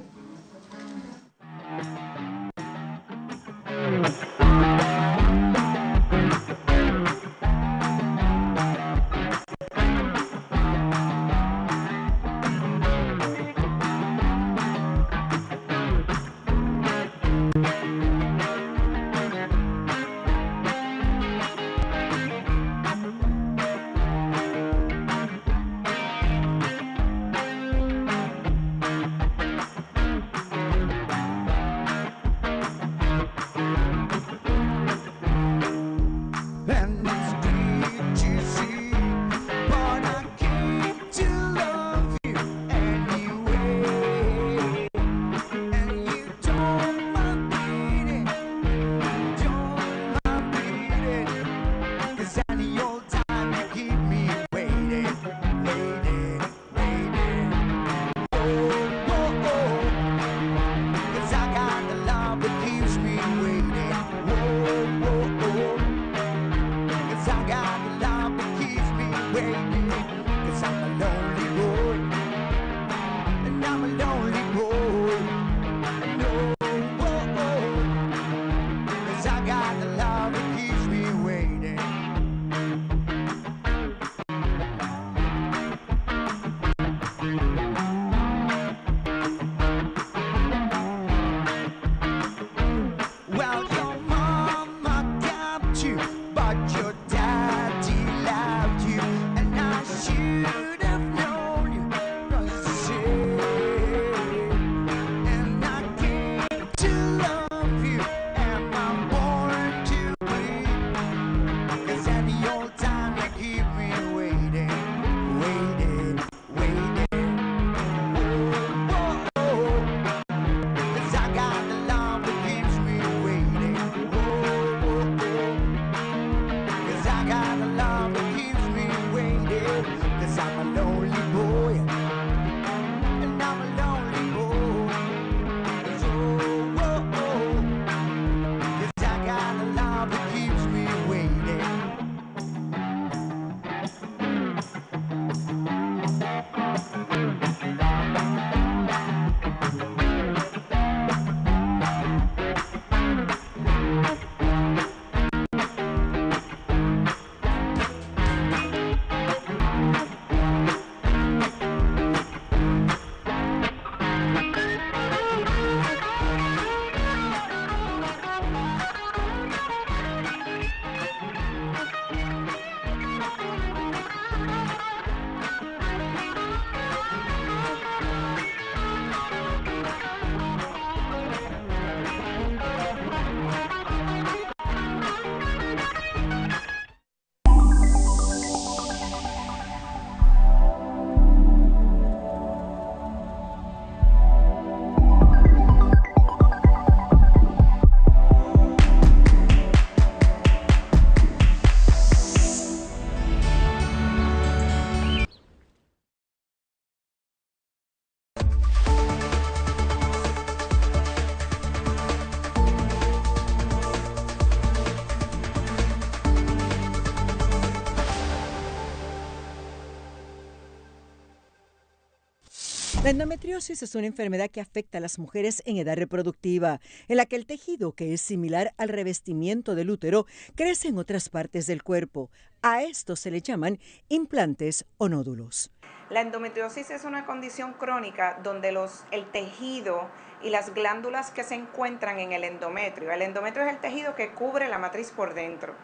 La endometriosis es una enfermedad que afecta a las mujeres en edad reproductiva, en la que el tejido, que es similar al revestimiento del útero, crece en otras partes del cuerpo. A esto se le llaman implantes o nódulos. La endometriosis es una condición crónica donde los, el tejido y las glándulas que se encuentran en el endometrio. El endometrio es el tejido que cubre la matriz por dentro.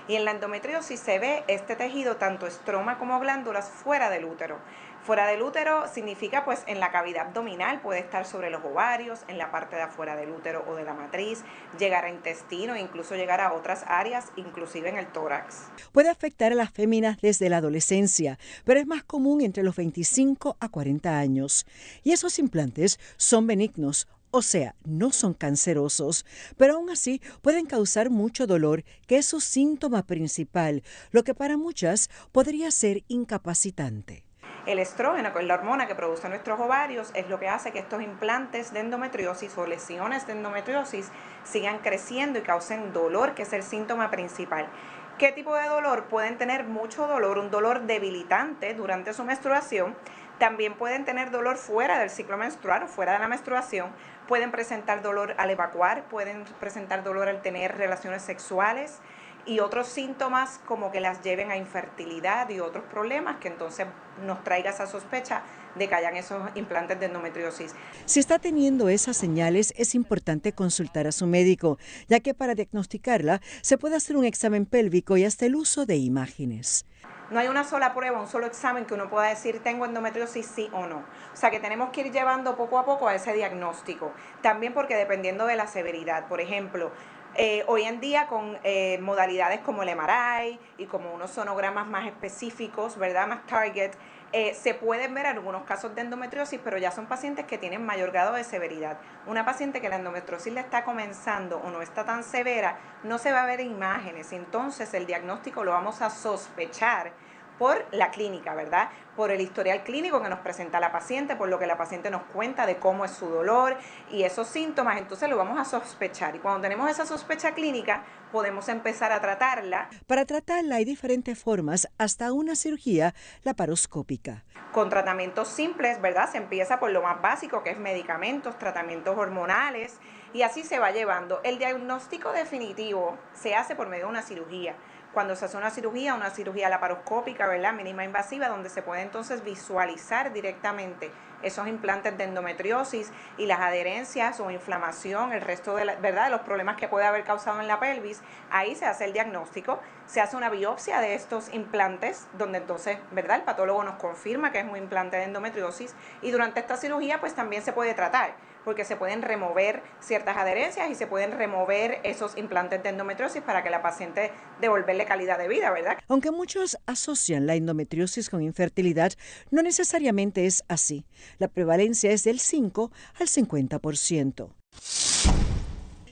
Y en la endometriosis se ve este tejido, tanto estroma como glándulas, fuera del útero. Fuera del útero significa pues en la cavidad abdominal, puede estar sobre los ovarios, en la parte de afuera del útero o de la matriz, llegar a intestino, incluso llegar a otras áreas, inclusive en el tórax. Puede afectar a las féminas desde la adolescencia, pero es más común entre los 25 a 40 años. Y esos implantes son benignos, o sea, no son cancerosos, pero aún así pueden causar mucho dolor, que es su síntoma principal, lo que para muchas podría ser incapacitante. El estrógeno, que es la hormona que produce nuestros ovarios, es lo que hace que estos implantes de endometriosis o lesiones de endometriosis sigan creciendo y causen dolor, que es el síntoma principal. ¿Qué tipo de dolor? Pueden tener mucho dolor, un dolor debilitante durante su menstruación. También pueden tener dolor fuera del ciclo menstrual o fuera de la menstruación. Pueden presentar dolor al evacuar, pueden presentar dolor al tener relaciones sexuales y otros síntomas como que las lleven a infertilidad y otros problemas que entonces nos traiga esa sospecha de que hayan esos implantes de endometriosis. Si está teniendo esas señales, es importante consultar a su médico, ya que para diagnosticarla se puede hacer un examen pélvico y hasta el uso de imágenes. No hay una sola prueba, un solo examen que uno pueda decir tengo endometriosis sí o no. O sea que tenemos que ir llevando poco a poco a ese diagnóstico. También porque dependiendo de la severidad, por ejemplo, eh, hoy en día con eh, modalidades como el MRI y como unos sonogramas más específicos, ¿verdad? Más target, eh, se pueden ver algunos casos de endometriosis, pero ya son pacientes que tienen mayor grado de severidad. Una paciente que la endometriosis le está comenzando o no está tan severa, no se va a ver imágenes. Entonces el diagnóstico lo vamos a sospechar por la clínica, ¿verdad? Por el historial clínico que nos presenta la paciente, por lo que la paciente nos cuenta de cómo es su dolor y esos síntomas, entonces lo vamos a sospechar. Y cuando tenemos esa sospecha clínica, podemos empezar a tratarla. Para tratarla hay diferentes formas, hasta una cirugía laparoscópica. Con tratamientos simples, ¿verdad? Se empieza por lo más básico, que es medicamentos, tratamientos hormonales, y así se va llevando. El diagnóstico definitivo se hace por medio de una cirugía cuando se hace una cirugía, una cirugía laparoscópica, ¿verdad? Mínima invasiva, donde se puede entonces visualizar directamente esos implantes de endometriosis y las adherencias o inflamación, el resto de, la, ¿verdad? de los problemas que puede haber causado en la pelvis. Ahí se hace el diagnóstico, se hace una biopsia de estos implantes, donde entonces, ¿verdad? El patólogo nos confirma que es un implante de endometriosis y durante esta cirugía pues también se puede tratar porque se pueden remover ciertas adherencias y se pueden remover esos implantes de endometriosis para que la paciente devolverle calidad de vida, ¿verdad? Aunque muchos asocian la endometriosis con infertilidad, no necesariamente es así. La prevalencia es del 5 al 50%.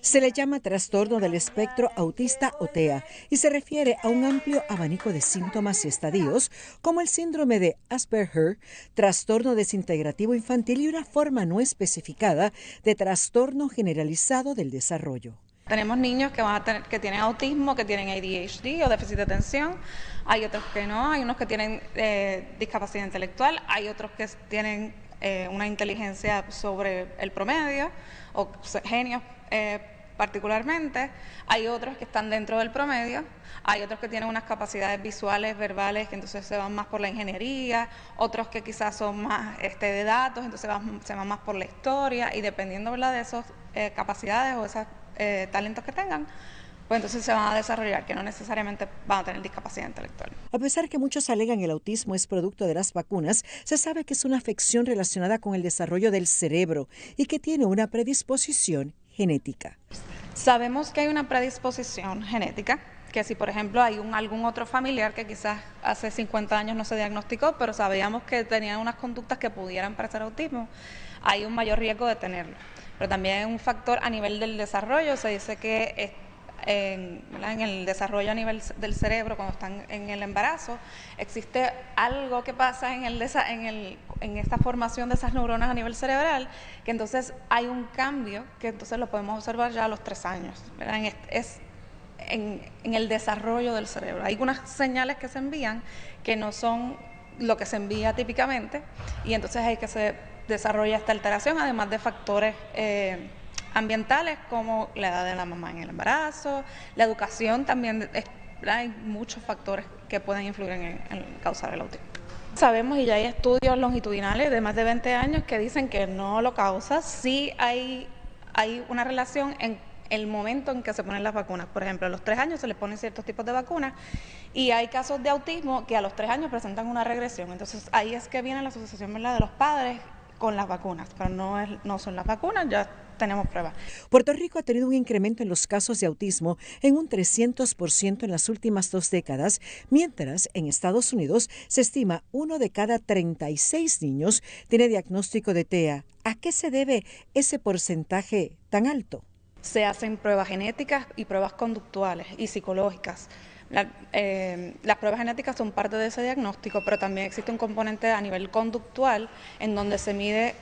Se le llama trastorno del espectro autista o TEA y se refiere a un amplio abanico de síntomas y estadios como el síndrome de Asperger, trastorno desintegrativo infantil y una forma no especificada de trastorno generalizado del desarrollo. Tenemos niños que, van a tener, que tienen autismo, que tienen ADHD o déficit de atención, hay otros que no, hay unos que tienen eh, discapacidad intelectual, hay otros que tienen eh, una inteligencia sobre el promedio o genios eh, particularmente, hay otros que están dentro del promedio, hay otros que tienen unas capacidades visuales, verbales, que entonces se van más por la ingeniería, otros que quizás son más este, de datos, entonces se van más por la historia y dependiendo ¿verdad? de esas eh, capacidades o esos eh, talentos que tengan, pues entonces se van a desarrollar, que no necesariamente van a tener discapacidad intelectual. A pesar que muchos alegan el autismo es producto de las vacunas, se sabe que es una afección relacionada con el desarrollo del cerebro y que tiene una predisposición genética. Sabemos que hay una predisposición genética, que si por ejemplo hay un, algún otro familiar que quizás hace 50 años no se diagnosticó, pero sabíamos que tenía unas conductas que pudieran parecer autismo, hay un mayor riesgo de tenerlo. Pero también hay un factor a nivel del desarrollo, se dice que en, en el desarrollo a nivel del cerebro, cuando están en el embarazo, existe algo que pasa en, el, en, el, en esta formación de esas neuronas a nivel cerebral, que entonces hay un cambio que entonces lo podemos observar ya a los tres años. En, es en, en el desarrollo del cerebro. Hay unas señales que se envían que no son lo que se envía típicamente y entonces hay que se desarrolla esta alteración, además de factores eh, ambientales como la edad de la mamá en el embarazo, la educación también, hay muchos factores que pueden influir en, en causar el autismo. Sabemos y ya hay estudios longitudinales de más de 20 años que dicen que no lo causa. Sí hay, hay una relación en el momento en que se ponen las vacunas. Por ejemplo, a los tres años se les ponen ciertos tipos de vacunas y hay casos de autismo que a los tres años presentan una regresión. Entonces ahí es que viene la asociación ¿verdad? de los padres con las vacunas, pero no, es, no son las vacunas, ya tenemos pruebas. Puerto Rico ha tenido un incremento en los casos de autismo en un 300% en las últimas dos décadas, mientras en Estados Unidos se estima uno de cada 36 niños tiene diagnóstico de TEA. ¿A qué se debe ese porcentaje tan alto? Se hacen pruebas genéticas y pruebas conductuales y psicológicas. Eh, las pruebas genéticas son parte de ese diagnóstico, pero también existe un componente a nivel conductual en donde se mide